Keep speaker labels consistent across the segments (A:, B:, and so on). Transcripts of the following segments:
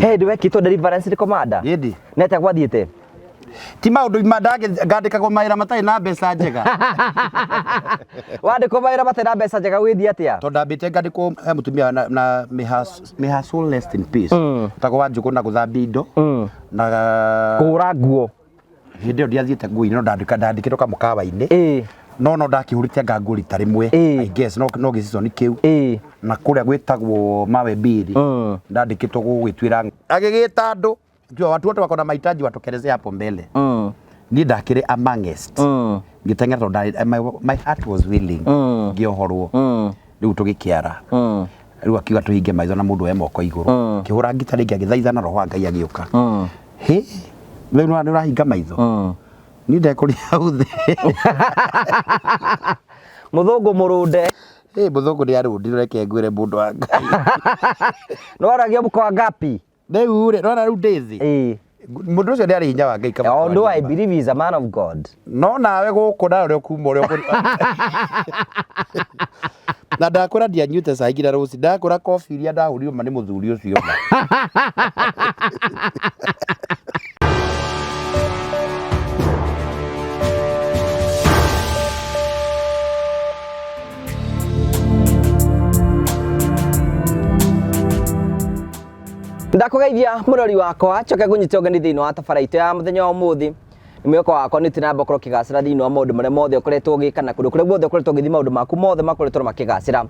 A: He ndĩ wekĩtwo deliverance nĩ commander.
B: Ĩndĩ.
A: Nĩ atĩa gwathiĩte?
B: Ti maũndũ ngandĩkagwo mawĩra matarĩ na mbeca njega.
A: Wandĩkwo mawĩra matarĩ na mbeca njega gwĩthiĩ atĩa?
B: Tondũ ndambĩte ngandĩkwo he mũtumia na may her soul rest in peace. Tagwo Wanjũgũ na gũthambia indo. Na
A: Kũhũra nguo.
B: Hĩndĩ ĩyo ndiathiĩte nguo-inĩ no ndandĩkĩtwo kamũkawa-inĩ. No no ndakĩhũrĩte anga nguo rita rĩmwe. I guess no gĩciconi kĩu. Na kũrĩa gwĩtagwo mawe mbiri. Ndandĩkĩtwo gũgĩtuĩra. Agĩgĩta andũ. Akiuga watu wote wako na mahitaji watokelezee hapo mbele. Niĩ ndakĩrĩ amongst. Ngĩteng'era tondũ my heart was willing. Ngĩohorwo. Rĩu tũgĩkĩara. Rĩu akiuga tũhinge maitho na mũndũ oe moko igũrũ. Akĩhũra ngita rĩngĩ agĩthaitha na roho wa Ngai agĩũka. Hĩ, rĩu nĩ ũrahinga maitho. Niĩ ndekũria hau thĩ.
A: Mũthũngũ mũrũnde.
B: Ĩ mũthũngũ nĩ arũndire reke ngwĩre mũndũ wa Ngai.
A: Nĩwaragia mko wangapi?
B: Rĩu rĩ, nĩwona rĩu ndĩ thĩ. Mũndũ ũcio nĩ arĩ hinya wa Ngai kama
A: Although I
B: kwaria ma.
A: believe he is a man of God.
B: No nawe gũkũ nawe ũrĩa ũkuma ũrĩa ũkũ Na ndakwĩra ndianyuĩte cai nginya rũcinĩ, ndakwĩra kobi iria ndahũrirwo ma nĩ mũthuri ũcio ma.
A: Ndakũgeithia mũrori wakwa njoke ngũnyite ũgeni thĩinĩ wa tabara itũ ya mũthenya wa ũmũthĩ. Nĩ mwĩhoko wakwa nĩ ũtinamba ũkorwo ũkĩgacĩra thĩinĩ wa maũndũ marĩa mothe ũkoretwo ũgĩka na kũndũ kũrĩa guothe ũkoretwo ũgĩthiĩ maũndũ maku mothe makoretwo makĩgacĩra.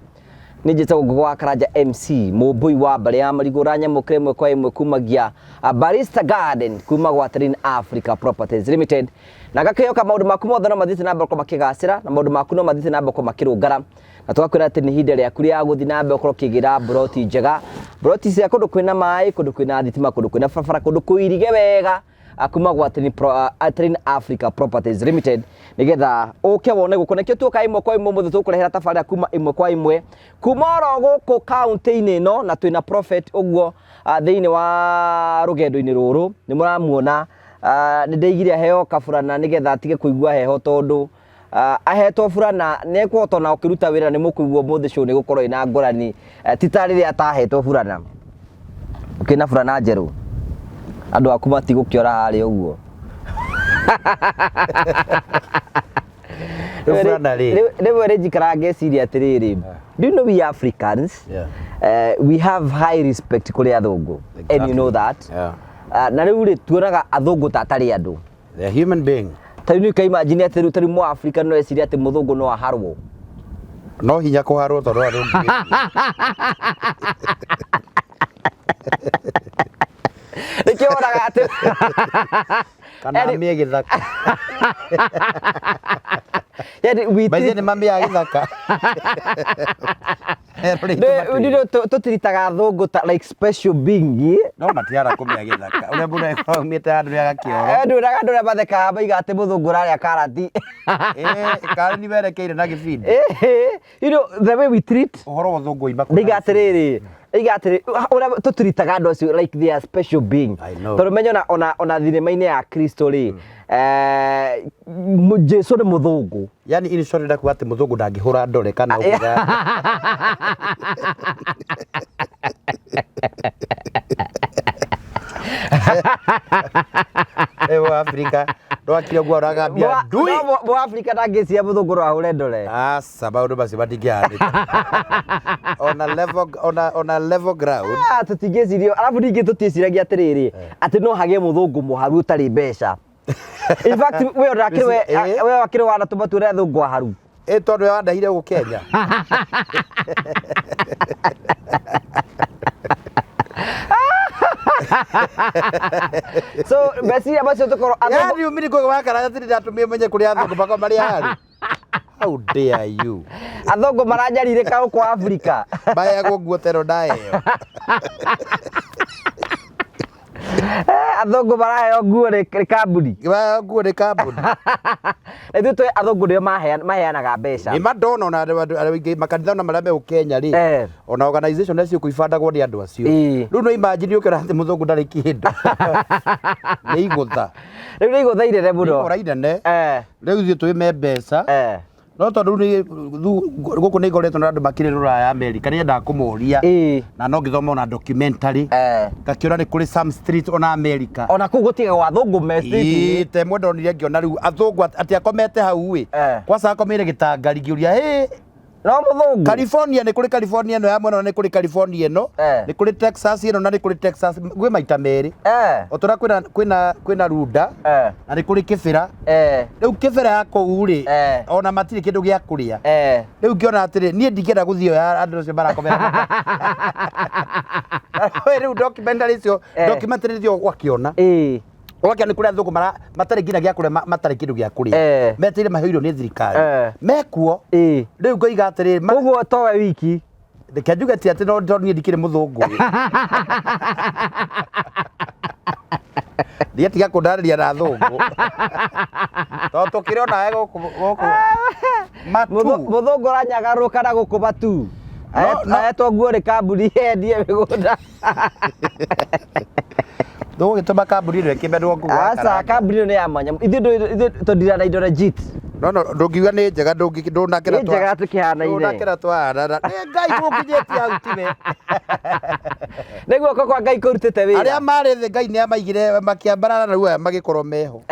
A: Nĩ njĩtagwo Ngũgũ wa Karanja MC, mũmbũi wa mbarĩ ya marigũ ũranyamũkĩra ĩmwe kwa ĩmwe kumagia Barista Garden kuma gwa Terrain Africa Properties Limited. Na ngakĩhoka maũndũ maku mothe no mathiĩte na mbere gũkorwo makĩgacĩra na maũndũ maku no mathiĩte na mbere gũkorwo makĩrũngara. Na tũgakwĩra atĩ nĩ ihinda rĩaku rĩa gũthiĩ na mbere ũkorwo ũkĩgĩra mburoti njega, mburoti cia kũndũ kwĩna maĩ, kũndũ kwĩna thitima, kũndũ kwĩna barabara, kũndũ kũirige wega kuma gwa Terrain Africa Properties Limited nĩgetha ũke wone gũkũ. Nakĩo tuoka ĩmwe kwa ĩmwe ũmũthĩ tũgũkũrehera tabarĩra kuma ĩmwe kwa ĩmwe kuma oro gũkũ kaũntĩ-inĩ ĩno, na twĩna prophet ũguo thĩinĩ wa rũgendo-inĩ rũrũ nĩ mũramuona. Nĩ ndĩigire aheo kaburana nĩgetha atige kũigua heho tondũ ahetwo burana nĩ ekũhota ona gũkĩruta wĩra nĩ mũkũigua ũmũthĩ show nĩ gũkorwo ĩna ngũrani ti ta rĩrĩa atahetwo burana. Ũkĩna burana njerũ andũ aku matigũkĩora harĩa ũguo.
B: Rĩu burana rĩ?
A: Rĩmwe rĩ njikaraga ngeciria atĩrĩrĩ, do you know we Africans, we have high respect kũrĩ athũngũ and you know that. Na rĩu rĩ tuonaga athũngũ ta atarĩ andũ.
B: They are human being.
A: Ta rĩu nĩ imagine atĩ rĩu ta rĩu mũAfrika no ecirie atĩ mũthũngũ no aharwo.
B: No hinya kũharwo tondũ andũ
A: Nĩkĩo wonaga atĩ
B: kana
A: Yaani-
B: amĩe gĩthaka.
A: Yaani we
B: Maithe
A: treat
B: nĩ mamĩaga gĩthaka.
A: Tũtiritaga athũngũ ta like special being.
B: No matiara kũmĩa gĩthaka. Ũrĩa mũndũ akoragwo aumĩte handũ nĩ agakĩoro.
A: Ndwĩraga andũ arĩa mathekaga maiga atĩ mũthũngũ ũrarĩa karati.
B: Karĩ nĩ werekeire na gĩbindi.
A: You know the way we treat
B: Ũhoro wa ũthũngũ oima kũ?
A: Ndiga atĩrĩrĩ, iga atĩrĩ, ũrĩa tũtiritaga andũ acio like they are special being.
B: I know.
A: Tondũ menya ona thinema-inĩ ya Kristo rĩ, Jesu nĩ mũthũngũ.
B: Yani in short ndakuga atĩ mũthũngũ ndangĩhũra ndore kana ũguo. Ewo Afrika ndwakire ũguo ũragambia ndui.
A: No mũ Afrika ndangĩciria mũthũngũ no ahũre ndore.
B: Aca maũndũ macio matingĩhanĩka. Ona level ona level ground.
A: Ah, tũtingĩciria arabu ningĩ tũtiĩciragia atĩrĩrĩ atĩ no hagĩe mũthũngũ mũharu ũtarĩ mbeca. In fact we ona akĩrĩ we we akĩrĩ wanatũma tuone athũngũ aharu.
B: Ĩ tondũ we wandahire gũkũ Kenya.
A: So meciria macio tũkorwo athũngũ
B: Yani umiri kwa wakara atĩ ndatũmire menye kũrĩa athũngũ makwa marĩ aharu. How dare you?
A: Athũngũ maranyarirĩka gũkũ Afrika.
B: Maheagwo nguo tero ndaheo.
A: Athũngũ maraheo nguo nĩ kambuni.
B: Maheagwo nguo nĩ kambuni.
A: Na ithuĩ tũĩ athũngũ nĩo maheanaga mbeca.
B: Nĩ madona ona andũ aingĩ makanitha ona marĩa me Kenya rĩ. Ona organization icio kũ ibandagwo nĩ andũ acio. Rĩu no imagine ũkĩona atĩ mũthũngũ ndarĩ kĩndũ. Nĩ igũtha.
A: Rĩu nĩ igũtha inene mũno.
B: Nĩ igũtha inene. Rĩu ithuĩ twĩme mbeca. No tondũ rĩu gũkũ nĩ ngoretwo na andũ makĩrĩ rũraya America, nĩ nyendaga kũmoria. Na no ngĩthoma ona documentary. Ngakĩona nĩ kũrĩ some street ona America.
A: Ona kũu gũtigagwo athũngũ me street.
B: Ĩĩ, ta ĩmwe ndonire ngĩona rĩu athũngũ atĩ akomete hau ĩ. Kwaca akomeire gĩtangari ngĩũria hĩ.
A: No mũthũngũ.
B: California nĩ kũrĩ California ĩno ya mwena na nĩ kũrĩ California ĩno. Nĩ kũrĩ Texas ĩno na nĩ kũrĩ Texas gwĩ maita merĩ. O ta ũrĩa kwĩna kwĩna kwĩna Runda na nĩ kũrĩ Kĩbĩra. Rĩu Kĩbĩra ya kũu rĩ ona matirĩ kĩndũ gĩa kũrĩa. Rĩu ngĩona atĩrĩ niĩ ndingĩenda gũthiĩ ya andũ acio marakomera. Rĩu documentary icio documentary icio ũgakĩona. Ũgakĩona nĩ kũrĩ athũngũ mara matarĩ nginya gĩa kũrĩa matarĩ kĩndũ gĩa kũrĩa. Metereire maheo irio nĩ thirikari. Mekuo. Rĩu ngoiga atĩrĩrĩ
A: Ũguo towe wiki.
B: Reke njuge ti atĩ no tondũ niĩ ndikĩrĩ mũthũngũ. Ndiye tiga kũndarĩria na athũngũ. Tondũ tũkĩrĩ onawe gũkũ gũkũ matu.
A: Mũthũngũ ũranyagarũrũka na gũkũ matu. Ahetwo nguo nĩ kambuni endie mĩgũnda.
B: Ndũgũgĩtũma kambuni ĩno ĩkĩmenwo nguo
A: Aca, kambuni ĩno nĩ ya mwanya. Ithuĩ ithuĩ tũndira na indo legit.
B: No ndũngiuga nĩ njega ndũnakĩra
A: Nĩ njega tũkĩhanaine.
B: Ndũnakĩra twahanana. Nĩ Ngai gũkinyĩtie hau tiwe.
A: Nĩ guoko kwa Ngai kũrutĩte wĩra.
B: Arĩa marĩ thĩ Ngai nĩ amaigire makĩambarara na rĩu aya magĩkorwo meho.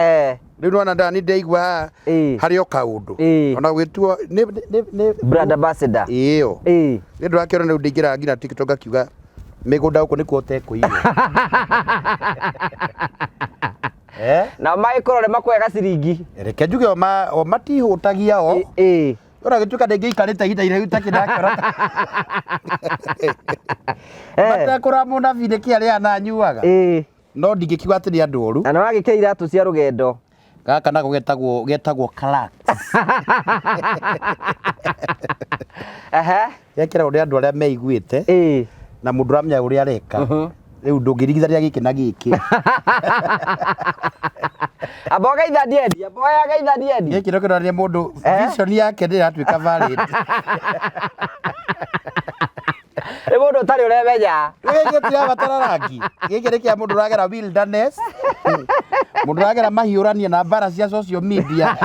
B: Rĩu nĩwona ndani ndaigua haha harĩ o kaũndũ. Ona gũgĩtuo nĩ
A: Brand ambassador.
B: Ĩyo. Nĩ ndĩrakĩona rĩu ndingĩra nginya TikTok ngakiuga mĩgũnda gũkũ nĩkuo ũtekũiywo. Eh?
A: Nao magĩkorwo nĩ makuoya ciringi.
B: Reke njuge o matihũtagia o. Ona gĩtuĩka ndĩngĩikarĩte ihinda iraihu itakĩ ndakĩona. Matekũra mũnabii nĩkĩ arĩaga na anyuaga. No ndingĩkiuga atĩ nĩ andũ oru.
A: Na nĩ wagĩkĩra iratũ cia rũgendo.
B: Gaka nako getagwo getagwo Clarks. Gekĩragwo nĩ andũ arĩa meiguĩte. Na mũndũ ũramenya ũrĩa areka. Rĩu ndũngĩringithania gĩkĩ na gĩkĩ.
A: Amba ũgeitha ndiendi, amba ũgeitha ndiendi.
B: Gĩkĩ no kĩronania mũndũ vision yake ndĩratuĩka valid.
A: Nĩ mũndũ ũtarĩ ũremenya.
B: Gĩkĩ gĩtirabatara rangi. Gĩkĩ nĩ kĩa mũndũ ũragera wilderness. Mũndũ ũragera mahiũrania na mbara cia social media.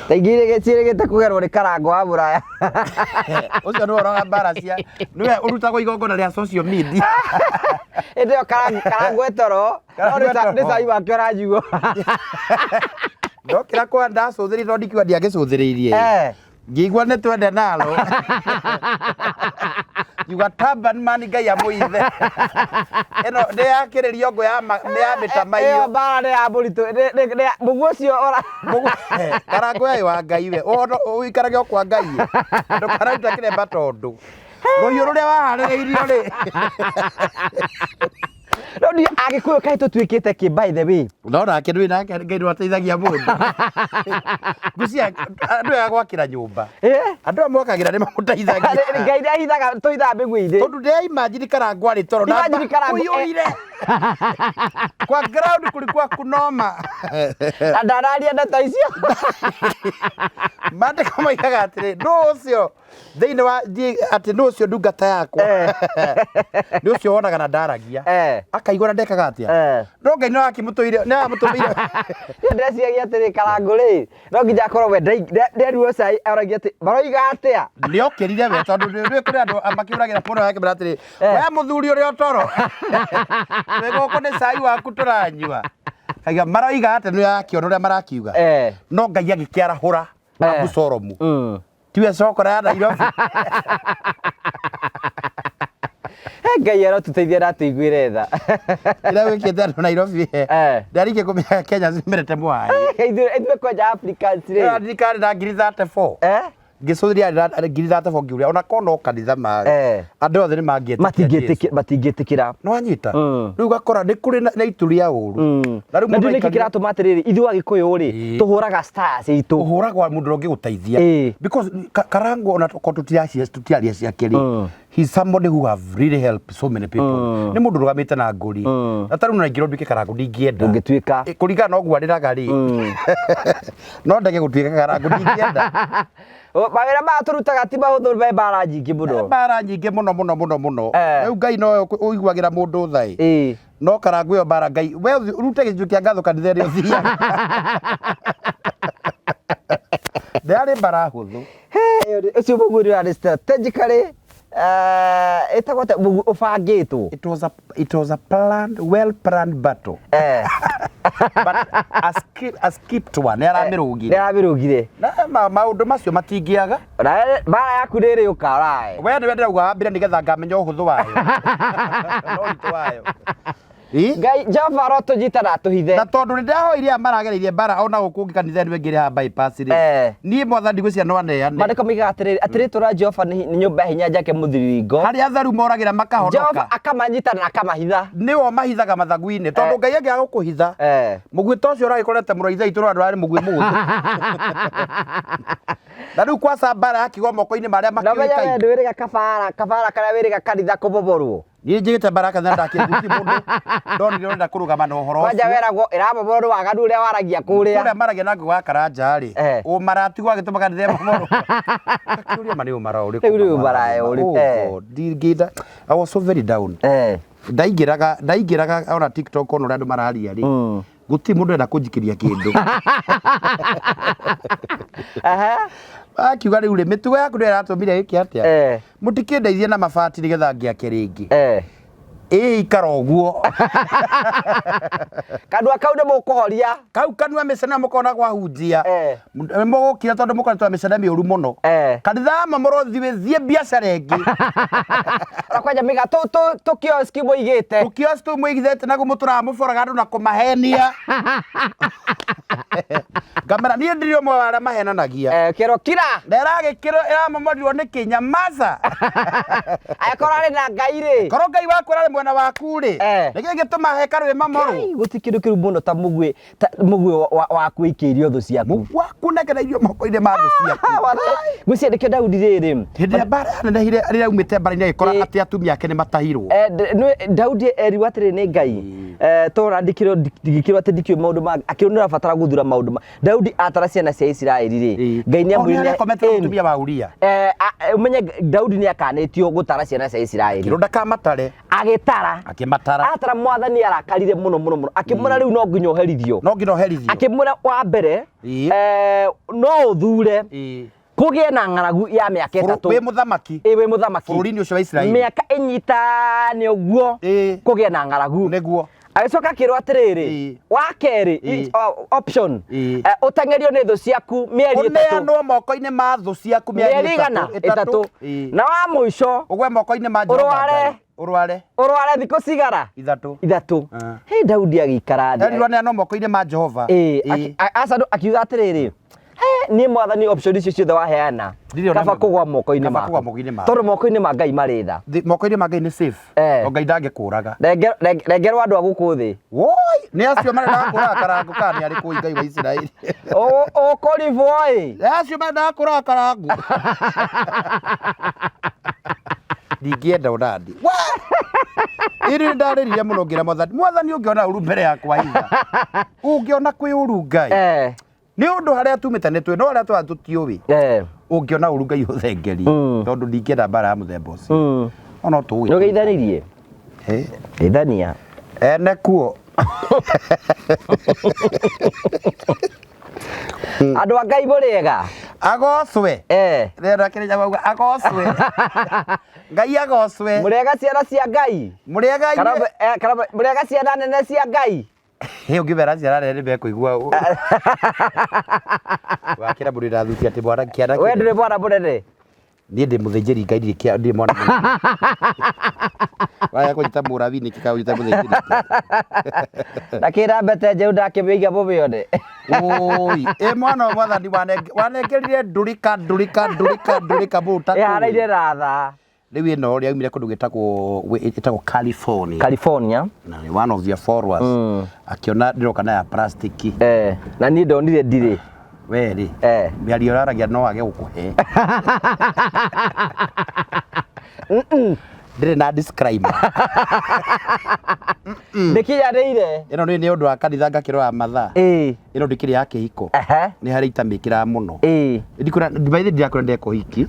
A: Ta ingĩ ciĩrĩgĩte kũgerwo nĩ karango wa mũraya.
B: Ũcio nĩwe ũroga mbara cia nĩwe ũrutagwo igongona rĩa social media.
A: Ĩndĩ ĩyo karango e toro.
B: Karango
A: No
B: e toro.
A: nĩ cai wake ũranyuo.
B: Ndokĩra kwa ndacũthĩrĩirie tondũ ndikiuga ndiagĩcũthĩrĩirie. Ngĩigua nĩ twende nalo. Ngiuga taban man Ngai amũithe. Ĩno nĩ yakĩrĩrio ngũ ya nĩ ya mĩtamaiyũ.
A: Ĩyo mbara nĩ ya mũritũ. Mũguo ũcio ora.
B: Karango yarĩ wa Ngai we. Ũikarage o kwa Ngai. Ndũkanaruta kĩremba tondũ. Rũhiũ rũrĩa waharĩrĩirio rĩ.
A: No ndi Agĩkũyũ kaĩ tũtuĩkĩte kĩ by the way.
B: No nake ndũĩ nake Ngai nĩwateithagia mũndũ. Ngwĩciria andũ aya gwakĩra nyũmba. Andũ aya mwakagĩra nĩ mamũteithagia.
A: Ngai nĩ ahithaga tũithaga mĩguĩ-inĩ.
B: Tondũ ndĩra imagine Karangũ arĩ toro na
A: Imagine Karangũ,
B: kũiyũire. Kwa ground kulikuwa kunoma.
A: Na ndararia ndeto icio.
B: Maandĩko moigaga atĩrĩ, nũ ũcio thĩinĩ wa thiĩ atĩ nũ ũcio ndungata yakwa nĩ ũcio wonaga na ndaragia akaigua na ndekaga atĩa no Ngai nĩ wakĩmũtũire nĩ wamũtũmĩire
A: Niĩ ndĩreciragia atĩrĩ Karangũ rĩ no nginya akorwo we nderuo cai aragia atĩ maroiga atĩa
B: nĩ okĩrire we tondũ nĩ kũrĩ andũ makĩũragĩra mũno akĩmera atĩrĩ we mũthuri ũrĩa ũtoro wĩ gũkũ nĩ cai waku tũranyua kaiga maroiga atĩ nĩ akĩona ũrĩa marakiuga no Ngai agĩkĩarahũra Abusalomu tiwe cokora ya Nairobi
A: Ngai arotũteithia na atũiguĩre tha
B: kĩrĩa wĩkĩte andũ Nairobi ndarĩkia kũmenya Kenya cimerete mwaĩ
A: ithuĩ kwanja Africans rĩ
B: ndirikana na ngiri 34 ngĩcũthĩrĩria na ngiri 34 ngĩũria ona korwo no kanitha marĩ andũ othe nĩ mangĩetĩkia
A: matingĩtĩkĩra
B: nĩ wanyita rĩu ũgakora nĩ kũrĩ na itu rĩa ũru
A: na rĩu mũndũ nĩkĩ kĩratũma atĩrĩrĩ ithuĩ Agĩkũyũ rĩ tũhũraga stars itũ
B: ũhũragwa mũndũ ũrĩa ũngĩgũteithia because Karangũ ona tokorwo tũtiraria ciake rĩ he's somebody who have really helped so many people nĩ mũndũ ũrũgamĩte na ngũri na tarĩu no ingĩrwo nduĩke Karangũ ndingĩenda
A: ndũngĩtuĩka
B: kũringana na ũguo arĩraga rĩ no ndege gũtuĩka Karangũ ndingĩenda
A: mawĩra maya tũrutaga ti mahũthũ me mbara nyingĩ mũno
B: mbara nyingĩ mũno mũno mũno mũno rĩu Ngai nowe ũiguagĩra mũndũ tha ĩ No Karangũ ĩyo mbara Ngai we ũrute gĩcunjĩ kĩa ngatho kanitha ĩrĩa ũthiaga. Ndĩarĩ mbara hũthũ.
A: Ũcio mũguĩ ũrarĩ strategically ĩtagwo atĩa mũguĩ ũbangĩtwo.
B: It was a planned, well planned battle. But a skipped one, nĩ aramĩrũgire.
A: Nĩ aramĩrũgire.
B: Na maũndũ macio matingĩaga.
A: Mbara yaku nĩ ĩrĩũka orae.
B: We nĩwe ndĩrauga wambire nĩgetha ngamenya ũhũthũ wayo. Na ũritũ wayo. Ĩ?
A: Ngai Jehova arotũnyita na atũhithe.
B: Na tondũ nĩ ndahoire aya maragereirie mbara ona gũkũ ũngĩ kanitha ĩno ĩngĩ ĩrĩ bypass rĩ. Niĩ mwathani ndigwĩciria no aneane.
A: Maandĩko moigaga atĩrĩrĩ, atĩ rĩĩtwa rĩa Jehova nĩ nyũmba ya hinya njake mũthiringo.
B: Harĩa atharu moragĩra makahonoka.
A: Jehova akamanyita na akamahitha.
B: Nĩwe ũmahithaga mathagu-inĩ tondũ Ngai angĩaga gũkũhitha. Mũguĩ ta ũcio ũragĩkorete mũrũ wa ithe witũ no ndũrarĩ mũguĩ mũhũthũ. Na rĩu kwaca mbara yakigwo moko-inĩ marĩa
A: Na ũmenye we
B: makĩũĩkaine.
A: ndwĩrĩga kabara kabara karĩa wĩrĩga kanitha kũmomorwo.
B: Niĩ njĩgĩte mbara kanitha ndakĩrĩ gũtirĩ mũndũ ndonire ũrenda kũrũgama na ũhoro
A: Kwanja
B: ũcio.
A: weragwo ĩramomorwo nĩ waganu ũrĩa waragia kũrĩa.
B: Kũrĩa maragia na ngũgĩ wa karanja rĩ, ũmara tiguo agĩtũma kanitha ĩmomorwo. Akĩũria ma nĩ ũmara ũrĩkũ?
A: Rĩu nĩ ũmara ũrĩkũ?
B: Oh God, ndingĩenda. I was so very down. Ndaingĩraga ona TikTok ona ũrĩa andũ mararia rĩ, gũtirĩ mũndũ ũrenda kũnjikĩria kĩndũ. Akiuga rĩu rĩ, mĩtugo yaku nĩyo ĩratũmire ĩke atĩa? Mũtikĩndeithie na mabati nĩgetha ngĩake rĩngĩ. Ĩ ikara ũguo.
A: Kanua kau nĩ mũkũhoria.
B: Kau kanua mĩcene mũkona gwahunjia. Nĩ mũgũkira tondũ mũkoretwo na mĩcene mĩũru mũno. Kanitha wa momorwo thiĩ biacara ĩngĩ.
A: Ona kwanja mĩga tũ kioski mũigĩte.
B: Tũ kioski tũu mũigithĩte naguo mũtũraga mũboraga andũ na kũmahenia. Ngamera niĩ ndirĩ ũmwe wa arĩa mahenanagia.
A: Kĩro kira.
B: Na ĩragĩkĩrwo ĩramomorirwo nĩkĩ nyamaza.
A: Angĩkorwo arĩ na Ngai rĩ.
B: Korwo Ngai waku ararĩ mwena waku rĩ. Nĩkĩ gĩtũma hekarũ ĩmomorwo?
A: Ngai, gũtirĩ kĩndũ kĩũru mũno ta mũguĩ ta mũguĩ wa kwĩikĩirio thũ ciaku.
B: Waku nekereirio moko-inĩ ma thũ ciaku.
A: Ngwĩciria nĩkĩo Daudi rĩrĩ.
B: Hĩndĩ ĩrĩa mbara yanenehire rĩrĩa aumĩte mbara-inĩ agĩkora atĩ atumia ake nĩ matahirwo.
A: Daudi erirwo atĩrĩ nĩ Ngai, tondũ andĩkirwo ndingĩkĩrwo atĩ ndikĩũĩ maũndũ ma akĩrwo nĩ ũrabatara gũthura maũndũ ma Daudi atara ciana cia Isiraeli rĩ, Ngai nĩ
B: O, nĩ
A: amwĩrire
B: arakomete na mũtumia wa Uria.
A: Ũmenye Daudi nĩ akanĩtio gũtara ciana cia Isiraeli.
B: Akĩrwo ndakamatare.
A: Agĩtara.
B: Akĩmatara.
A: Atara mwathani arakarire mũno mũno mũno. Akĩmwĩra rĩu no nginya ũherithio.
B: No nginya ũherithio.
A: Akĩmwĩra wa mbere, no ũthure kũgĩe na ng'aragu ya mĩaka 3.
B: Wĩ mũthamaki.
A: Ĩ, wĩ mũthamaki.
B: Bũrũri-inĩ ũcio wa Isiraeli.
A: Mĩaka ĩnyitane ũguo kũgĩe na ng'aragu.
B: Nĩguo.
A: Agĩcoka akĩrwo atĩrĩrĩ, wa kerĩ, option, ũteng'erio nĩ thũ ciaku mĩeri 3.
B: Ũneanwo moko-inĩ ma thũ ciaku mĩeri
A: Mĩeri igana?
B: 3.
A: 3. Na wa mũico,
B: ũgwe moko-inĩ ma Jehova
A: ũrware.
B: Ngai. Ũrware.
A: Ũrware thikũ cigana?
B: 3.
A: 3. Hĩ, Daudi agĩikara thĩ.
B: Erirwo aneanwo moko-inĩ ma Jehova.
A: Aca, akiuga atĩrĩrĩ, he, niĩ mwathani option icio ciothe waheana,
B: Ndirĩ ona
A: kaba
B: ĩmwe.
A: kũgwa moko-inĩ
B: Kaba
A: maku.
B: kũgwa moko-inĩ maku.
A: Tondũ moko-inĩ ma Ngai marĩ tha.
B: Moko-inĩ ma Ngai nĩ safe. O Ngai ndangĩkũraga.
A: Rengerwo andũ a gũkũ thĩ.
B: Woi, nĩ acio marendaga kũraga Karangũ kana nĩ arĩkũ Ngai wa Isiraeli.
A: Ũkũribwo ĩ.
B: Nĩ acio marendaga kũraga Karangũ. Ndingĩenda ũnandi. Ĩrĩ nĩ ndarĩrire mũno ngĩra mwathani, mwathani ũngĩona ũru mbere yakwa iga. Ũngĩona kwĩ ũru Ngai. Nĩ ũndũ harĩa tumĩte nĩ twĩ, no harĩa twa tũtiũĩ. Ũngĩona ũru Ngai ũthengerie. Tondũ ndingĩenda mbara ya mũthemba ũcio. No tũĩ.
A: Nĩ ũgeithanirie? Geithania.
B: Ene kuo.
A: Andũ a Ngai mũrĩega?
B: Agocwe. Rĩera kĩrĩa mauga agocwe. Ngai agocwe.
A: Mũrĩega ciana cia Ngai?
B: Mũrĩega inyuĩ?
A: Kana mũrĩega ciana nene cia Ngai?
B: Hĩ, ũngĩmera ciana nene nĩ mekũigua ũũ. Wakĩra mũndũ ndathukia atĩ mwana kĩana
A: We
B: kĩnene.
A: ndũrĩ mwana mũnene?
B: Niĩ ndĩ mũthĩnjĩri Ngai, ndirĩ kĩa, ndirĩ mwana mũnene. Waya kũnjĩta mũrabi nĩkĩ kana ũnjĩte mũthĩnjĩri Ngai?
A: Na kĩra mbete njerũ ndakĩmĩiga mũmĩone.
B: Oi, ĩ mwana wa mwathani wanengerire ndũrĩka ndũrĩka ndũrĩka ndũrĩka mũndũ ũtakũĩ.
A: Ĩhanaine na thaa.
B: Rĩu ĩno rĩ yaumire kũndũ gwĩtagwo California.
A: California.
B: Na nĩ one of your followers. Akĩona ndĩroka na ya plastic.
A: Na niĩ ndonire ndirĩ.
B: We rĩ, mĩario ũraragia no age gũkũhe. Ndĩrĩ na disclaimer.
A: Ndĩkinyanĩire.
B: Ĩno nĩ ũndũ wa kanitha ngakĩrora mathaa. Ĩno ndĩkĩrĩ ya kĩhiko. Nĩ harĩ itamĩkĩraga mũno. Ndikwĩra, by the way ndirakwĩra ndeka ũhiki.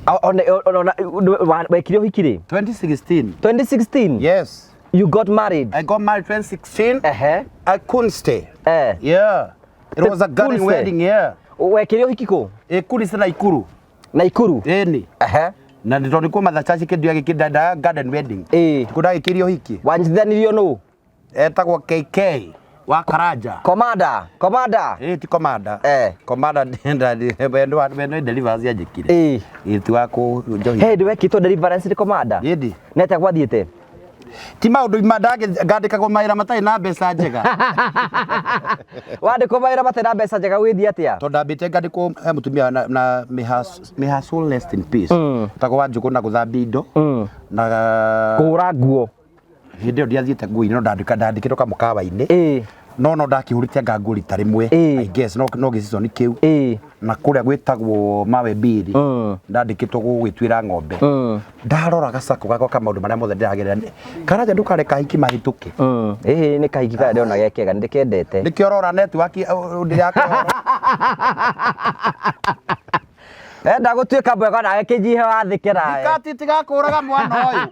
A: Wekire ũhiki rĩ?
B: 2016.
A: 2016?
B: Yes.
A: You got married.
B: I got married 2016.
A: Ehe.
B: I couldn't stay.
A: Eh.
B: Yeah. It was a garden
A: Couldn't stay.
B: wedding, yeah.
A: Wekire ũhiki kũ?
B: Ĩkuri Naikuru.
A: Naikuru.
B: Ĩni.
A: Ehe.
B: Na nĩ tondũ nĩkuo Mother Church kĩndũ gĩkĩ ndandaga garden wedding.
A: Ĩĩ.
B: Tikuo ndagĩkĩrie ũhiki.
A: Wanyitithanirio nũ?
B: Etagwo KK wa Karanja.
A: Commander, commander.
B: Ĩĩ ti commander.
A: Eh.
B: Commander wendo deliverance anjĩkire.
A: Ĩĩ.
B: Ĩĩ ti wa kũnjohi.
A: He ndĩ wekĩtwo deliverance nĩ commander.
B: Ĩndi.
A: Nĩ atĩa gwathiĩte?
B: Ti maũndũ ma ngandĩkagwo mawĩra matarĩ na mbeca njega.
A: Wandĩkwo mawĩra matarĩ na mbeca njega gwĩthiĩ atĩa?
B: Tondũ ndambĩte ngandĩkwo he mũtumia na, na may her, may her soul rest in peace. Tagwo wa Njũgũ na gũthambia indo. Na
A: Kũhũra nguo.
B: hĩndĩ ĩyo ndiathiĩte nguo-inĩ no ndandĩkĩtwo kamũkawa-inĩ.
A: Ĩĩ.
B: No no ndakĩhũrĩte anga nguo rita rĩmwe.
A: Ĩĩ.
B: I guess no no gĩciconi kĩu.
A: Ĩĩ.
B: Na kũrĩa gwĩtagwo mawe mbiri. Ndandĩkĩtwo gũgĩtuĩra ng'ombe. Ndarora gacakũ gakwa ka maũndũ marĩa mothe ndĩragerera. Karanja ndũkareka hiki mahĩtũke.
A: Ĩĩ nĩ kahiki karĩa ndĩrona ge kega nĩ ndĩkendete.
B: Nĩkĩo ũrora network ndĩrakũrora.
A: Enda gũtuĩka mwega nawe kĩnyihe wathĩke nawe.
B: Kati tigakũraga mwana ũyũ.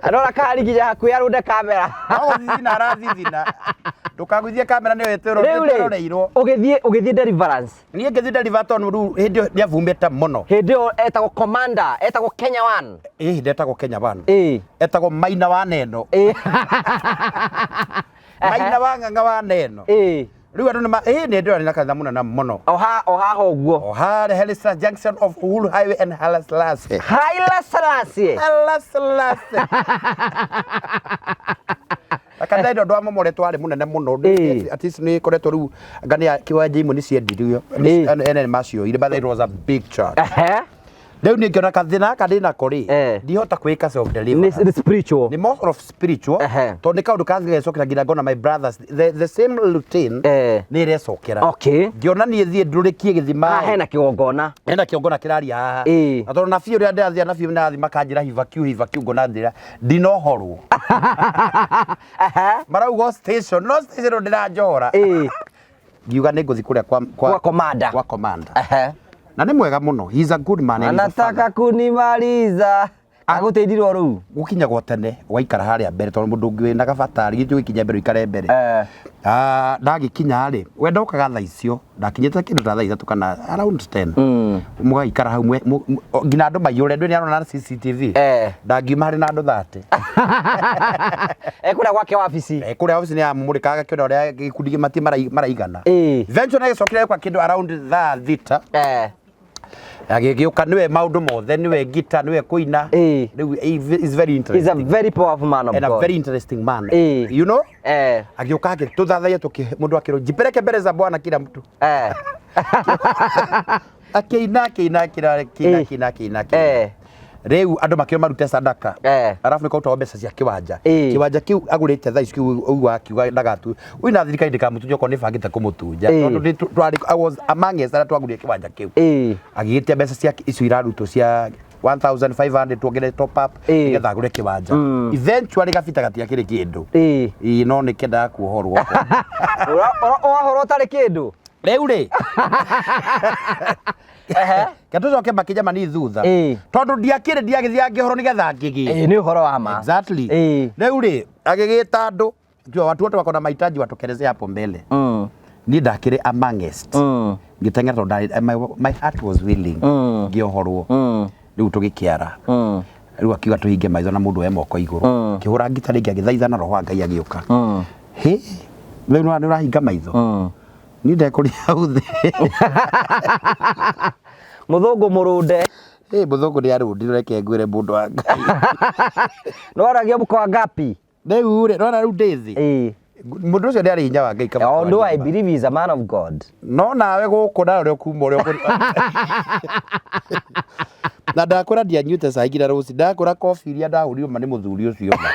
A: Arora kari nginya hakuhĩ arũnde kamera.
B: No gũthithina arathithina. Ndũkagũithie kamera nĩyo
A: Rĩu rĩ,
B: ĩtĩroreirwo.
A: ũgĩthiĩ ũgĩthiĩ deliverance.
B: Niĩ ngĩthiĩ deliver tondũ rĩu hĩndĩ ĩyo nĩavumĩte mũno.
A: Hĩndĩ ĩyo etagwo commander, etagwo Kenya One.
B: Ĩĩ ndetagwo Kenya One.
A: Ĩĩ.
B: Etagwo Maina wa Neno.
A: Ĩĩ.
B: Maina wa Ng'ang'a wa Neno.
A: Ĩĩ.
B: Rĩu andũ nĩma ĩĩ nĩ ndĩrarĩ na kanitha mũnene mũno.
A: O ha o haha ũguo.
B: O harĩa Haile Junction of Uhuru Highway and Haile Selassie.
A: Haile Selassie.
B: Haile Selassie. Na kanitha ĩno ndwamomoretwo warĩ mũnene mũno.
A: Ĩĩ.
B: At least nĩ ĩkoretwo rĩu anga nĩ kĩwanja imwe nĩ ciendirio.
A: Ĩĩ.
B: Ene macioire but it was a big church.
A: Ehe.
B: Rĩu niĩ ngĩona kathĩna gaka ndĩ nako rĩ,
A: Eh.
B: ndihota kwĩka self
A: Nĩ
B: deliverance.
A: nĩ spiritual.
B: Nĩ more of spiritual
A: Ehe.
B: tondũ nĩ kaũndũ kangĩgecokera nginya ngona my brothers the same routine
A: Eh.
B: nĩ ĩrecokera.
A: Okay.
B: Ngĩona niĩ thiĩ ndũrĩkie gĩthima
A: Haha hena kĩgongona.
B: hena kĩongona kĩraria haha
A: Ĩĩ.
B: na tondũ nabii ũrĩa ndĩrathiĩ nabii nĩrathiĩ makanjĩra hivakiu hivakiu ngona njĩra ndinohorwo
A: Ehe.
B: marauga o station no station ndĩranjohora
A: Ĩĩ.
B: ngiuga nĩ ngũthiĩ kũrĩa kwa,
A: Kwa commander.
B: kwa commander
A: Ehe.
B: na nĩ mwega mũno he is a good man and he's a father.
A: Anataka kunimaliza. Agũteithirwo rĩu.
B: gũkinyagwo tene ũgaikara harĩa mbere tondũ mũndũ ũngĩ wĩna gabatari githĩ ũgĩkinya mbere ũikare mbere.
A: Eh.
B: Ah, ndagĩkinya rĩ we ndokaga thaa icio ndakinyĩte kĩndũ ta thaa ithatũ kana around 10 mũgaikara hau nginya andũ maiyũre ndũĩ nĩarona na CCTV.
A: Eh.
B: Ndangiuma harĩ na andũ 30.
A: Ekũrĩa gwake wabici.
B: Eh, kũrĩa wabici nĩyamũrĩkaga akĩona ũrĩa gĩkundi gĩmatie maraigana.
A: Ĩĩ.
B: Eventually nĩagĩcokire gwa kĩndũ around thaa thita.
A: Eh.
B: Agĩgĩũka nĩwe maũndũ mothe nĩwe ngita nĩwe kũina.
A: Ĩĩ.
B: Rĩu he is very
A: He's a
B: interesting.
A: very powerful man of
B: And a
A: God.
B: very interesting man.
A: Ĩĩ.
B: You know?
A: Eh.
B: Agĩũka agĩtũthathaiya mũndũ akĩrwo jipeleke mbere za Bwana kila mtu.
A: Eh.
B: Akĩina akĩina akĩina akĩina
A: Ĩĩ.
B: akĩina akĩina akĩina.
A: Eh.
B: Rĩu andũ makĩo marute sadaka.
A: Eh.
B: Arabu nĩ kwarutagwo mbeca cia kĩwanja.
A: Ĩĩ.
B: Kĩwanja kĩu agũrĩte thaa ici kĩu ũguo akiuga ndagatu. Ũyũ na thirikari ndĩkamũtunye okorwo nĩ bangĩte kũmũtunja.
A: Ĩĩ.
B: Tondũ nĩ twarĩ I was among us arĩa twagũrire kĩwanja kĩu.
A: Ĩĩ.
B: Agĩgĩtia mbeca cia icio irarutwo cia 1500 tuongerere top up
A: Ĩĩ.
B: nĩgetha agũre kĩwanja. Eventually gabita gatiakĩrĩ kĩndũ.
A: Ĩĩ.
B: Ĩĩ no nĩkĩendaga kuohorwo.
A: Ũrahorwo ũtarĩ kĩndũ.
B: Rĩu rĩ ke tũcoke makĩnya manini thutha
A: Ĩĩ.
B: tondũ ndiakĩrĩ ndiagĩthiaga ngĩhorwo nĩgetha ngĩgĩe.
A: Ĩĩ nĩ ũhoro wa ma.
B: Exactly.
A: Ĩĩ.
B: Rĩu rĩ agĩgĩta andũ akiuga watu wote wako na mahitaji watokelezee hapo mbele. Niĩ ndakĩrĩ amongst ngĩteng'era tondũ my heart was willing ngĩohorwo rĩu tũgĩkĩara rĩu akiuga tũhinge maitho na mũndũ we moko igũrũ kĩhũra ngita rĩngĩ agĩthaitha na roho wa Ngai agĩũka hĩ rĩu nĩ ũrahinga maitho niĩ ndekũria hau thĩ.
A: Mũthũngũ mũrũnde.
B: Ĩ mũthũngũ nĩ arũndire reke ngwĩre mũndũ wa Ngai.
A: Nĩwaragia mko ngapi?
B: Rĩu rĩ nona rĩu ndĩ thĩ.
A: Ĩĩ.
B: Mũndũ ũcio nĩ arĩ hinya wa Ngai kaba
A: Although I
B: kwaria ma.
A: believe he is a man of God.
B: No nawe gũkũ na ũrĩa ũkuma ũrĩa na ndakwĩra ndianyuĩte cai nginya rũci ndakwĩra kobi iria ndahũrirwo ma nĩ mũthuri ũcio ma.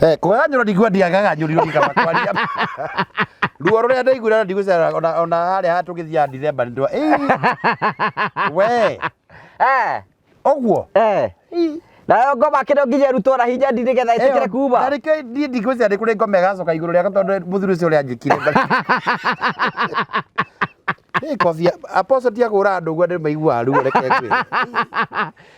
B: Eh, kũgaganyũrwo ndingua ndiagaganyũrirwo nĩ kaba kwaria ruo rũrĩa ndaiguire na ndigũcera ona harĩa ha tũgĩthiaga Dithemba nĩ ndwa we
A: Eh.
B: ũguo
A: Eh. Nayo ngoma kĩno nginya ĩrutwo na hinya ndi nĩgetha ĩtĩkĩre kuma.
B: Na nĩkĩo niĩ ndigwĩciria nĩ kũrĩ ngoma ĩgacoka igũrũ rĩakwa tondũ mũthuri ũcio ũrĩa anjĩkire. Ĩ kobi apostle ti akũra andũ ũguo andũ maiguaga ruo reke ngwĩre.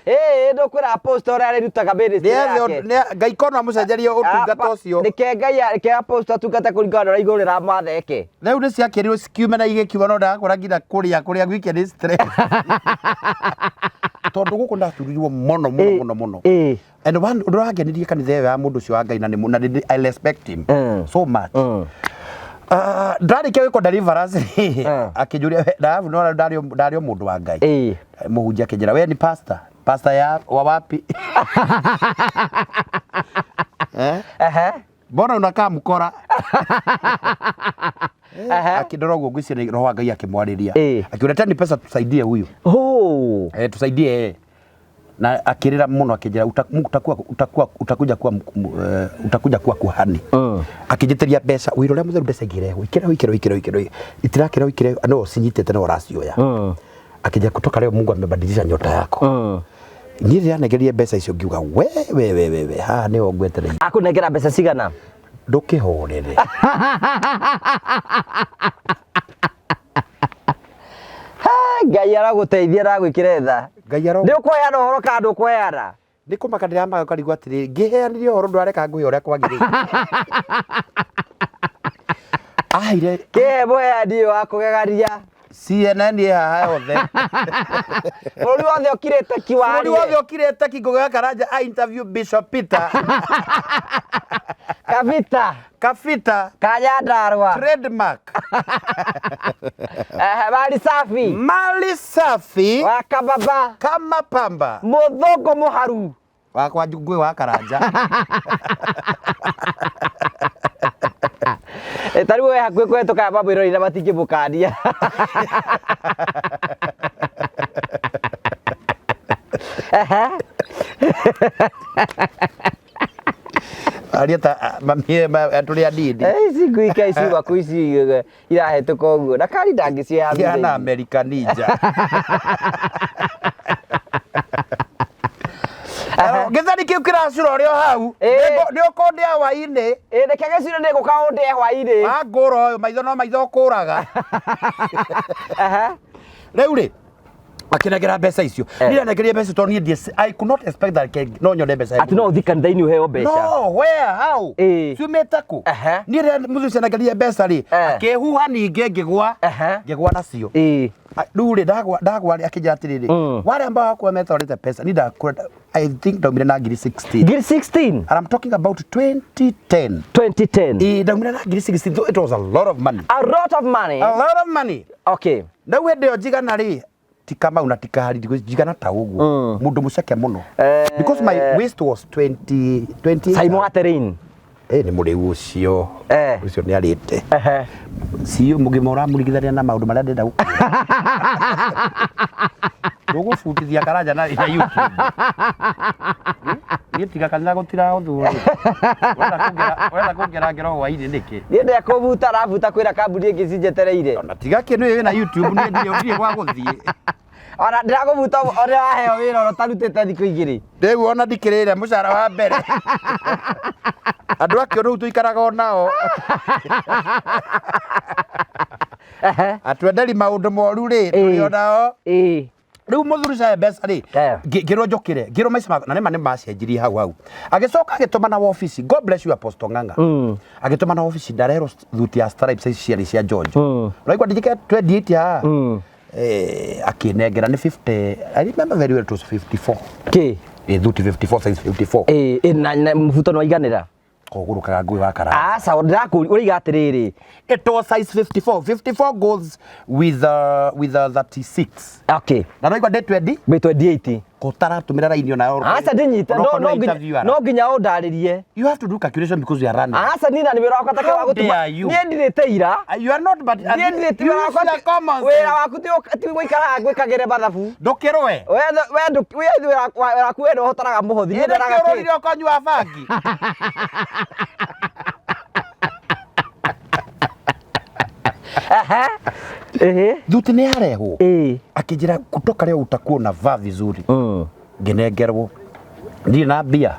A: Ĩĩ ndũkwĩra apostle ũrĩa arĩrutaga ministry yake.
B: Ngai korwo no amũcenjerie ũtungata ũcio.
A: Reke Ngai reke apostle atungate kũringana na ũrĩa igũrũ rĩramwatha eke.
B: Rĩu nĩ ciakĩrirwo cikiume na igĩkiuma no ndagakora nginya kũrĩa kũrĩa gwiki nĩ stress. Tondũ gũkũ ndaturirwo mũno mũno mũno mũno. And one ũndũ ũrangenirie kanitha ĩyo ya mũndũ ũcio wa Ngai na nĩ na nĩ- I respect him so much. Ndarĩkia gwĩkwo deliverance rĩ, akĩnjũria ndabu no ndarĩ ndarĩ o mũndũ wa Ngai. Mũhunjia akĩnjĩra we ni pastor pastor ya wa wapi? Eh? Mbona unakaa mkora? Akĩndora ũguo ngwĩciria roho wa Ngai akĩmwarĩria. Akiuga teni pesa tusaidie huyu.
A: Oh.
B: Eh, tusaidie eh. Na akĩrĩra mũno akĩnjĩra utakuwa utakuwa utakuja kuwa utakuja kuwa kuhani. Akĩnjĩtĩria mbeca wĩra ũrĩa mũtheru mbeca ingĩrehwo ikĩrehwo ikĩrehwo ikĩrehwo ikĩrehwo itirakĩrehwo ikĩrehwo no cinyitĩte no ũracioya. Akĩnjĩra kutoka leo Mungu amebadilisha nyota yako. Niĩ rĩrĩa anengerire mbeca icio ngiuga we we we we we haha nĩho ngwetereire.
A: Akũnengera mbeca cigana?
B: Ndũkĩhorere.
A: Ngai aragũteithia na agwĩkĩre tha.
B: Ngai aro
A: Nĩ ũkũheana ũhoro kana ndũkũheana?
B: Nĩ kũmaka ndĩramaka ngarigwo atĩrĩrĩ ngĩheanire ũhoro ndũrareka ngũhe ũrĩa kwagĩrĩire. Aheire
A: Kĩhe mũheani ũyũ wa kũgegania.
B: CNN ĩ haha yothe.
A: Bũrũri wothe ũkirĩte ki
B: Bũrũri
A: warie.
B: wothe ũkirĩte ki Ngũgĩ wa Karanja a interview Bishop Peter.
A: Kabita.
B: Kabita.
A: Kanyandarua.
B: Trademark.
A: Mali safi.
B: Mali safi.
A: Wa kababa.
B: Kama pamba.
A: Mũthũngũ mũharu.
B: Wakwa Ngũgĩ wa Karanja.
A: Ta rĩu we hakuhĩ kũhetũka aya mamwĩrorire matingĩmũkania.
B: Aria ta mami tũrĩ anini.
A: Ici ngui kaĩ ciuma kũ ici irahetũka ũguo na kari ndangĩcioya
B: Ihana America Ninja. Gĩtheri kĩu kĩracura ũrĩ o hau. Nĩ ũkũndĩa hwainĩ.
A: Ĩĩ reke gĩcure nĩ ngũka ũndĩe hwainĩ.
B: Wangũra ũyũ maitho no maitho ũkũraga. Rĩu rĩ akinengera mbeca icio niĩ anengerie mbeca tondũ niĩ ndiĩ I could not expect that no nyone mbeca
A: Atĩ no ũthiĩ kanitha-inĩ ũheo mbeca.
B: No, where, how? Ciumĩte kũ? Niĩ rĩrĩa mũthuri ũcio anengerire mbeca rĩ, akĩhuha ningĩ ngĩgwa, ngĩgwa nacio. Rĩu rĩ ndagwa ndagwa rĩ akĩnjĩra atĩrĩrĩ, wale ambao hawakuwa wametwarĩte pesa, niĩ ndakũra I think ndaumire na ngiri 16.
A: Ngiri 16?
B: And I'm talking about 2010.
A: 2010.
B: Ĩĩ ndaumire na ngiri 16, so it was a lot of money.
A: A lot of money.
B: A lot of money.
A: Okay.
B: Rĩu hĩndĩ ĩyo njigana rĩ, ti Kamau na ti Kahari, njigana ta ũguo. Mũndũ mũceke mũno. Because my waist was 20, 28.
A: Simon Aterin.
B: Eh, nĩ mũrĩu ũcio. Ũcio nĩ arĩte. Cio mũgima ũramũringithania na maũndũ marĩa ndĩrenda gũkwĩra. Ndũgũbundithia Karanja na na YouTube. Niĩ tiga kanitha gũtiraũthwo rĩ. Ũrenda kũngera ũrenda kũngera ngero hwainĩ nĩkĩ?
A: Niĩ ndekũbuta arabuta kwĩra kambuni ĩngĩ cinjetereire.
B: Ona tiga kĩndũ wĩna YouTube niĩ ndirĩ ndirĩ gwa gũthiĩ.
A: Ona ndĩrakũbuta ũrĩa waheo wĩra ona ũtarutĩte thikũ igĩrĩ.
B: Rĩu ona ndikĩrĩre mũcara wa mbere. Andũ akĩo rĩu tũikaraga o nao. Atwenderi maũndũ moru rĩ, tũrĩ o nao. Rĩu mũthuri cae mbeca rĩ, ngĩrwo njũkĩre, ngĩrwo maica makwa, na nĩma nĩ macenjirie hau hau. Agĩcoka agĩtũmana wabici, God bless you Apostle Ng'ang'a. Agĩtũmana wabici ndarehwo thuti ya stripes ici ciarĩ cia George. Ũraigua ndijike 28 haha. Akĩnengera nĩ 50, I remember very well it was 54.
A: Kĩ?
B: Thuti 54, size 54.
A: Na mũbuto nĩ waiganĩra?
B: Kũgũrũkaga ngũĩ wa karanga.
A: Aca, ndĩrakũria, ũroiga atĩrĩrĩ.
B: It was size 54. 54 goes with 36.
A: Okay.
B: Na no igua ndĩ 20?
A: Wĩ 28.
B: Kũtaratũmĩra raini ona yo.
A: Aca ndĩnyite, no nginya ũndarĩrie.
B: You have to do calculation because you are running.
A: Aca niĩ na nĩ wĩra wakwa take wa gũtuma. Niĩ ndirĩ teira.
B: You are not but
A: niĩ ndirĩ wĩra wakwa wĩra waku ti gũikara ngwĩkagĩre mathabu.
B: Ndũkĩrũe.
A: We wĩra waku we ndũhotaraga mũhothi. Niĩ
B: ndoraga kĩ. Ũrorire ũkanyua bangi. Thuti nĩ yarehwo. Akĩnjĩra kutoka leo utakuwa unavaa vizuri. Ngĩnengerwo. Ndirĩ na mbia,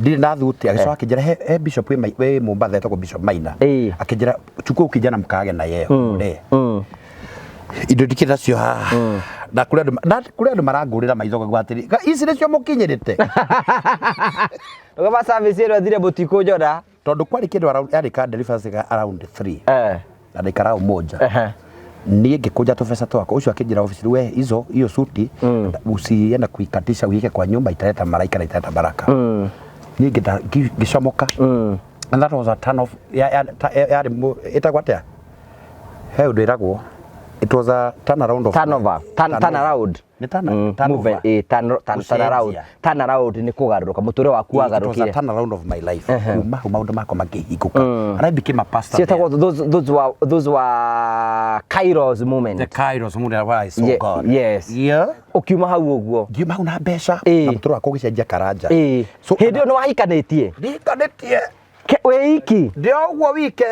B: ndirĩ na thuti. Agĩcoka akĩnjĩra he bishop wĩ Mombasa etagwo Bishop Maina. Akĩnjĩra, chukua ukijana mkaage na yeye mũree. Indo ndikĩrĩ nacio haha na kũrĩ andũ na kũrĩ andũ marangũrĩra maitho ngaigua atĩrĩ, "Ga- ici nĩcio mũkinyĩrĩte?"
A: Ũgaba service ĩno ĩthire mũtikũ njona.
B: Tondũ kwarĩ kĩndũ around yarĩ ka deliverance ka around 3 na ndaikara Umoja. Niĩ ngĩkũnja tũbeca twakwa, ũcio akĩnjĩra office, we hizo hiyo suti usienda kuikatisha, uiweke kwa nyumba, italeta malaika na italeta baraka. Niĩ ngĩcomoka and that was a turn off yarĩ ĩtagwo atĩa, he ũndũ ĩragwo, it was a turn around of
A: Turnover. Turn around.
B: Nĩ turn
A: Move,
B: over.
A: Turn, turn, turn around.
B: Gũcenjia.
A: Turn around nĩ kũgarũrũka mũtũrĩre waku
B: It was a
A: wagarũrũkire.
B: turn around of my life. Kuma hau maũndũ makwa makĩhingũka and I became a pastor there.
A: Ciĩtagwo those were Kairos moment.
B: The Kairos moment where I saw God.
A: Yes.
B: Yeah.
A: Ũkiuma hau ũguo.
B: Ngiuma hau na mbeca na mũtũrĩre wakwa ũgĩcenjia karanja.
A: So hĩndĩ ĩyo nĩ wahikanĩtie?
B: Ndihikanĩtie.
A: Wĩ iki?
B: Ndĩ o ũguo wike.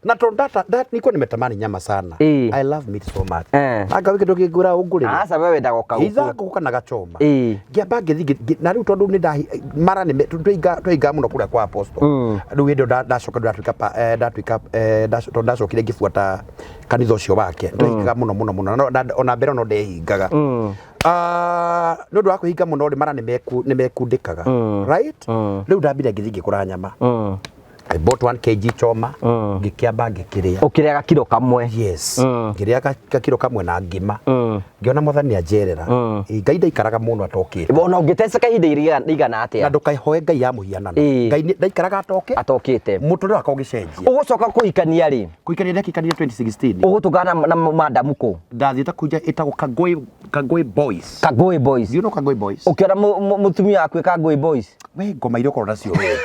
B: Na tondũ nilikuwa nimetamani nyama sana. I love meat so much. Anga wiki ndũkĩngũra ũngũrĩre.
A: Aca, we wendaga o kagũkũ.
B: Either ngũkũ kana gachoma. Ngĩamba ngĩthiĩ na rĩu tondũ nĩ ndahi mara nĩ twĩingaga mũno kũrĩa kwa apostle. Rĩu hĩndĩ ĩyo ndacoka ndatuĩka tondũ ndacokire ngĩbuata kanitha ũcio wake. Twĩhingaga mũno mũno mũno. Na ona mbere no ndehingaga. Ah, nĩ ũndũ wa kwĩhinga mũno rĩ, mara nĩ mekundĩkaga. Right? Rĩu ndambire ngĩthiĩ ngĩgũra nyama. I bought 1 kg choma, ngĩkĩamba ngĩkĩrĩa.
A: Ũkĩrĩa gakiro kamwe.
B: Yes. Ngĩrĩa gakiro kamwe na ngima. Ngĩona Mwathani anjerera. Ĩ, Ngai ndaikaraga mũno atokĩte.
A: Ona ũngĩteceka ihinda rĩigana
B: Na
A: atĩa.
B: ndũkaihoe Ngai ya mũhianano. Ngai ndaikaraga atoke.
A: Atokĩte.
B: Mũtũrĩre wakwa ũgĩcenjia.
A: Ũgũcoka kũhikania rĩ?
B: Kũhikania ndekĩkania 2016.
A: Ũgũtũngana na madamu kũ?
B: Ndathiĩte kũnja ĩtagwo Kangoi Boys.
A: Kangoi Boys.
B: Do you know Kangoi Boys?
A: Ũkĩona mũtumia waku Kangoi Boys?
B: We ngoma iria ũkorwo nacio we.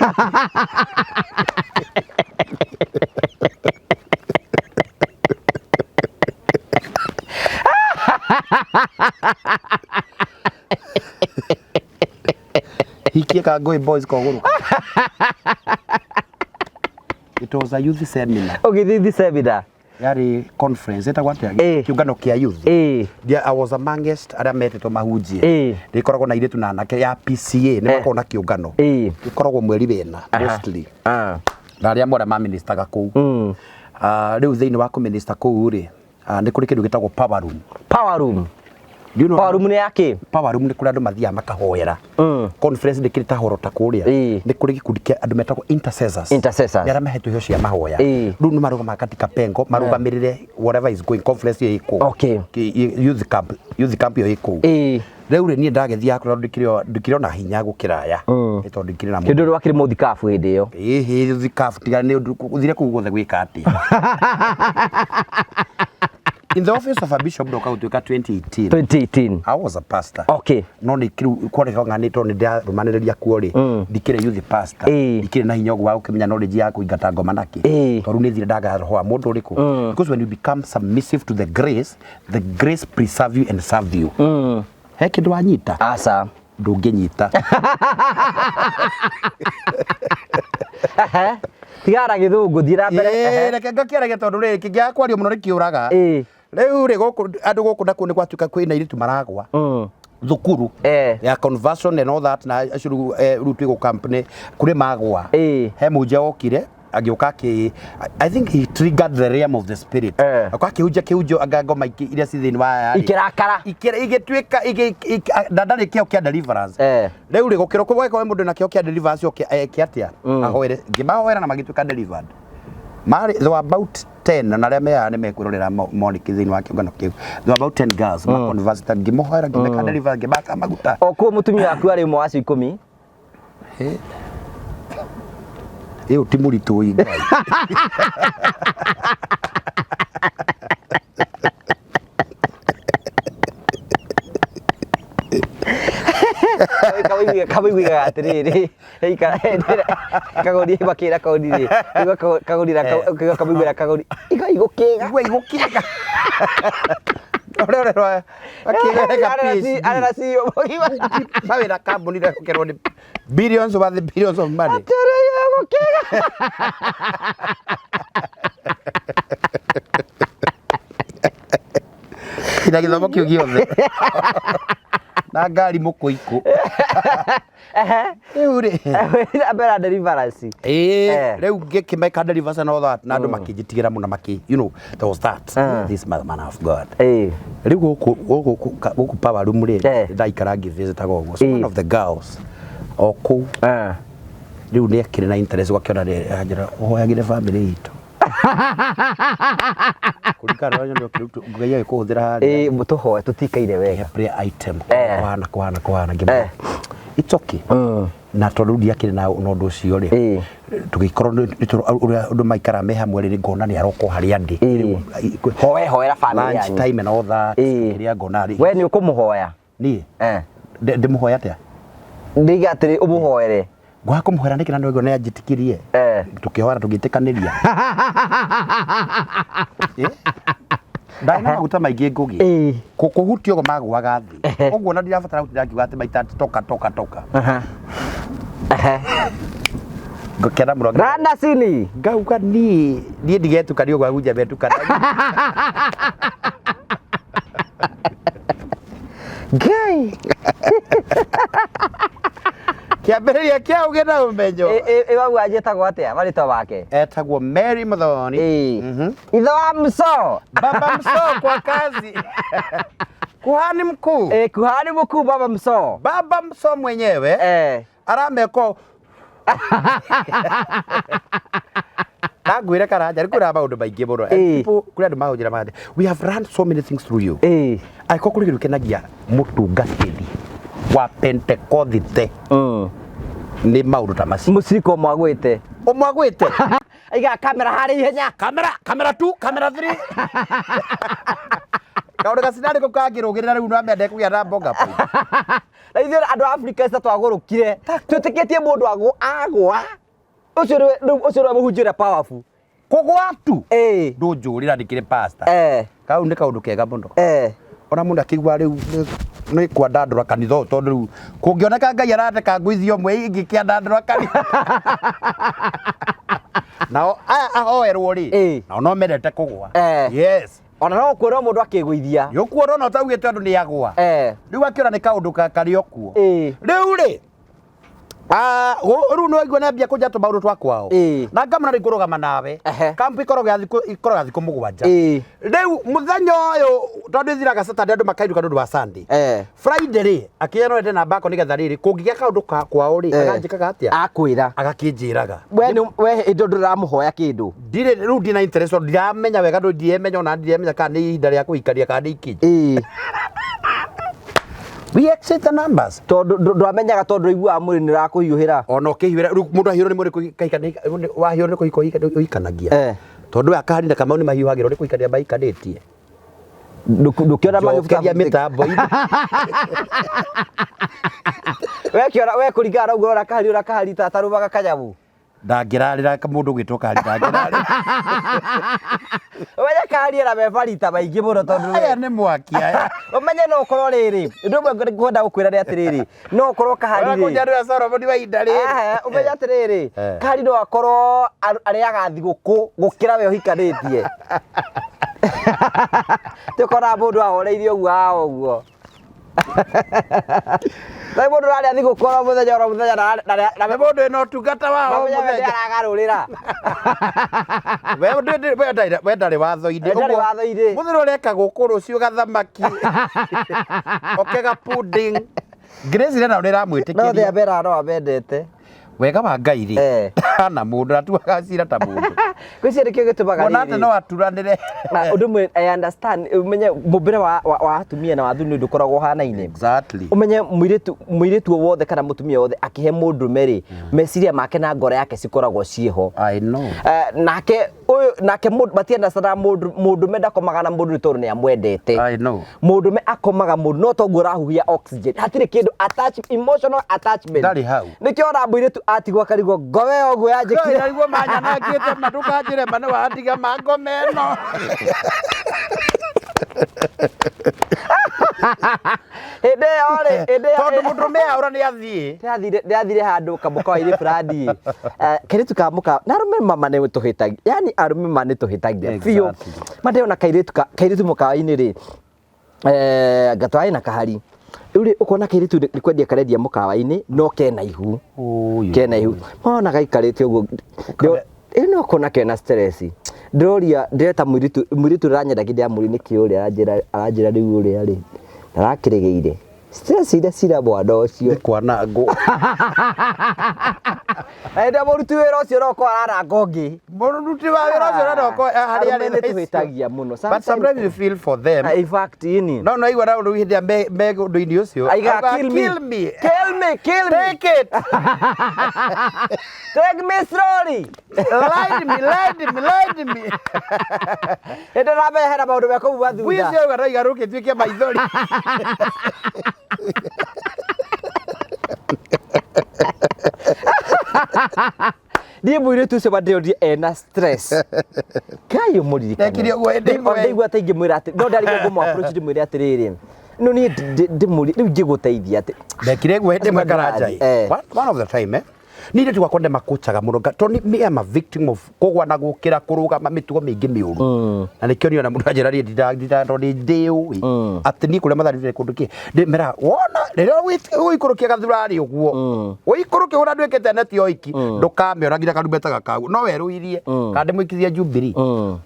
B: Hikie Kangoi Boys kogũrũka. It was a youth seminar.
A: Ũgĩthiĩ seminar.
B: Yarĩ conference ĩtagwo atĩa? Kĩũngano kĩa youth. I was amongst arĩa metĩtwo mahunjie. Rĩkoragwo na airĩtu na anake ya PCA, nĩ makoragwo na kĩũngano. Gĩkoragwo mweri wena mostly. Na arĩa amwe arĩa maministaga kũu. Ah, rĩu thĩinĩ wa kũminista kũu rĩ, nĩ kũrĩ kĩndũ gĩtagwo power room.
A: Power room.
B: Do you know
A: Power room nĩ ya kĩ?
B: Power room nĩ kũrĩa andũ mathiaga makahoera. Conference ndĩkĩrĩ ta horo ta kũrĩa. Nĩ kũrĩ gĩkundi kĩa andũ metagwo intercessors.
A: Intercessors.
B: Nĩ arĩa mahetwo iheo cia mahoya. Rĩu nĩ marũgamaga katika pengo marũgamĩrĩre whatever is going, conference ĩyo ĩ kũu. Youth camp ĩyo ĩ kũu. Rĩu rĩ, niĩ ndagĩthiaga kũrĩa ndikĩrĩ ona hinya gũkĩra aya. Nĩ tondũ ndikĩrĩ na
A: Hĩndĩ ĩyo wakĩrĩ mũthikabu hĩndĩ ĩyo.
B: Ĩhĩ, thikabu tiga nĩ ũndũ ũthire kũu guothe gwĩka atĩa? In the office of a bishop ndoka gũtuĩka 2018.
A: 2018.
B: I was a pastor. No nĩ kĩrĩu kwarĩ ng'ani tondũ nĩ ndĩrarũmanĩrĩria kuo rĩ, ndikĩrĩ youth pastor. Ndikĩrĩ na hinya ũguo wa gũkĩmenya knowledge ya kũingata ngoma nakĩ. Tondũ nĩ thire ndaga roho wa mũndũ ũrĩkũ. Because when you become submissive to the grace, the grace preserve you and serve you. He kĩndũ wanyita?
A: Aca.
B: Ndũngĩnyita.
A: Tigara gĩthũngũ, thiĩ na mbere.
B: Reke ngakĩaragia tondũ rĩrĩ kĩngĩaga kwario mũno nĩkĩũraga. Rĩu rĩ, gũkũ andũ gũkũ nakuo nĩ gwatuĩka kwĩna airĩtu maragwa thukuru ya conversion and all that, na acio rĩu rĩu twĩ gũ camp nĩ kũrĩ magwa. He mũnja wokire agĩũka akĩ, I think he triggered the realm of the spirit. Akoka akĩhunjia kĩhunjio anga ngoma iria ci thĩinĩ wa aya rĩ.
A: Ikĩrakara.
B: Igĩtuĩka na ndarĩ kĩo kĩa deliverance. Rĩu rĩ, gũkĩrwo kũgwekwo mũndũ na kĩo kĩa deliverance oke eke atĩa? Ahoere, ngĩmahoera na magĩtuĩka delivered. Marĩ, they were about 10, na arĩa meaga nĩ mekwĩrorera moniki thĩinĩ wa kĩũngano kĩu. They were about 10 girls ma converted, ngĩmahoera, ngĩmeka deliverance, ngĩmaka maguta.
A: O kuo mũtumia waku arĩ ũmwe wa acio 10?
B: Ĩyo ti mũritũ ĩ Ngai.
A: Kamũiguaga atĩrĩrĩ, kagũri makĩra kagũri rĩ, kagũri na kamũiguĩra kagũri iga igũkĩga.
B: Igua igũkĩga. Ũrĩa ũrerwo akĩgereka PhD.
A: Arera CEO mũgima.
B: Mawĩra kambuni rehokerwo nĩ billions over the billions of money.
A: Atĩrĩrĩ gũkĩga.
B: Na gĩthomo kĩu gĩothe. Na ngari mũkũikũ. Rĩu rĩ.
A: Mbera deliverance.
B: Ĩĩ,
A: Eh.
B: rĩu ngĩkĩmeka deliverance and all that na andũ makĩnjĩtigĩra mũno makĩ you know there was that this man of God. Rĩu gũkũ gũkũ power room rĩ ndaikara ngĩvisitaga ũguo, so one of the girls o kũu rĩu nĩ akĩrĩ na interest gwakĩona rĩ anjĩra ũhoyagĩre family itũ kũringana na ũrĩa rĩu Ngai agĩkũhũthĩra harĩa.
A: Ĩĩ, tũhoe tũtikaire wega.
B: Prayer item kũhana kũhana kũhana ngĩmwĩra it's okay na tondũ ndiakĩrĩ na ũndũ ũcio rĩ tũgĩkorwo ũrĩa andũ maikara me hamwe rĩ ngona nĩ aroka o harĩa ndĩ.
A: Hoe hoera family
B: lunch
A: yanyu.
B: time and all that kĩrĩa ngona rĩ
A: We nĩ ũkũmũhoya?
B: Niĩ ndĩmũhoya atĩa?
A: Ndiga atĩrĩ ũmũhoere.
B: Ngwaga kũmũhoera nĩkĩ na nĩwaigua nĩ anjĩtĩkirie? Tũkĩhoera tũgĩtĩkanĩria. Ndarĩ na maguta maingĩ Ngũgĩ. Kũhutia ũguo magũaga thĩ. Ũguo na ndirabatara gũtinda ngiuga atĩ maita toka toka toka. Ngũkena mũno.
A: Randa sini.
B: Ngauga niĩ ndigetukania ũguo ahunjia metukanagia.
A: Ngai.
B: Kĩambĩrĩria kĩa ũgĩ na ũmenyo.
A: Ĩ wau anjĩtagwo atĩa marĩtwa make?
B: Etagwo Mary Muthoni.
A: Ithe wa Mso.
B: Baba Mso kwa kazi. Kuhani mkuu.
A: Kuhani mkuu Baba Mso.
B: Baba Mso mwenyewe. Arameko na ngwĩre karanja nĩ kwĩra maũndũ maingĩ mũno. And people kũrĩ andũ mahũnjĩra magate we have run so many things through you. Angĩkorwo kũrĩ kĩndũ kĩnagia mũtungatĩri wa Pentekothite nĩ maũndũ ta macio.
A: Mũcirika ũmwe agwĩte.
B: Ũmwe agwĩte.
A: Aigaga kamera harĩa ihenya.
B: Kamera, kamera 2, kamera 3. Kaũndũ gacinarĩ kau kangĩrũgĩrĩra rĩu no amende kũgĩa na mboga point.
A: Na ithuĩ andũ a Afrika ica twagũrũkire. Twĩtĩkĩtie mũndũ agwa. Ũcio nĩwe rĩu ũcio nĩwe mũhunjia ũrĩa powerful.
B: Kũgwa tu. Ndũnjũrĩra ndĩkĩrĩ pastor. Kau nĩ kaũndũ kega mũno. Ona mũndũ akĩigua rĩu nĩ kwandandũra kanitha ũyũ tondũ rĩu kũngĩoneka Ngai arateka ngũithi ũmwe ingĩkĩandandũra kanitha. Nao aya ahoerwo rĩ, nao no mendete kũgwa. Yes.
A: Ona no ũkuona mũndũ akĩgũithia.
B: Nĩ ũkuona ona ũtaugĩte ũndũ nĩ agwa. Rĩu akĩona nĩ kaũndũ karĩ o kuo. Rĩu rĩ, rĩu nĩ waigua nĩambia kũnja tũmaũndũ twa kwao. Na ngamona rĩu ngũrũgama nawe. Kampu ĩkoragwo ya thikũ ĩkoragwo ya thikũ mũgwanja. Rĩu mũthenya ũyũ tondũ ĩthiraga Saturday andũ makainũka nĩ ũndũ wa Sunday. Friday rĩ, akĩra no ende namba yakwa nĩgetha rĩrĩ kũngĩgĩa kaũndũ ka kwao rĩ, aganjĩkaga atĩa?
A: Akwĩra.
B: Agakĩnjĩraga.
A: We nĩ we hĩndĩ ĩyo ndũramũhoya kĩndũ.
B: Ndirĩ rĩu ndina interest tondũ ndiramenya wega ndũ ndiremenya ona ndiremenya kana nĩ ihinda rĩa kũhikania kana nĩ ikĩnji. We exchange the numbers.
A: Tondũ ndwamenyaga tondũ ũiguaga mwĩrĩ nĩ ũrakũhiũhĩra.
B: Ona ũkĩhiũhĩra rĩu mũndũ ahiũrwo nĩ mwĩrĩ kũhikania wahiũrwo nĩ kũhika ũhikanagia. Tondũ aya kahari na Kamau nĩ mahiũhagĩrwo nĩ kũhikania mahikanĩtie.
A: Ndũkĩona
B: Njokeria mĩtambo-inĩ.
A: We kĩona we kũringana na ũguo ũrona kahari ũrĩa kahari ta tarũmaga kanyamũ.
B: Ndangĩrarĩra mũndũ ũgwĩtwo kahari ndangĩrarĩra.
A: Ũmenye kahari ena mebarita maingĩ mũno tondũ
B: Aya nĩ mwaki aya.
A: Ũmenye no ũkorwo rĩrĩ, ũndũ ũmwe ngwenda gũkwĩra nĩ atĩrĩrĩ, no ũkorwo kahari rĩ.
B: Ũrakũnjarĩra Solomon wa ihinda rĩrĩ.
A: Ehe, ũmenye atĩrĩrĩ, kahari no akorwo arĩaga thigũkũ gũkĩra we ũhikanĩtie. Tũkoraga mũndũ ahoreirie ũguo haha ũguo. Nĩ mũndũ ũrarĩa thigũkũ oro mũthenya oro mũthenya na
B: Nĩ mũndũ wĩna ũtungata wa o
A: mũthenya
B: mũthenya.
A: aragarũrĩra.
B: We ndarĩ watho-inĩ.
A: We ndarĩ watho-inĩ.
B: Mũthenya ũreka gũkũ rũciũ gathamaki. Oke ga pudding. Grace rĩ nao nĩ
A: No
B: ĩramwĩtĩkĩria.
A: thĩa mbera no amendete.
B: Wega wa Ngai rĩ. Hana mũndũ atuaga cira ta mũndũ.
A: Gwĩciria nĩkĩo gĩtũmaga
B: Kuona atĩ no aturanĩre.
A: Na ũndũ ũmwe I understand ũmenye mũmbĩre wa atumia na wa athuri nĩ ndũkoragwo ũhanaine.
B: Exactly.
A: Ũmenye mũirĩtu o wothe kana mũtumia wothe akĩhe mũndũrũme rĩ, meciria make na ngoro yake cikoragwo ciĩho.
B: I know.
A: Nake ũyũ nake matiendacana mũndũrũme ndakomaga na mũndũ nĩ tondũ nĩ amwendete.
B: I know.
A: Mũndũrũme akomaga mũndũ no toguo ũrahuhia oxygen. Hatirĩ kĩndũ attach, emotional attachment.
B: Ndarĩ hau.
A: Nĩkĩo ona mũirĩtu atigwo akarigwo ngome ũguo yanjĩkire.
B: Ndarigwo manyanangĩte ma ndũkanjĩre ma nĩ wandiga ma ngome ĩno.
A: Hĩndĩ ĩyo rĩ, hĩndĩ ĩyo
B: Tondũ mũndũrũme aũra nĩ athiĩ.
A: Ndĩrathire handũ kamũkawa-inĩ fulani. Kairĩtu ka mũkawa, na arũme mama nĩ tũhĩtagia. Yaani arũme ma nĩ tũhĩtagia biũ.
B: Exactly.
A: Ma ndĩrona kairĩtu mũkawa-inĩ rĩ, ngatwarĩ na kahari. Rĩu rĩ, ũkona kairĩtu nĩ kwendia karendia mũkawa-inĩ no kena ihu.
B: Ũyũ.
A: Kena ihu. Mona gaikarĩte ũguo.
B: Ũkame-
A: Ĩ no ũkona kena stress. Ndĩroria ndĩreta mũirĩtu mũirĩtu ũranyendagia ndĩramũria nĩkĩ ũrĩa aranjĩra aranjĩra rĩu ũrĩa rĩ ndarakĩrĩgĩire. Stress iria cira mwana ũcio.
B: Nĩ kwanangwo.
A: Na hĩndĩ ĩrĩa mũruti wĩra ũcio no ũkorwo araranga ũngĩ.
B: Mũruti wa wĩra ũcio no ũkorwo harĩa
A: Arũme
B: arĩ
A: nĩ
B: thaa icio.
A: tũhĩtagia mũno.
B: But sometimes you feel for them.
A: In fact, ini.
B: No no igua na ũndũ hĩndĩ ĩrĩa me me ũndũ-inĩ ũcio.
A: Aiga,
B: Auga,
A: kill me.
B: Kill me.
A: Kill me, kill me.
B: Take it.
A: Take me slowly.
B: Lie me, lie me, lie me.
A: Hĩndĩ ĩrĩa hena maũndũ mekũmuma thutha.
B: Wĩcio auga no igarũke ituĩke maithori.
A: Niĩ mũirĩtu ũcio mandĩrorie ena stress. Ngai ũmũririkane.
B: Ndekire ũguo hĩndĩ ĩmwe.
A: Ndaigua ta ingĩmwĩra atĩ no ndarigwo ngũmũ approach ndĩmwĩre atĩrĩrĩ. No niĩ ndĩmũrie rĩu ingĩgũteithia atĩ.
B: Ndekire ũguo hĩndĩ ĩmwe Karanja.
A: Eh.
B: One of the time eh. Niĩ nĩ gwakwa ndĩmakũcaga mũno tondũ me am a victim of kũgwa na gũkĩra kũrũgama mĩtugo mĩingĩ mĩũru na nĩkĩo niĩ ona mũndũ anjĩra niĩ tondũ nĩ ndĩũĩ atĩ niĩ kũrĩa matharire kũndũ kĩ ndĩmeraga wona rĩrĩa ũgũikũrũkia gathurarĩ ũguo ũikũrũke ũrĩa nduĩkĩte neti oiki ndũkamĩona nginya karumbeta gakau no werũirie kana ndĩmũikithie Jubilee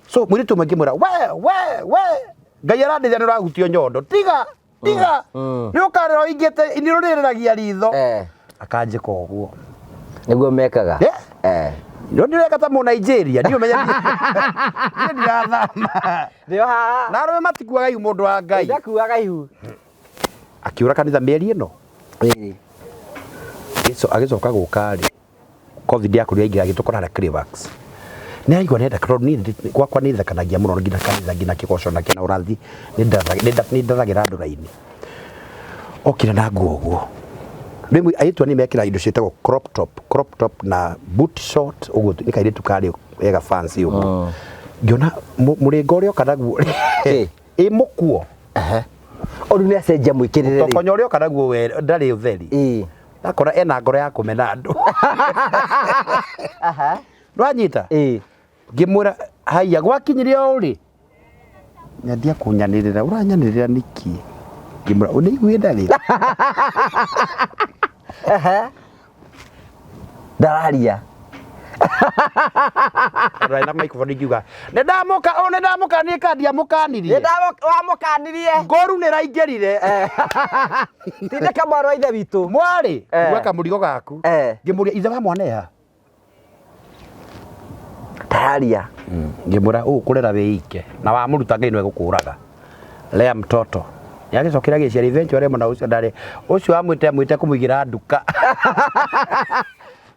B: so mũirĩtu ũmwe ngĩmwĩra we we we Ngai arandĩithia nĩ ũrahutio nyondo tiga tiga nĩ ũkarĩra ũingĩte nĩ ũrĩrĩragia ritho
A: Eh.
B: akanjĩka ũguo
A: Nĩguo mekaga.
B: Yeah.
A: Eh.
B: no ndireka ta mũ Nigeria ndiũ menya niĩ ndirathama
A: Nĩo haha.
B: na arũme matikuaga ihu mũndũ wa Ngai
A: Ndakuaga ihu.
B: akiũra kanitha mĩeri ĩno
A: Ĩĩ.
B: Agĩcoka gũka rĩ covid yakorirwo yaingĩra agĩtũkora harĩa Clearwax nĩ araigua nenda tondũ niĩ gwakwa nĩ thekanagia mũno nginya kanitha nginya kĩgoco nakĩo na ũrathi nĩ ndathagĩra andũ raini okire na nguo ũguo rĩmwe airĩtu anini mekĩraga indo ciĩtagwo crop top crop top na boot short ũguo nĩ kairĩtu karĩ wega fancy ũguo ngĩona mũrĩngo ũrĩa oka naguo
A: Ĩ.
B: ĩ mũkuo
A: Ehe. Ũrĩu nĩ acenjia mwĩkĩrĩre rĩ.
B: tokonya ũrĩa oka naguo we ndarĩ ũtheri
A: Ĩĩ.
B: akora ena ngoro ya kũmena andũ
A: Aha.
B: ndwanyita
A: Ĩĩ.
B: ngĩmwĩra haiya gwakinyire o rĩ nyandia kũnyanĩrĩra ũranyanĩrĩra nĩkĩ ngĩmwĩra nĩ iguĩ ndarĩ
A: Ehe. Ndararia.
B: Tondũ na microphone ingiuga nĩ ndamũka o nĩ ndamũkanirie kana ndiamũkanirie
A: Nĩ wamũkanirie.
B: ngoru nĩ raingĩrire
A: Tindĩka mwana wa ithe witũ.
B: mwarĩ
A: Eh.
B: gweka mũrigo gaku
A: Eh.
B: ngĩmũria ithe wa mwana eha
A: Ndararia.
B: ngĩmwĩra ũũ kũrera wĩike na wamũruta Ngai nĩwe gũkũraga lea mtoto nĩagĩcokire agĩciara eventually mwana ũcio ndarĩ ũcio amwĩte amwĩte kũmũigĩra nduka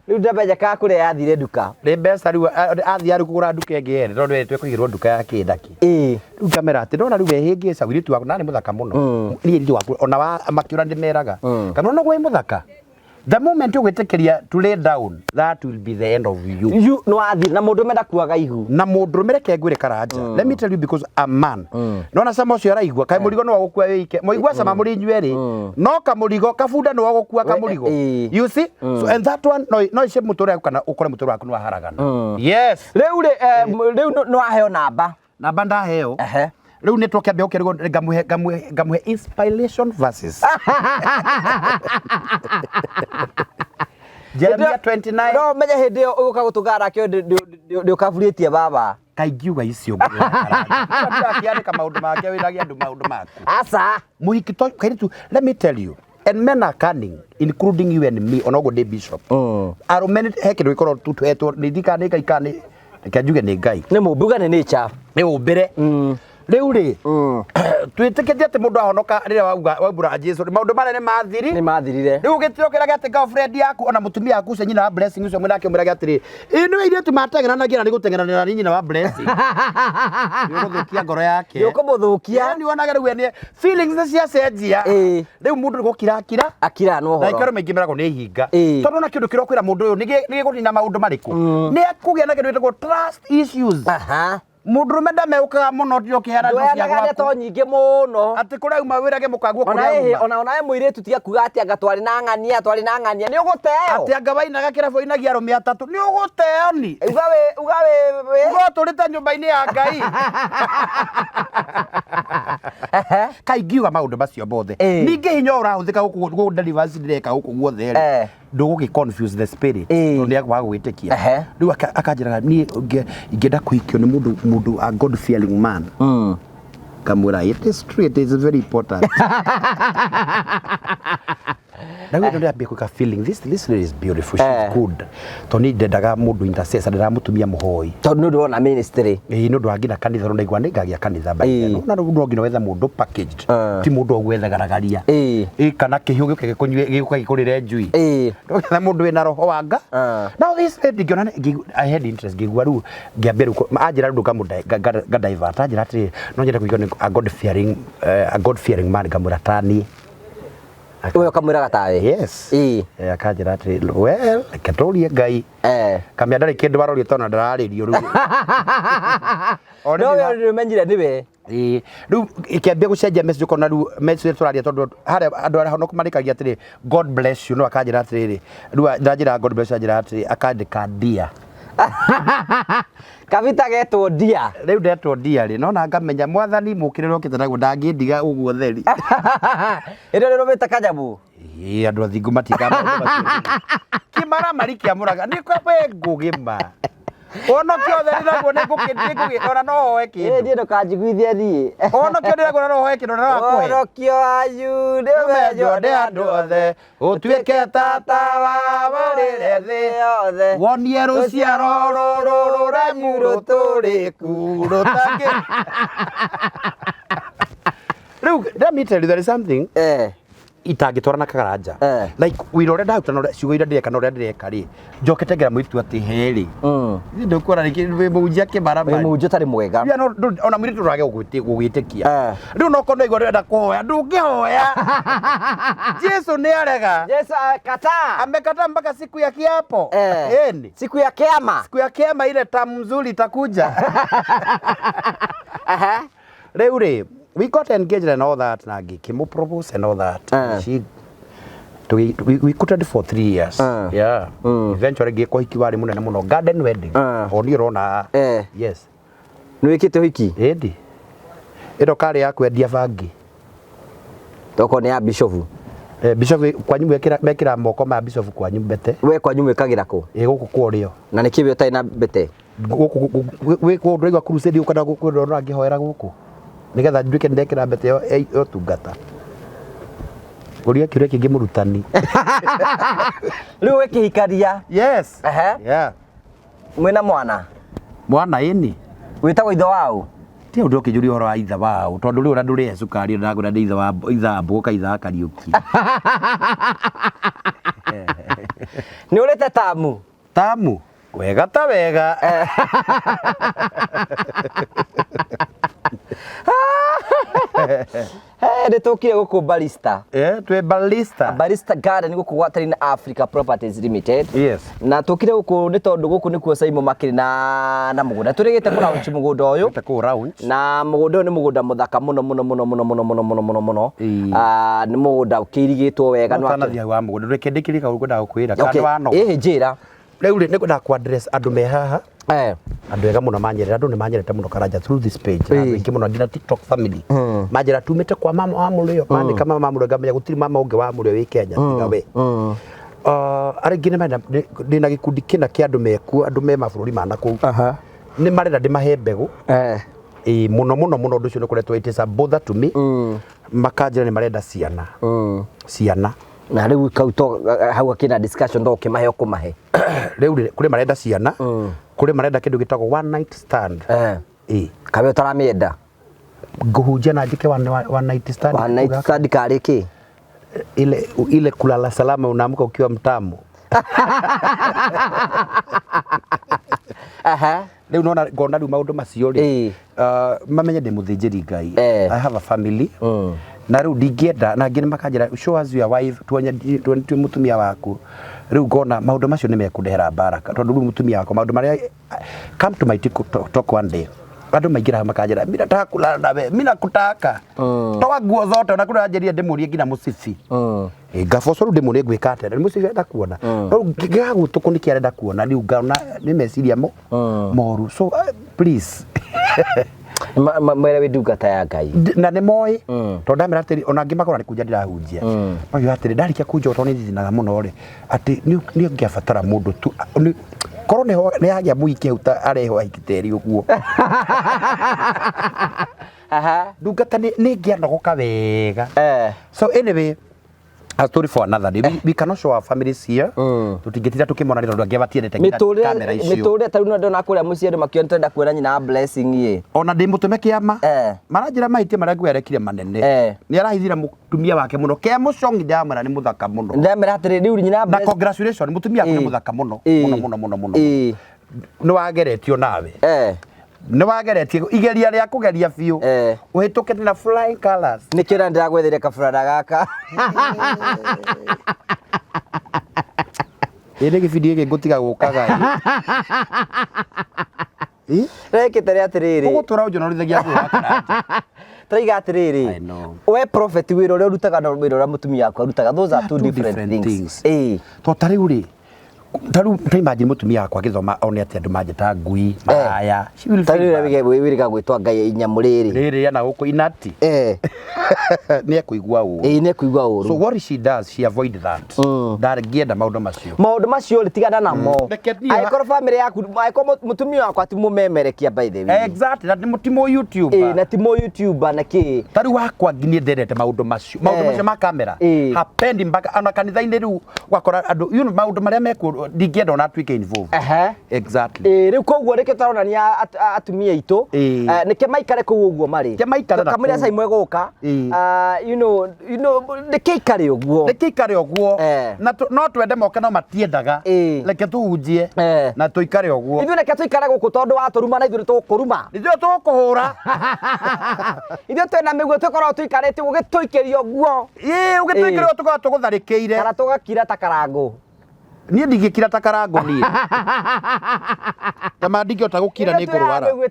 A: Rĩu ndamenya kana kũrĩa yathire nduka.
B: nĩ mbeca rĩu athiĩ arĩ kũgũra nduka ĩngĩ ene tondũ etwe kũigĩrwo nduka ya kĩ na kĩ
A: Ĩĩ.
B: rĩu ngamera atĩ ndona rĩu wehĩngĩca mũirĩtu waku na nĩ mũthaka mũno niĩ mũirĩtu waku ona wa makĩũra ndĩmeraga kana ona wĩ mũthaka the moment ũgwĩtĩkĩria to lay down that will be the end of you
A: You nĩ wathire na mũndũ ndakuaga ihu.
B: na mũndũrũme reke ngwĩre karanja let me tell you because a man nona cama ũcio araigua kaĩ mũrigo no wagũkua wĩike mwaigua cama mũrĩ inyuerĩ no kamũrigo kabunda nĩ wagũkua kamũrigo
A: ĩĩ.
B: you see so and that one no no ice mũtũrĩre waku kana ũkore mũtũrĩre waku nĩ waharagana yes
A: Rĩu rĩ rĩu nĩ waheo namba.
B: namba ndaheo
A: Ehe.
B: rĩu nĩ twakĩambia gũkĩrigwo ngamũhe ngamũhe ngamũhe inspiration verses Jeremia 29
A: No menye hĩndĩ ĩyo ũgũka gũtũngana nakĩo ndĩũkaburĩtie baba.
B: kaingiuga icio ndakĩandĩka maũndũ make wĩragia andũ maũndũ maku
A: Aca.
B: mũhiki to kairitu let me tell you and men are cunning including you and me ona ũguo ndĩ bishop arũme he kĩndũ gĩkorwo tu twetwo nĩ ndikana nĩ Ngai kana nĩ reke njuge nĩ Ngai
A: Nĩ mũmbi uga nĩ nature.
B: nĩ ũmbĩre rĩu rĩ twĩtĩkĩtie atĩ mũndũ ahonoka rĩrĩa wauga waumbũra Jesu maũndũ marĩa nĩ mathiri
A: Nĩ mathirire.
B: rĩu ũgĩtira ũkĩrage atĩ girlfriend yaku ona mũtumia waku ũcio nyina wa blessing ũcio mwĩnake ũmwĩrage atĩrĩ ĩ nĩ airĩtu mateng'eranagia na nĩ gũteng'eranĩra nĩ nyina wa blessing nĩ ũgũthũkia ngoro yake
A: Nĩ ũkũmũthũkia.
B: Yaani wonaga rĩu ene feelings nĩ ciacenjia
A: Ĩĩ.
B: rĩu mũndũ nĩ gũkira akira
A: Akira no
B: na
A: ũhoro.
B: ikaro maingĩ meragwo nĩ ihinga
A: Ĩĩ.
B: tondũ ona kĩndũ kĩrĩa ũkwĩra mũndũ ũyũ nĩ gĩkũnina maũndũ marĩkũ nĩ akũgĩa na kĩndũ gĩtagwo trust issues
A: Aha.
B: Mũndũrũme ndameũkaga mũno tiga ũkĩheana indo cia
A: Ndũheanaga
B: gwaku.
A: ndeto nyingĩ mũno.
B: Atĩ kũrĩa auma wĩrage mũkaguo
A: Ona
B: kũrĩa
A: ĩhĩ,
B: auma.
A: ona ona we mũirĩtu tiga kuga atĩ anga twarĩ na ng'ania, twarĩ na ng'ania, nĩ ũgũteo.
B: Atĩ anga wainaga kĩrabu ainagia arũme atatũ. Nĩ ũgũteo ni.
A: Uga wĩ, uga wĩ, wĩ.
B: Uga ũtũrĩte nyũmba-inĩ ya Ngai.
A: Ehe.
B: Kaĩ ingiuga maũndũ macio mothe.
A: Ĩĩ.
B: Ningĩ hinya ũyũ ũrahũthĩka gũkũ gũkũ deliverance ndĩreka gũkũ guothe rĩ.
A: Eh.
B: Ndũgũgĩ confuse the spirit.
A: Ĩĩ.
B: Tondũ nĩ akwaga gwĩtĩkia.
A: Ehe.
B: Rĩu akanjĩraga niĩ ingĩenda kũhikio nĩ mũndũ mũndũ a God fearing man. Ngamwĩra it is true, it is very important. Na rĩu ndambia gwĩka feeling this this lady is beautiful, she's good. Tondũ niĩ ndendaga mũndũ intercessor, ndendaga mũtumia mũhoi.
A: Tondũ nĩ ũndũ wona ministry.
B: Ĩĩ nĩ ũndũ wa nginya kanitha no ndaigua nĩ ngagĩa kanitha by then. Na rĩu no nginya wethe mũndũ packaged. Ti mũndũ o gwethagaragaria. Ĩĩ kana kĩhiũ gĩũke gĩkũnyue gĩũke gĩkũrĩre njui. Ndũgetha mũndũ wĩna roho wa nga. Now this lady ngĩona I had interest ngĩigua rĩu ngĩambia rĩu anjĩra rĩu nga divert anjĩra atĩrĩrĩ no nyende kũigua nĩ a God fearing a God fearing man ngamwĩra ta niĩ.
A: We ũkamwĩraga tawe?
B: Yes.
A: Ĩĩ.
B: Eh, akanjĩra atĩrĩ well reke tũrie Ngai. Kamĩa ndarĩ kĩndũ arorio tondũ ndararĩrio rĩu.
A: No we nĩ ũmenyire nĩwe.
B: Ĩĩ, rĩu ĩkĩambia gũcenjia message ũkona rĩu message ĩrĩa tũraria tondũ harĩa andũ arĩa honoku marĩkagia atĩrĩ God bless you no akanjĩra atĩrĩrĩ rĩu ndanjĩra God bless you anjĩra atĩrĩ akandĩka dear.
A: Kabita getwo dear.
B: Rĩu ndetwo dear rĩ nona ngamenya mwathani mũkĩrĩre ũkĩte naguo ndangĩndiga ũguo theri.
A: Ĩrĩa ũrĩrũmĩte kanyamũ.
B: Ĩĩ andũ athingu matikaga maũndũ macio. Kĩmaramari kĩamũraga nĩ kwa we ngũgĩ ma. Ũhonokio ũtheri naguo nĩ ngũkĩ ona no hoe
A: Ĩ
B: kĩndũ.
A: niĩ ndũkanjiguithie niĩ.
B: Ũhonokio ndĩraguo na no hoe kĩndũ na no akũhe.
A: Ũhonokio wanyu nĩũmenywo
B: nĩ andũ othe ũtuĩke tata wa warĩre thĩ
A: yothe.
B: Wonie rũciaro rũrũ rũremu rũtũrĩku rũtangĩ. Rĩu let me tell you there is something itangĩtwarana karanja. Like wĩra ũrĩa ndaruta na ũrĩa ciugo iria ndĩreka na ũrĩa ndĩreka rĩ njokete ngera mũirĩtu atĩ he rĩ Ithe ndũkuona rĩngĩ wĩ mũhunjia kĩmaramari.
A: Wĩ mũhunjia ũtarĩ mwega.
B: Ya, no, ona mũirĩtu ndũrage gũgwĩtĩkia. Rĩu no korwo nĩwaigua ndũrenda kũhoya ndũngĩhoya. Jesu nĩ arega.
A: Jesu amekataa.
B: Amekataa mpaka siku ya kiapo. Ĩni.
A: Siku ya kiama.
B: Siku ya kiama ile tamu nzuri itakuja. Rĩu rĩ we got engaged and all that na ngĩkĩmũ propose and all that. She we courted for 3 years. Yeah. Eventually ngĩkwo hiki warĩ mũnene mũno garden wedding. O niĩ ũrona. Yes.
A: Nĩ wĩkĩte ũhiki?
B: Ĩndi. Ĩno karĩ ya kwendia bangi.
A: Tokorwo nĩ ya bishofu.
B: Bishop kwanyu mekĩra moko ma bishop kwanyu mbete.
A: We kwanyu mwĩkagĩra kũ?
B: Ĩ gũkũ kwa ũrĩo.
A: Na nĩkĩ we ũtarĩ na mbete?
B: Gũkũ gwĩ kũndũ ndũraigua crusade ũkona gũkũ ndona ngĩhoera gũkũ. Nĩgetha nduĩke nĩndekĩra mbete ya ũtungata. Ũria kĩũria kĩngĩ mũrutani.
A: Rĩu wĩkĩhikania?
B: Yes. Yeah.
A: Mwĩna mwana?
B: Mwana ĩni.
A: Wĩtagwo ithe waũ?
B: Ti ũndũ ũkĩnjũria ũhoro wa ithe waũ tondũ rĩu ona ndũrĩhe cukari ndĩrakwĩra ndĩ ithe wa ithe wa mbũgũ ka ithe wa Kariũki.
A: Nĩ ũrĩte tamu?
B: Tamu? Wega ta wega.
A: Nĩ tũkire gũkũ Barista.
B: Twĩ Barista.
A: Barista Garden gũkũ gwa Tarina Africa Properties Limited.
B: Yes.
A: Na tũkire gũkũ nĩ tondũ gũkũ nĩkuo Saimo makĩrĩ na mũgũnda. Tũrĩgĩte kũ launch mũgũnda ũyũ.
B: Tũrĩgĩte kũ launch.
A: Na mũgũnda ũyũ nĩ mũgũnda mũthaka mũno mũno mũno mũno mũno mũno mũno mũno mũno. Nĩ mũgũnda ũkĩirigĩtwo wega.
B: No ũtanathiĩ hau wa mũgũnda reke ndĩkĩrie kaũndũ ngwendaga gũkwĩra.
A: Okay.
B: Kana wanoga.
A: Ĩhĩ njĩra.
B: Rĩu rĩ nĩngwendaga kũ address andũ me haha. Andũ ega mũno manyerera, andũ nĩ manyerete mũno Karanja through this page. Na andũ aingĩ mũno nginya TikTok family. Manjĩra tumĩte kwa mama wa Mũrĩo, mandĩka mama wa Mũrĩo ngamenya gũtirĩ mama ũngĩ wa Mũrĩo wĩ Kenya tiga we. Arĩa angĩ nĩ marenda, ndĩna gĩkundi kĩna kĩa andũ mekuo, andũ me mabũrũri ma nakũu. Nĩ marenda ndĩmahe mbegũ. Ĩĩ mũno mũno mũno ũndũ ũcio nĩ ũkoretwo it is a bother to me. Makanjĩra nĩ marenda ciana. Ciana.
A: Na rĩu kau to hau akĩna discussion to ũkĩmahe ũkũmahe.
B: Rĩu rĩ, kũrĩ marenda ciana, kũrĩ marenda kĩndũ gĩtagwo one night stand. Ĩĩ.
A: Kawe ũtaramĩenda?
B: Ngũhunjia na njĩke one night stand.
A: One night stand karĩ kĩ?
B: Ile, ile kulala salama unaamka ukiwa mtamu. Rĩu nona ngona rĩu maũndũ macio rĩ, mamenye ndĩ mũthĩnjĩri Ngai. I have a family. Na rĩu ndingĩenda, na angĩ nĩ makanjĩra show us your wife, tuonye twĩ mũtumia waku. Rĩu ngona maũndũ macio nĩ mekũndehera baraka tondũ rĩu mũtumia wakwa maũndũ marĩa come to my TikTok one day. Andũ maingĩraga makanjĩra, "Mimi nataka kulala nawe, mimi nakutaka." Toa nguo zote, ona kũrĩa anjĩrire ndĩmũrie nginya mũcibi. Ngaboco rĩu ndĩmũrie ngwĩka atĩa, nĩ mũcibi arenda kuona. No ngĩaga gũtũkũ nĩkĩ arenda kuona, rĩu ngona nĩ meciria mo moru. So please.
A: Mwere wĩ ndungata ya Ngai.
B: Na nĩ moĩ tondũ ndamera atĩrĩ, ona angĩ makora nĩ kunja ndĩrahunjia, makiuga atĩrĩ, ndarĩkia kunja ũũ tondũ nĩ thithinaga mũno rĩ, atĩ nĩ ũngĩabatara mũndũ tu korwo nĩho nĩ hagĩa mũhiki hau ta arehwo ahiki terĩ ũguo. Ndungata nĩ ingĩanogoka wega. So anyway, a story for another day. We cannot show our families here. Tũtingĩtinda tũkĩmona nĩ tondũ angĩ matiendete nginya kamera icio.
A: Mĩtũrĩre ta rĩu no ndona kũrĩa mũciĩ andũ makiona tũrenda kuona nyina wa Blessing ĩ.
B: Ona ndĩ mũtũme kĩama. Maranjĩra mahĩtia marĩa nguo arekire manene. Nĩ arahithire mũtumia wake mũno. Kemũcong'i ndamwĩra nĩ mũthaka mũno.
A: Ndamera atĩrĩ rĩu nyina wa
B: Na congratulations, mũtumia waku nĩ mũthaka mũno. Mũno mũno mũno mũno. Nĩ wageretio nawe. Nĩ wageretie igeria rĩa kũgeria biũ. Ũhĩtũkĩte na flying colors.
A: Nĩkĩo na ndĩragwetheire kaburana gaka.
B: Ĩ nĩ gĩbindi gĩkĩ ngũtiga gũkaga ĩ. Ĩ?
A: Rekĩte rĩ atĩrĩrĩ.
B: Ũgũtũra ũnjonorithagia nguo wa karanja.
A: Tũraiga atĩrĩrĩ.
B: I know.
A: We prophet, wĩra ũrĩa ũrutaga na wĩra ũrĩa mũtumia waku arutaga, those are two different things.
B: To ta rĩu rĩ, ta rĩu ta imagine mũtumia wakwa agĩthoma one atĩ andũ manjĩta ngui, maraya. She will
A: Ta
B: feel
A: rĩu
B: bad.
A: wĩrĩga gwĩtwa Ngai inyamũ rĩrĩ.
B: Rĩrĩ na gũkũ inati. Nĩ ekũigua ũru.
A: Ĩĩ, nĩ ekũigua ũru.
B: So what she does, she avoid that. Ndangĩenda maũndũ macio.
A: Maũndũ macio rĩ, tigana namo.
B: Reke niĩ
A: Angĩkorwo family yaku, angĩkorwo mũtumia wakwa ti mũmemerekia, by the way.
B: Exactly, na ti mũ YouTuber.
A: Ĩĩ, na ti mũ YouTuber na kĩ.
B: Ta rĩu wakwa niĩ ndendete maũndũ macio. Maũndũ macio ma kamera. Hapendi mpaka ona kanitha-inĩ rĩu ũgakora andũ, maũndũ marĩa mekuo ndingĩenda ona atuĩke involved. Exactly.
A: Ĩĩ, rĩu koguo nĩkĩo tũronania atumia aitũ, nĩkĩo maikare kũu ũguo marĩ.
B: Nĩkĩo maikare na
A: Kamũira
B: kũu.
A: Saimo ĩgũka. Nĩkĩo ikare ũguo.
B: Nĩkĩo ikare ũguo. Na no twende moke no matiendaga. Reke tũhunjie na tũikare ũguo.
A: Ithuĩ reke tũikare gũkũ tondũ watũruma na ithuĩ nĩtũgũkũruma.
B: Ithuĩ tũgũkũhũra.
A: Ithuĩ twĩna mĩguĩ tũkoragwo tũikarĩte ũguo ũgĩtũikĩria ũguo.
B: Ĩĩ, ũgĩtũikĩria ũguo tũkoragwo tũgũtharĩkĩire.
A: Kana tũgakira ta karangũ.
B: Niĩ ndingĩkira ta karangũ niĩ. Ta ma ndingĩhota gũkira nĩ ngũrwara.
A: Ithuĩ twĩna mĩguĩ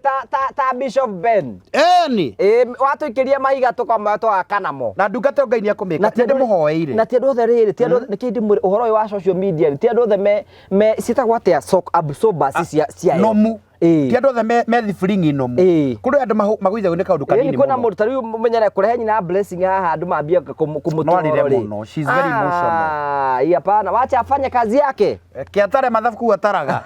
A: ta Bishop Ben.
B: Ĩni.
A: Ĩĩ, watũikĩria mahiga tũkoma tũgaka namo.
B: Na ndungata ĩyo Ngai nĩ ekũmĩka.
A: Na ti andũ-
B: Nĩndĩmũhoeire.
A: Na ti andũ othe rĩrĩ, ti andũ othe, nĩkĩĩ ndĩmwĩre ũhoro ũyũ wa social media rĩ, ti andũ othe me ciĩtagwo atĩa shock absorbers cia
B: Nomu. Ti andũ othe me thibiring'i nomu. Kũrĩ andũ magũithagio nĩ kaũndũ kanini
A: Ĩni kwĩna
B: mũno.
A: mũndũ ta rĩu mũmenyere kũrehe nyina Blessing haha andũ mambia kũmũtũra
B: No arĩre
A: rĩ.
B: mũno. She's very emotional.
A: Hii hapana, wacha afanye kazi yake.
B: Kĩatare mathabu kũu ataraga.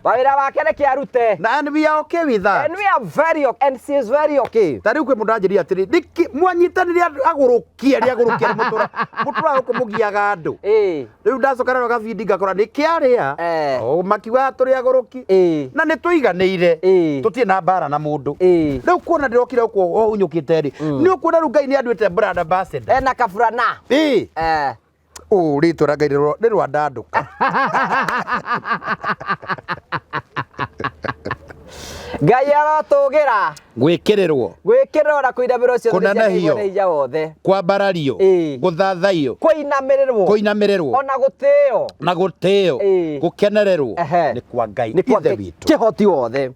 A: Mawĩra wake reke arute.
B: Na and we are okay with that.
A: And we are very okay, and she is very okay.
B: Ta rĩu kwĩ mũndũ anjĩrire atĩrĩ, nĩkĩ mwanyitanire andũ agũrũki arĩa agũrũki arĩa mũtũraga gũkũ mũgiaga andũ. Rĩu ndacoka rora gabindi ngakora nĩ kĩarĩa. O makiugaga tũrĩ agũrũki. Na nĩ tũiganĩire. Tũtirĩ na mbara na mũndũ. Rĩu kuona ndĩrokire gũkũ o ũnyũkĩte rĩ, nĩ ũkuona rĩu Ngai nĩ anduĩte brand ambassador.
A: Ena kaburana.
B: Ũ rĩtwa rĩa Ngai nĩ rwandandũka.
A: Ngai arotũgĩra.
B: Gwĩkĩrĩrwo.
A: Gwĩkĩrĩrwo na kũinamĩrĩrwo ciothe
B: Kũnenehio.
A: nĩ hinya wothe.
B: Kwambarario. Gũthathaiyo.
A: Kũinamĩrĩrwo.
B: Kũinamĩrĩrwo.
A: Ona gũtĩo.
B: Na gũtĩo. Gũkenererwo. Nĩ kwa Ngai
A: Nĩ kwa
B: Ithe
A: Ngai
B: witũ.
A: Kĩhoti wothe.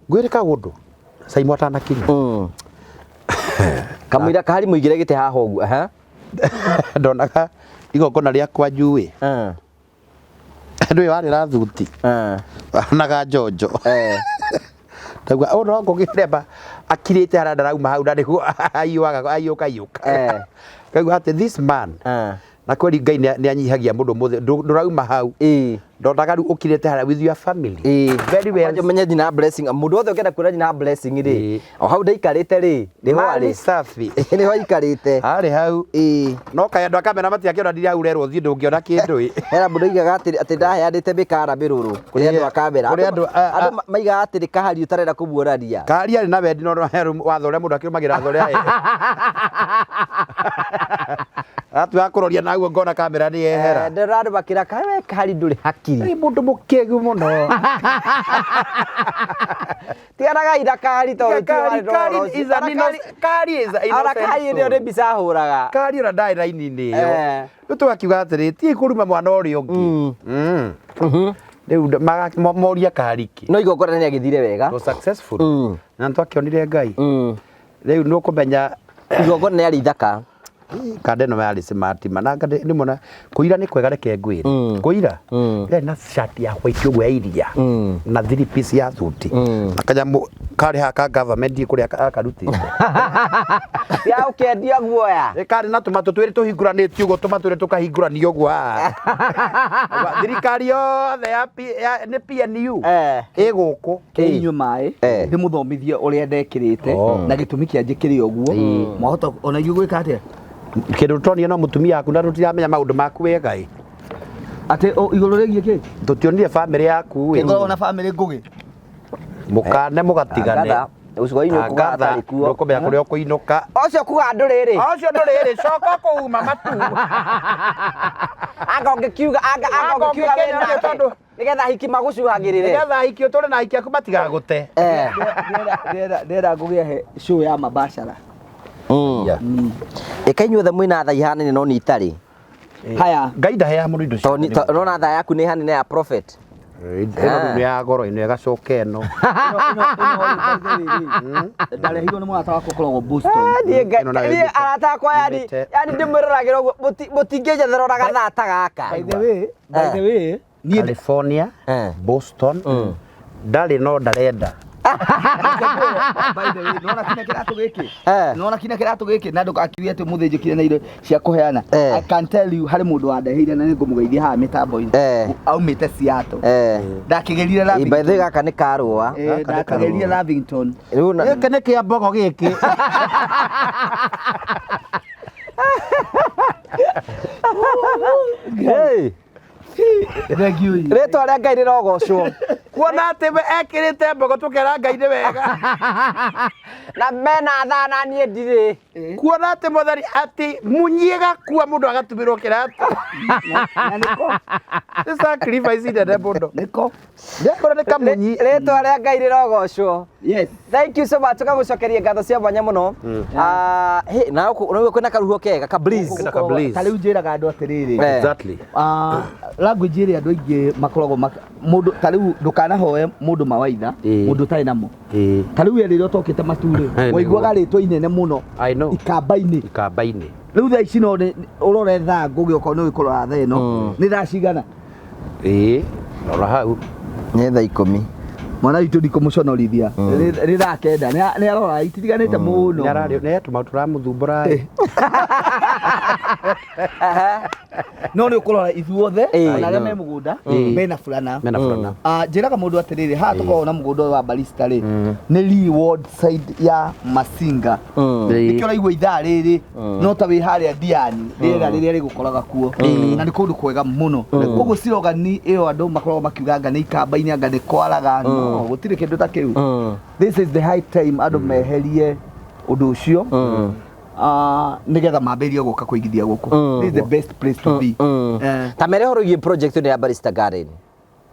B: Ngwĩre kaũndũ. Saimo atanakinya.
A: Kamũira kahari mũigĩre gĩtĩ haha ũguo.
B: Ndonaga igongona rĩa kwa Njui. Andũ ĩyo warĩ na thuti. Onaga njonjo. Ndauga ũyũ no ngũgĩthemba akirĩte harĩa ndarauma hau na nĩguo aiyũaga aiyũka aiyũka. Ngaigua atĩ this man na kweli Ngai nĩ anyihagia mũndũ mũthĩ ndũrauma hau. Ndonaga rĩu ũkirĩte harĩa with your family. Very well.
A: Kwanja ũmenye nyina Blessing, mũndũ wothe ũngĩenda kuona nyina Blessing rĩ, o hau ndaikarĩte rĩ, nĩho arĩ.
B: Mali safi.
A: Nĩho aikarĩte.
B: Arĩ hau. No kaĩ andũ a kamera matiakĩona ndiri hau ũrerwo ũthiĩ ndũngĩona kĩndũ ĩ.
A: Hena mũndũ oigaga atĩ ndaheanĩte mĩkana mĩrũrũ kũrĩ andũ a kamera.
B: Kũrĩ andũ
A: Andũ maigaga atĩ kahari ũtarenda kũmuonania.
B: Kahari arĩ na wendi no watho ũrĩa mũndũ akĩrũmagĩrĩra watho ũrĩa ĩ. Atuaga kũroria naguo ngona kamera nĩ yehera.
A: Ndĩrona andũ makĩra kaĩ we kahari ndũrĩ hakiri.
B: Nĩ mũndũ mũkĩgu mũno.
A: Tiganagai na kahari tondũ ti
B: Kahari,
A: warĩ na
B: Kahari
A: ũhoro ũcio.
B: is an
A: Ona
B: innocent, Kahari is an
A: Ona
B: innocent
A: kahari ĩyo
B: soul.
A: nĩ mbica ahũraga.
B: Kahari ona ndarĩ raini-inĩ ĩyo. Rĩu tũgakiuga atĩrĩ, tigai kũruma mwana ũrĩa ũngĩ. Rĩu moria kariki.
A: No igongona nĩ rĩagĩthire wega.
B: Was successful. Na nĩtwakĩonire Ngai. Rĩu nĩũkũmenya
A: Igongona rĩarĩ ithaka.
B: Kanda ĩno yarĩ smart ma na ngande nĩ mona kũira nĩ kwega reke ngwĩre. Kũira yarĩ na shirt ya white ũguo ya iria na three piece ya thuti na kanyamũ karĩ haha ka government ndiĩ kũrĩa akarutĩte.
A: Ya ũkĩendia guoya.
B: Ĩ karĩ na tũmatũ twĩrĩ tũhingũranĩtio ũguo tũmatũ twĩrĩ tũkahingũranio ũguo haha. Thirikari yothe ya nĩ PNU ĩ gũkũ.
C: Kĩnyue maĩ ndĩmũthomithie ũrĩa ndekĩrĩte na gĩtũmi kĩa njĩkĩre ũguo mwahota ona inyuĩ gwĩka atĩa
B: Kĩndũ tũronire no mũtumia waku na tũtiramenya maũndũ maku wega ĩ.
C: Atĩ igũrũ rĩgiĩ kĩ?
B: Tũtionire bamĩrĩ yaku ĩ.
C: Ngoragwo na bamĩrĩ ngũgĩ.
B: Mũkane mũgatigane.
A: Tangatha, ũcio kuga atarĩ kuo.
B: Ndũkũmenya kũrĩa ũkũinũka.
A: Ũcio kuga ndũrĩ rĩ.
B: Ũcio ndũrĩ rĩ, coka kũuma matu.
A: Anga ũngĩkiuga, anga anga ũngĩkiuga wĩ nake.
B: Tondũ
A: Nĩgetha hiki magũcuhagĩrĩre.
B: Nĩgetha hiki ũtũre na hiki aku matigagũte.
C: Ndĩrenda ngũgĩe he show ya mabacara.
A: Ĩka inyuothe mwĩna tha ihanaine no niĩ itarĩ.
C: Haya.
B: Ngai ndaheaga mũndũ indo
A: ciothe. Nona tha yaku nĩ ihanaine ya prophet.
B: Ĩno nĩ ya goro ĩno ĩgacoka ĩno.
C: Ndarehirwo nĩ mũrata wakwa ũkoragwo Boston.
A: Niĩ arata akwa yani yani ndĩmwĩroragĩra ũguo mũtingĩnjethera ona gathaa ta gaka.
C: By the way, by the way,
B: California, Boston, ndarĩ no ndarenda.
C: By the way, nona kinya kĩratũ gĩkĩ? Nona kinya kĩratũ gĩkĩ na ndũgakiuge atĩ ũmũthĩ njũkire na indo cia kũheana. I can tell you harĩ mũndũ wandeheire na nĩngũmũgeithia haha mĩtambo-inĩ. Aumĩte Seattle. Ndakĩgĩrire Lavington.
A: By the way gaka nĩ karũa.
C: Ndakĩgĩrire Lavington.
B: Gĩkĩ nĩ kĩa mbogo gĩkĩ.
A: Hey. Rĩtwa rĩa Ngai rĩrogocwo.
B: Kuona atĩ we ekĩrĩte mbogo tũkera Ngai nĩ wega.
A: Na mena thaa na niĩ ndirĩ.
B: Kuona atĩ Mwathani atĩ munyie gakua mũndũ agatumĩrwo kĩratũ. Nĩ sacrifice nene mũno.
C: Nĩko.
B: Ndekora nĩ kamunyi.
A: Rĩtwa rĩa Ngai rĩrogocwo.
C: Yes.
A: Thank you so much. Tũgagũcokeria ngatho cia mwanya mũno. Hey, na gũkũ kwĩna karuho kega ka breeze.
C: Ta rĩu njĩraga andũ atĩrĩrĩ.
B: Exactly.
C: Language ĩrĩa andũ aingĩ makoragwo mũndũ ta rĩu ndũkanahoe mũndũ mawaitha mũndũ ũtarĩ namo. Ta rĩu we rĩrĩa ũtokĩte matu-rĩ, waiguaga rĩtwa inene mũno. Ikamba-inĩ.
B: Ikamba-inĩ.
C: Rĩu thaa ici no ũrore thaa ngũgĩ okorwo nĩ ũkũrora thaa ĩno. Nĩ thaa cigana?
B: Rora hau.
A: Nĩ thaa 10.
C: Mwana witũ ndikũmũconorithia. Nĩ thaa 9. Nĩ arora itiganĩte mũno.
B: Nĩ arario nĩ tũmaũndũ tũramũthumbũra.
C: No nĩ ũkũrora ithuothe ona arĩa me mũgũnda mena burana.
B: Mena burana.
C: Njĩraga mũndũ atĩrĩrĩ, haha tũkoragwo na mũgũnda ũyũ wa barista rĩ, nĩ reward side ya Masinga. Nĩkĩo ũraigua ithaa rĩrĩ no ta wĩ harĩa Diani, rĩera rĩrĩa rĩgũkoraga kuo. Na nĩ kũndũ kwega mũno. Koguo cirogani ĩyo andũ makoragwo makiuga anga nĩ ikamba-inĩ, anga nĩ kwaraga. No, gũtirĩ kĩndũ ta kĩu. This is the high time andũ meherie ũndũ ũcio. Nĩgetha mambĩrĩrie gũka kũigithia gũkũ. This is the best place to be.
A: Ta mere horo ĩgiĩ project ĩno ya Barista Garden.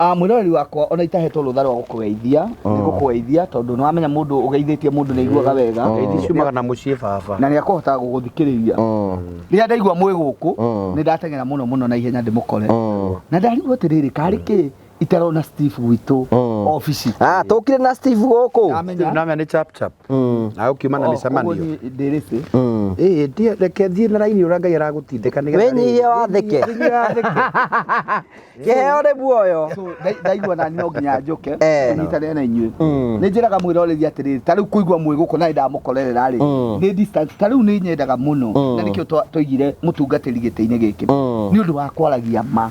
C: Mwĩroreri wakwa ona itahetwo rũtha rwa gũkũgeithia, nĩ gũkũgeithia tondũ nĩ wamenya mũndũ ũgeithĩtie mũndũ nĩ aiguaga wega.
B: Ngeithi ciumaga na mũciĩ baba.
C: Na nĩ akũhota gũgũthikĩrĩria. Rĩrĩa ndaigua mwĩ gũkũ, nĩ ndateng'era mũno mũno na ihenya ndĩmũkore. Na ndarigwo atĩrĩrĩ, karĩ kĩ itarona Steve gwitũ obici.
A: Tũkire na Steve gũkũ.
B: Steve namenya nĩ chap chap. Na ũkiuma na mĩcemanio.
C: Ũguo ndĩrĩcĩ.
B: Reke thiĩ na raini ũrĩa Ngai aragũtindĩka nĩgetha
A: Wĩnyihie wathĩke.
B: Wĩnyihie wathĩke.
A: Kĩheo nĩ muoyo.
C: So, ndaigua nani no nginya njũke, nyitanĩre na inyuĩ. Nĩ njĩraga mwĩroreri atĩrĩrĩ, ta rĩu kũigua mwĩ gũkũ na nĩ ndamũkorerera rĩ, nĩ distance, ta rĩu nĩ nyendaga mũno, na nĩkĩo twaigire mũtungatĩri gĩtĩ-inĩ gĩkĩ. Nĩ ũndũ wa kwaragia ma.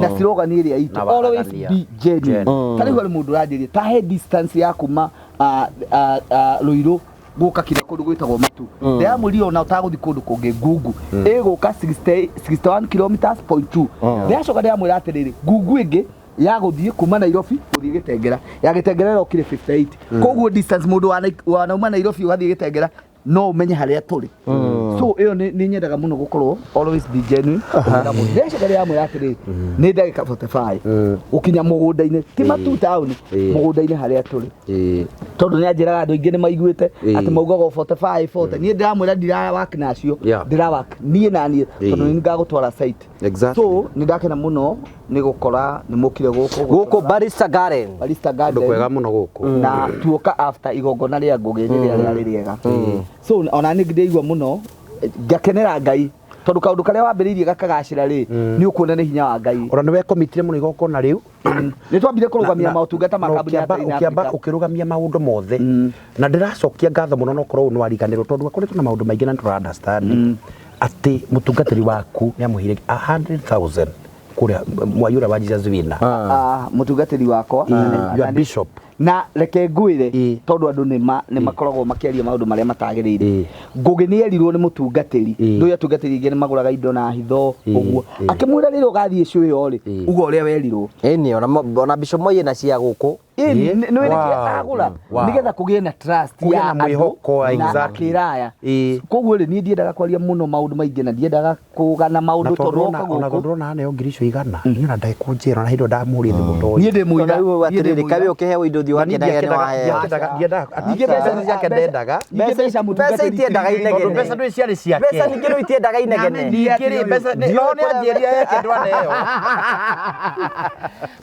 C: Na slogan ĩrĩa itũ, always be genuine. Ta rĩu harĩ mũndũ ũranjĩria, ta he distance ya kuma Ruiru gũka kira kũndũ gwĩtagwo Matu. Ndĩramwĩrire ona ũtagũthiĩ kũndũ kũngĩ Ngungu. Ĩgũka 61 kilometers point two. Ndĩracoka ndĩramwĩra atĩrĩrĩ, Ngungu ĩngĩ ya gũthiĩ kuma Nairobi gũthiĩ Gĩtengera. Ya Gĩtengera ĩrokire 58. Koguo distance mũndũ wanauma Nairobi ũgathiĩ Gĩtengera no ũmenye harĩa tũrĩ. So ĩyo nĩ nyendaga mũno gũkorwo always be genuine. Ndĩracoka ndĩramwĩra atĩrĩrĩ, nĩ ndagĩka 45 gũkinya mũgũnda-inĩ, ti Matu town, mũgũnda-inĩ harĩa tũrĩ. Tondũ nĩ anjĩraga andũ aingĩ nĩ maiguĩte atĩ maugaga o 45 40. Niĩ ndĩramwĩra ndira work nacio. Ndĩra work niĩ na niĩ tondũ nĩ ngagũtwara site. So nĩ ndakena mũno nĩ gũkora nĩ mũkire gũkũ.
A: Gũkũ Barista Garden.
C: Barista
B: Kũndũ
C: Garden.
B: Kwega mũno gũkũ.
C: Na tuoka after igongona rĩa Ngũgĩ rĩrĩa rĩarĩ rĩega. So ona nĩ ndĩigua mũno ngakenera Ngai tondũ kaũndũ karĩa wambĩrĩirie gakagacĩra rĩ, nĩ ũkuona nĩ hinya wa Ngai.
B: Ona nĩ wekomitire mũno igongona rĩu.
C: Nĩ twambire kũrũgamia motungata ma
B: Na
C: kambuni ya
B: ũkĩamba
C: Terrain
B: ũkĩamba
C: Africa.
B: Ũkĩrũgamia maũndũ mothe na ndĩracokia ngatho mũno no korwo ũyũ nĩ wariganĩrwo tondũ akoretwo na maũndũ maingĩ na nĩ tũra understand atĩ mũtungatĩri waku nĩ amũheire 100,000 kũrĩa mwai ũrĩa wa Jesus Winner.
C: Ah, mũtungatĩri wakwa.
B: Your bishop.
C: Na reke ngwĩre, tondũ andũ nĩ nĩ makoragwo makĩaria maũndũ marĩa matagĩrĩire. Ngũgĩ nĩ erirwo nĩ mũtungatĩri, ndũĩ atungatĩri aingĩ nĩ magũraga indo na hitho ũguo, akĩmwĩra rĩrĩa ũgathiĩ issue ĩyo rĩ, uga ũrĩa werirwo.
A: Ĩni ona Bishop Moi na cia gũkũ.
C: Ĩni nĩ nĩ agũra nĩgetha kũgĩe na trust
B: Kũgĩe
C: ya
B: na mwĩhoko,
C: andũ na akĩraya. Koguo rĩ, niĩ ndiendaga kwaria mũno maũndũ maingĩ na ndiendaga kũgana
B: Na
C: maũndũ
B: tondũ
C: tondũ
B: ũrona
C: woka
B: ona
C: gũkũ
B: tondũ ũrona aneo 100,000 niĩ ona ndekũnjĩra ona hĩndĩ ĩyo ndamũria thimũ toĩ.
C: Niĩ ndĩ mũira.
A: Rĩu
C: Niĩ ndĩ
A: atĩrĩrĩ,
C: mũira.
A: kaĩ ũkĩheo indo ũthiĩ
B: Na niĩ
A: wakenagia nĩ
B: ndiakendaga-
A: waheo.
B: ndiakendaga-
C: Ningĩ
B: mbeca nĩ ciake ndendaga.
C: Ningĩ mbeca
A: Mbeca
C: mũtungatĩri
A: itiendaga
C: itirĩ-
A: inegene.
B: Tondũ mbeca ndũĩ ciarĩ ciake.
A: Mbeca ningĩ rĩu itiendaga inegene.
B: Ningĩ rĩ, mbeca no nĩ anjĩria he kĩndũ aneo.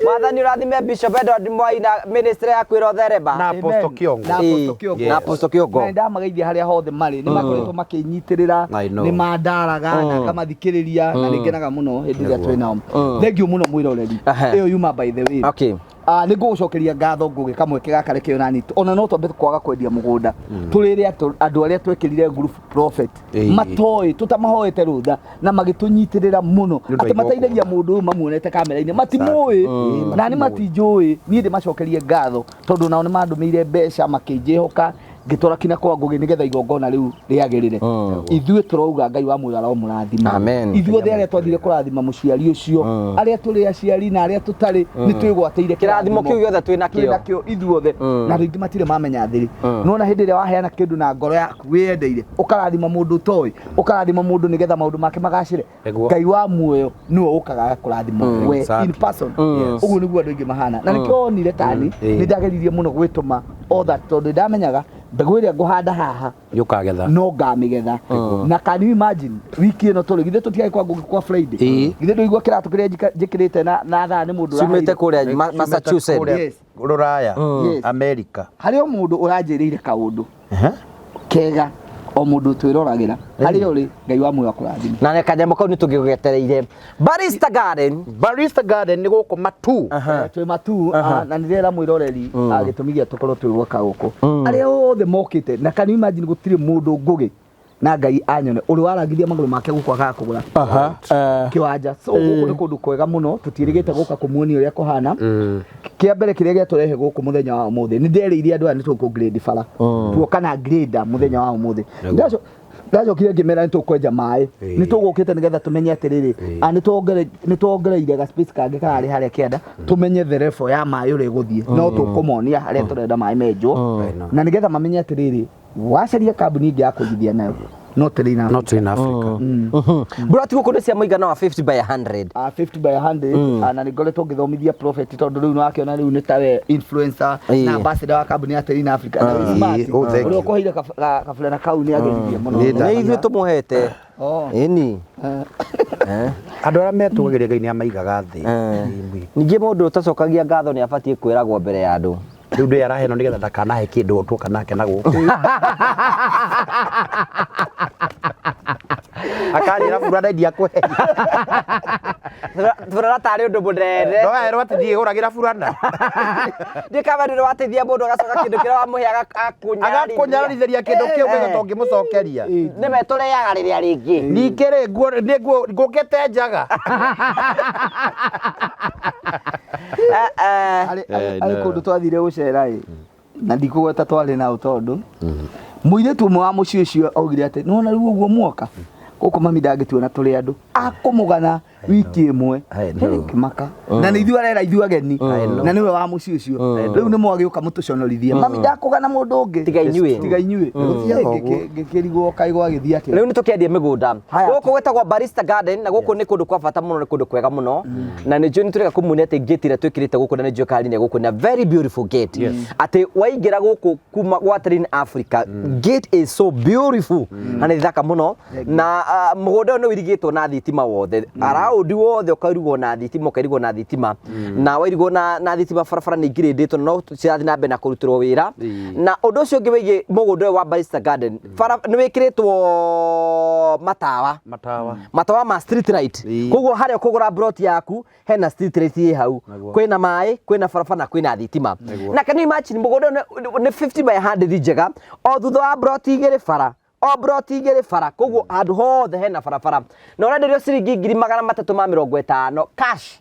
A: Mwathani ũrathime Bishop Edward Moi na ministry yaku ĩrotherema.
B: Na Apostle Kĩongo.
C: Na Apostle Kĩongo.
A: Na Apostle Kĩongo.
C: Na ndamageithia harĩa hothe marĩ, nĩ makoretwo makĩnyitĩrĩra.
B: I know.
C: Nĩ mandaraga na ngamathikĩrĩria na nĩ ngenaga mũno hĩndĩ ĩrĩa twĩ nao. Thank you mũno mwĩroreri. Ĩyo yuma by the way. Ah, nĩ ngũgũcokeria ngatho Ngũgĩ kamweke gaka reke onani ona no twambe kwaga kwendia mũgũnda tũrĩre andũ arĩa twekĩrire group prophet matoĩ tũtamahoete rũtha na magĩtũnyitĩrĩra mũno
B: Nĩ ũndũ wa
C: atĩ mateithagia
B: igongona.
C: mũndũ ũyũ mamuonete kamera-inĩ matimũĩ na nĩ matinjũĩ. Niĩ ndĩmacokerie ngatho tondũ nao nĩ mandũmĩire mbeca makĩnjĩhoka ngĩtwara kinya kwa Ngũgĩ nĩgetha igongona rĩu rĩagĩrĩre. Ithuĩ tũrauga Ngai wa muoyo aromũrathima.
A: Amen.
C: Ithuothe arĩa twathire kũrathima mũciari ũcio, arĩa tũrĩ aciari na arĩa tũtarĩ, nĩ twĩgwatĩire
A: Kĩrathimo kĩu gĩothe twĩ nakĩo.
C: Twĩ nakĩo ithuothe. Na andũ aingĩ matirĩ mamenya thĩrĩ nona hĩndĩ ĩrĩa waheana kĩndũ na ngoro yaku wĩyendeire, ũkarathima mũndũ ũtoĩ, ũkarathima mũndũ nĩgetha maũndũ make magacĩre. Ngai wa muoyo nĩwe ũkaga agakũrathima we in person. Ũguo nĩguo andũ aingĩ mahana na nĩkĩo wonire tani nĩ ndageririe mũno gwĩtũma all that tondũ ndamenyaga mbegũ ĩrĩa ngũhanda haha
B: Nĩ ũkagetha.
C: No ngamĩgetha. Na can you imagine wiki ĩno tũrĩ, githĩ tũtiarĩ kwa Ngũgĩ kwa Friday? Githĩ ndũigua kĩratũ kĩrĩa njĩkĩrĩte na thaa nĩ mũndũ
A: Ciumĩte
C: ũraheire?
A: kũrĩa Massachusetts.
B: Kũrĩa Rũraya, America.
C: Harĩ o mũndũ ũranjĩrĩire kaũndũ kega, o mũndũ twĩroragĩra harĩa ũrĩ, Ngai wa muoyo akũrathime.
A: Na kanyamũ kau nĩ tũngĩgwetereire. Barista Garden.
B: Barista Garden nĩ gũkũ Matu.
C: Twĩ Matu. Na nĩ ndĩrera mwĩroreri, gĩtũmi gĩa tũkorwo twĩ gwaka gũkũ, arĩa othe mokĩte, na can you imagine gũtirĩ mũndũ, Ngũgĩ na Ngai anyone, ũrĩ warangithia magũrũ make gũkũ akaga kũgũra kĩwanja. So gũkũ nĩ kũndũ kwega mũno, tũtiĩrĩgĩte gũka kũmuonia ũrĩa kũhana. Kĩa mbere kĩrĩa gĩatũrehe gũkũ mũthenya wa ũmũthĩ, nĩ nderĩire andũ aya nĩ tũkũ grade bara, tuoka na grader mũthenya wa ũmũthĩ. Ndacokire ngĩmera nĩ tũkwenja maĩ, nĩ tũgũkĩte nĩgetha tũmenye atĩrĩrĩ, nĩ tuongereire ga space kangĩ kararĩ harĩa kĩanda, tũmenye the level ya maĩ ũrĩa ĩgũthiĩ, no tũkũmonia harĩa tũrenda maĩ menjwo, na nĩgetha mamenye atĩrĩrĩ, wacaria kambuni ĩngĩ ya kũigithia nayo no Terrain.
B: Not in Africa.
A: Mburati gũkũ nĩ cia mũigana wa 50 by 100.
C: 50 by 100. Na nĩ ngoretwo ngĩthomithia prophet tondũ rĩu nĩwakĩona rĩu nĩ tawe influencer na ambassador wa kambuni ya Terrain Africa na wĩ smart.
B: Oh, thank
C: ũrĩa
B: you.
C: ũkũheire kaburana kau nĩ ageririe mũno.
A: Nĩ ithuĩ tũmũhete. Ĩni.
B: Andũ arĩa metũgagĩria Ngai nĩ amaigaga thĩ.
A: Ningĩ mũndũ ũtacokagia ngatho nĩ abatiĩ kwĩragwo mbere ya andũ.
B: Rĩu ndĩ araheno nĩgetha ndakanahe kĩndũ tuoka nake na gũkũ. Akanjĩra burana ndiakũhe.
A: Burana tarĩ ũndũ mũnene.
B: Ndoerwo atĩ ndiĩgũragĩra burana.
A: Ndikaba nĩ wateithia mũndũ agacoka kĩndũ kĩrĩa wamũhe agakũnyararithia.
B: Agakũnyararithĩria kĩndũ kĩu ũngĩga tũngĩmũcokeria.
A: Nĩwe tũrĩaga rĩrĩa rĩngĩ.
B: Ningĩ rĩ nguo nĩ nguo ngũkĩte njaga.
C: Harĩ kũndũ twathire gũcera ĩ, na ndikũgweta twarĩ nao tondũ mũirĩtu ũmwe wa mũciĩ ũcio augire atĩ nĩwona rĩu ũguo muoka gũkũ mami ndangĩtuona tũrĩ andũ akũmũgana. Wiki ĩmwe.
B: I know.
C: Kĩmaka na nĩ ithuĩ arera ithuĩ ageni na nĩwe wa mũciĩ ũcio. Rĩu nĩ mwagĩũka mũtũconorithie, mami ndakũgana mũndũ ũngĩ.
A: Tiga inyuĩ.
C: Tiga inyuĩ.
B: Gũthiaga ũguo.
C: Ngĩkĩrigwo kaĩ gwagĩthiĩ atĩa.
A: Rĩu nĩ tũkĩendie mĩgũnda.
C: Haya.
A: Gũkũ gwĩtagwo Barista Garden, na gũkũ nĩ kũndũ kwa bata mũno, nĩ kũndũ kwega mũno, na nĩ njũĩ nĩ tũreka kũmuonia atĩ gate ĩrĩa twĩkĩrĩte gũkũ, na nĩ njũĩ kari nĩ gũkũ na very beautiful gate, atĩ waingĩra gũkũ kuma gwa Train Africa, gate is so beautiful na nĩ thaka mũno. Na mũgũnda ũyũ nĩ ũirigĩtwo na thitima wothe, around wothe ũkairigwo na thitima, ũkairigwo na thitima, na wairigwo na thitima, barabara nĩ ingirĩndĩtwo no cirathiĩ na mbere na kũrutĩrwo wĩra. Na ũndũ ũcio ũngĩ wĩgiĩ mũgũnda ũyũ wa Barista Garden, bara nĩ wĩkĩrĩtwo matawa.
B: Matawa.
A: Matawa ma street light. Koguo harĩa ũkũgũra plot yaku hena street light ĩ hau. Kwĩna maĩ, kwĩna barabara na kwĩna thitima. Na can you imagine, mũgũnda ũyũ nĩ 50 by 100 njega, o thutha wa plot igĩrĩ bara, o plot igĩrĩ bara, koguo handũ hothe hena barabara, na ũrenderio ciringi 350,000 cash.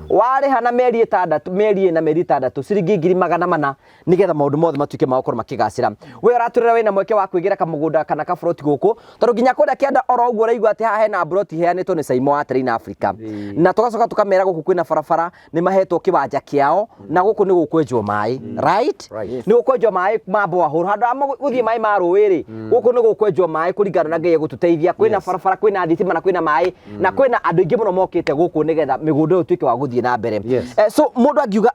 A: Warĩha na mĩeri 6, mĩeri 4, mĩeri 6, ciringi 400,000, nĩgetha maũndũ mothe matuĩke ma gũkorwo makĩgacĩra. We ũratũrĩra wĩna mweke wa kwĩgĩra kamũgũnda kana kaburoti gũkũ, tondũ nginya kũrĩa kĩanda oro ũguo ũraigua atĩ haha hena buroti iheanĩtwo nĩ Saimo wa Train Africa, na tũgacoka tũkamera gũkũ kwĩna barabara, nĩ mahetwo kĩwanja kĩao, na gũkũ nĩ gũkwenjwo maĩ, right?
B: Right.
A: Nĩ gũkwenjwo maĩ ma borehole handũ ha gũthiĩ maĩ ma rũĩ rĩ, gũkũ nĩ gũkwenjwo maĩ kũringana na Ngai egũtũteithia. Kwĩna barabara, kwĩna thitima na kwĩna maĩ, na kwĩna andũ aingĩ mũno mokĩte gũkũ nĩgetha mĩgũnda ĩyo ĩtuĩke wa gũthiĩ na mbere. So mũndũ angiuga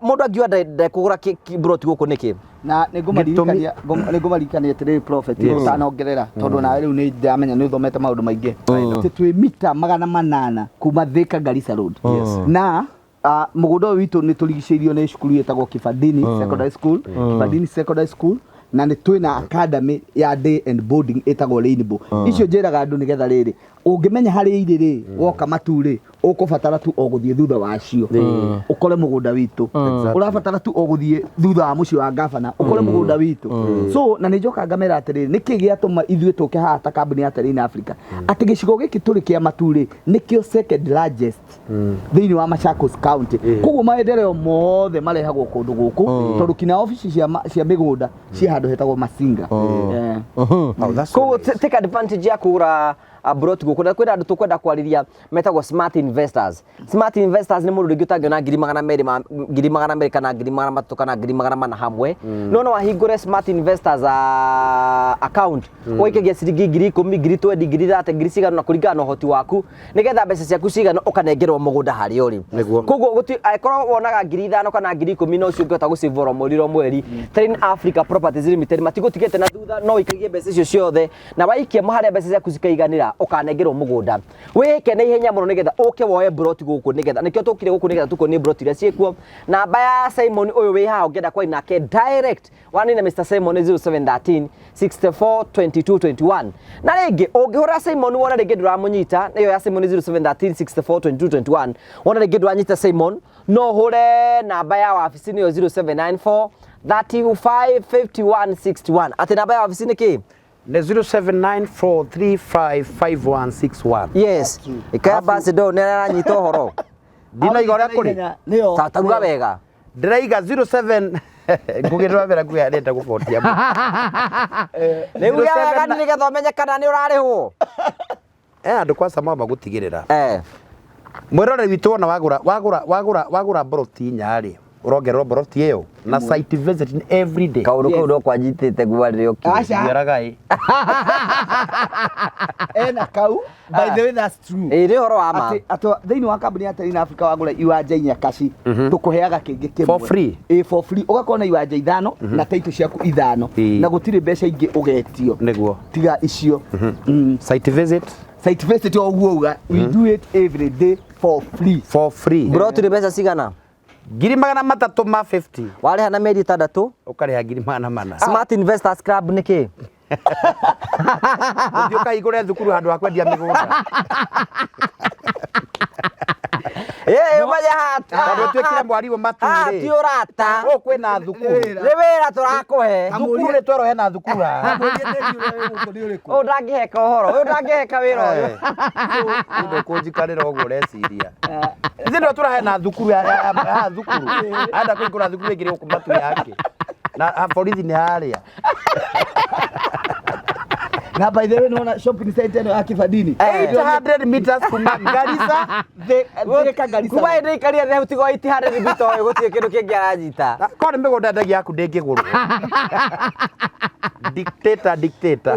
A: ndekũgũra buroti gũkũ nĩkĩ?
C: Na nĩ ngũmaririkania atĩrĩrĩ, prophet, ũtanongerera, tondũ nawe rĩu nĩ ndamenya nĩ ũthomete maũndũ maingĩ, atĩ twĩ mita 800 kuma Thika Garissa Road, na mũgũnda ũyũ witũ nĩ tũrigicĩirio nĩ cukuru ĩtagwo Kibandini Secondary School, Kibandini Secondary School, na nĩ twĩna academy ya day and boarding ĩtagwo Rainbow. Icio njĩraga andũ nĩgetha rĩrĩ ũngĩmenya harĩa irĩ rĩ, woka matu rĩ, ũkũbatara tu o gũthiĩ thutha wacio ũkore mũgũnda witũ. Ũrabatara tu o gũthiĩ thutha wa mũciĩ wa gavana ũkore mũgũnda witũ. So na nĩ njoka ngamera atĩrĩrĩ, nĩkĩ gĩatũma ithuĩ tũke haha ta kambuni ya Terrain Africa, atĩ gĩcigo gĩkĩ tũrĩ kĩa matu rĩ, nĩkĩo second largest thĩinĩ wa Machakos County. Koguo maendeleo mothe marehagwo kũndũ gũkũ, tondũ kinya obici cia mĩgũnda ciĩ handũ hetagwo Masinga.
B: Oh, that's so
A: Koguo
B: nice.
A: take advantage ya kũgũra broti gũkũ, na kwĩna andũ tũkwenda kwarĩria metagwo smart investors. Smart investors nĩ mũndũ rĩngĩ ũtangĩona 200,000 ma 200,000 kana 300,000 kana 400,000 hamwe, no wahingũre smart investors account, ũikagia ciringi 10,000, 20,000, 30,000, ngiri cigana na kũringana na ũhoti waku, nĩgetha mbeca ciaku cigana ũkanengerwo mũgũnda harĩa ũrĩ. Koguo angĩkorwo wonaga 5,000 kana 10,000, no ũcio ũngĩhota gũsave oro mweri oro mweri, Train Africa Properties Limited matigũtigĩte na thutha. No ũikagie mbeca icio ciothe, na waikia harĩa mbeca ciaku cikaiganĩra, ũkanengerwo mũgũnda. Wĩke na ihenya mũno nĩgetha ũke woe broti gũkũ, nĩgetha nĩkĩo tũkire gũkũ, nĩgetha tũkuonie broti iria ciĩkuo. Namba ya Simon ũyũ wĩ haha ũngĩenda kwaria nake direct wanine Mr Simon nĩ 0713 64 22 21. Na rĩngĩ ũngĩhũra Simon wona rĩngĩ ndũramũnyita, nĩyo ya Simon 0713 64 22 21, wona rĩngĩ ndũranyita Simon, no ũhũre namba ya wabici, nĩyo 0794 35 51 61. Atĩ namba ya wabici nĩ kĩ?
B: Nĩ 0794355161.
A: Yes, ikaya basi ndo nĩ aranyita ũhoro.
B: Ndinaiga ũrĩa kũrĩ.
C: Nĩyo.
A: Taruga wega.
B: Ndĩraiga 07 ngũgĩrĩra mbere nguya ndĩrenda gũbotia.
A: Rĩu wega nĩgetha ũmenye kana nĩ ũrarĩhwo.
B: Andũ kwaca mamba gũtigĩrĩra mwĩroreri witũ wona wagũra wagũra wagũra wagũra mboroti inya rĩ, ũrongererwo mboroti ĩyo na site visit every day.
A: Kaũndũ kau no kwanjitĩte guo rĩrĩa ũkire.
C: Aca.
B: Njaraga ĩ.
C: Ena kau, by the way, that's true.
A: Ĩ nĩ ũhoro wa ma.
C: Atĩ thĩinĩ wa kambuni ya Terrain Africa wagũra iwanja inya kaci, tũkũheaga kĩngĩ kĩmwe
B: For free.
C: Ĩ, for free. Ũgakorwo na iwanja ithano na taitũ ciaku ithano, na gũtirĩ mbeca ingĩ ũgetio tiga icio.
B: Site visit.
C: Site visit o ũguo uga, we do it every day for free.
B: For free.
A: Mburoti nĩ mbeca cigana?
B: 350,000.
A: Warĩha na mĩeri 6.
B: Ũkarĩha 400,000.
A: Smart Investors Club nĩ kĩ?
B: Ũthiĩ ũkahingũre thukuru handũ ha kwendia mĩgũnda.
A: Ĩ ũmenye
B: Tondũ ũtuĩkire mwarimũ matu
A: haha
B: rĩ.
A: ti ũrata.
B: Gũkũ kwĩna thukuru.
A: Nĩ wĩra tũrakũhe.
B: Thukuru nĩ twerwo hena thukuru haha.
C: Kamũria tĩri ũrĩa wĩ gũkũ nĩ ũrĩkũ?
A: Ũyũ ndangĩheka ũhoro, ũyũ ndangĩheka wĩra ũyũ.
B: Ndũkũnjikarĩra ũguo ũreciria. Ithuĩ nĩo tũrahena thukuru ya thukuru. Enda kũhingũra thukuru ĩngĩ gũkũ matu yake. Na borithi nĩ harĩa.
C: Na by the way nona shopping center ĩno ya Kibandini.
B: 800 meters kuma Garissa.
C: Thika Garissa.
A: Kuma hĩndĩ ikaria thĩ tigo 800 mita ũyũ gũtirĩ kĩndũ kĩngĩ aranyita.
B: Korwo nĩ mĩgũnda ndagia yaku ndĩngĩgũrwo. Dictator, dictator.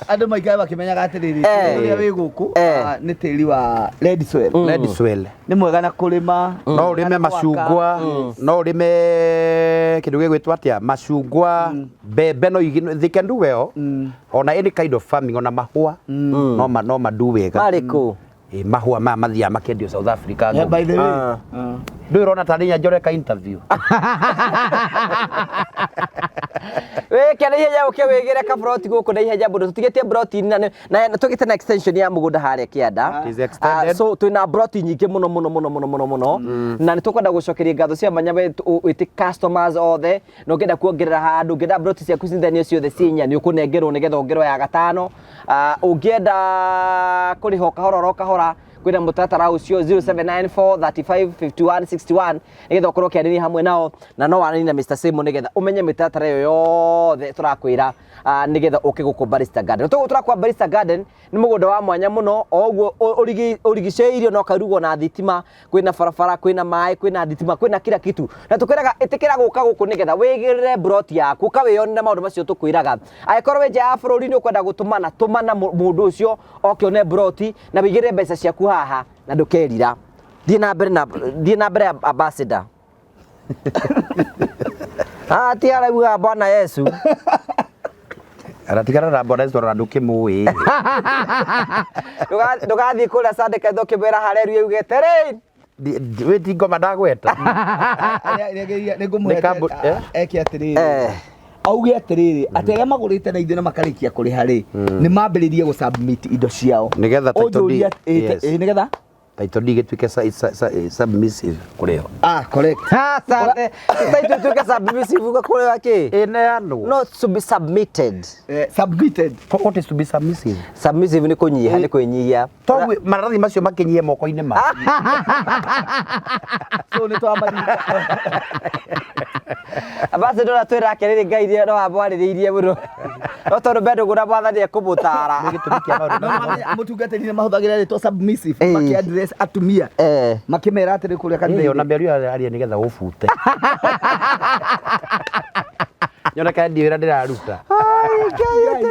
C: Andũ maikare makĩmenyaga atĩrĩrĩ, tĩri ũrĩa wĩ gũkũ nĩ tĩri wa red soil.
B: Red soil.
C: Nĩ mwega na kũrĩma.
B: No ũrĩme macungwa, no ũrĩme kĩndũ gĩgwĩtwo atĩa, macungwa, mbembe no they can do well. Ona any kind of farming, ona mahũa no ma no ma do wega.
A: Marĩkũ?
B: Mahũa maya mathiaga makendio South Africa.
C: Yeah, by the way.
B: Ndũĩ ũrona tarĩ inya njoreka interview.
A: Wĩke na ihenya ũke wĩgĩre kaburoti gũkũ na ihenya mũno tũtigĩtie broti na na tũgĩte na extension ya mũgũnda harĩa kĩanda.
B: It is extended.
A: So twĩna broti nyingĩ mũno mũno mũno mũno mũno mũno na nĩ tũkwenda gũcokeria ngatho cia mwanya we wĩtĩ customers othe na ũngĩenda kuongerera handũ ũngĩenda broti ciaku cithanio ciothe ciĩ inya nĩ ũkũnengerwo nĩgetha wongererwo ya gatano. Ũngĩenda kũrĩha o kahora oro kahora kwĩna mũtaratara ũcio 0794 35 51 61 nĩgetha ũkorwo ũkĩaranĩria hamwe nao na no waranĩrie na Mr. Simo nĩgetha ũmenye mĩtaratara ĩyo yothe tũrakwĩra nĩgetha ũke gũkũ Barista Garden. Tũguo tũrakwa Barista Garden nĩ mũgũnda wa mwanya mũno o ũguo ũrigicĩirio na ũkairugwo na thitima, kwĩna barabara, kwĩna maĩ, kwĩna thitima, kwĩna kila kitu. Na tũkwĩraga ĩtĩkĩra gũka gũkũ nĩgetha wĩgĩrĩre broti yaku, ũkawĩyonera maũndũ macio tũkwĩraga. Angĩkorwo wĩ nja ya bũrũri nĩ ũkwenda gũtũmana, tũmana mũndũ ũcio oke one broti na wĩigĩrĩre mbeca ciaku haha na ndũkerira. Thiĩ na mbere na thiĩ na mbere ambassador. Ah, ti arauga Bwana Yesu.
B: Aratigana na Bwana Yesu ona ndũkĩmũĩ.
A: Ndũgathiĩ kũrĩa Sunday kanitha ũkĩmwĩra haleluya uge rĩ.
B: Wĩ ti ngoma ndagweta.
C: Nĩ ngũmũhe
B: Nĩ kambuni-
C: eke atĩrĩrĩ. Auge atĩrĩrĩ, atĩ arĩa magũrĩte na ithuĩ na makarĩkia kũrĩha rĩ, nĩ mambĩrĩrie gũ submit indo ciao.
B: Nĩgetha title
C: Ũnjũrie
B: deed-
C: atĩ-
B: yes.
C: nĩgetha?
B: Title deed gĩtuĩke submissive kũrĩ o.
C: Ah, correct.
A: Asante. Title ituĩke submissive kũrĩ kĩ?
B: Ĩneanwo.
A: Not to be submitted.
C: Submitted.
B: What is to be submissive?
A: Submissive nĩ kũnyiha, nĩ kwĩnyihia.
B: Toguo maratathi macio makĩnyie moko-inĩ ma.
C: So nĩ twamaringa.
A: Ambassador atwĩra atĩrĩrĩ Ngai no amwarĩrĩirie mũno. No tondũ bado gũra mwathani ekũmũtara.
B: Nĩ gĩtũmi kĩa maũndũ
C: No
B: macio.
C: mamenya mũtungatĩri nĩ mahũthagĩra rĩtwa submissive makĩ address atumia. Makĩmera atĩrĩ kũrĩa
B: Ĩĩ, ona
C: kanitha-inĩ.
B: mĩario aria nĩgetha ũbute. Nyona kana ndiĩ wĩra ndĩraruta.
C: Ngai,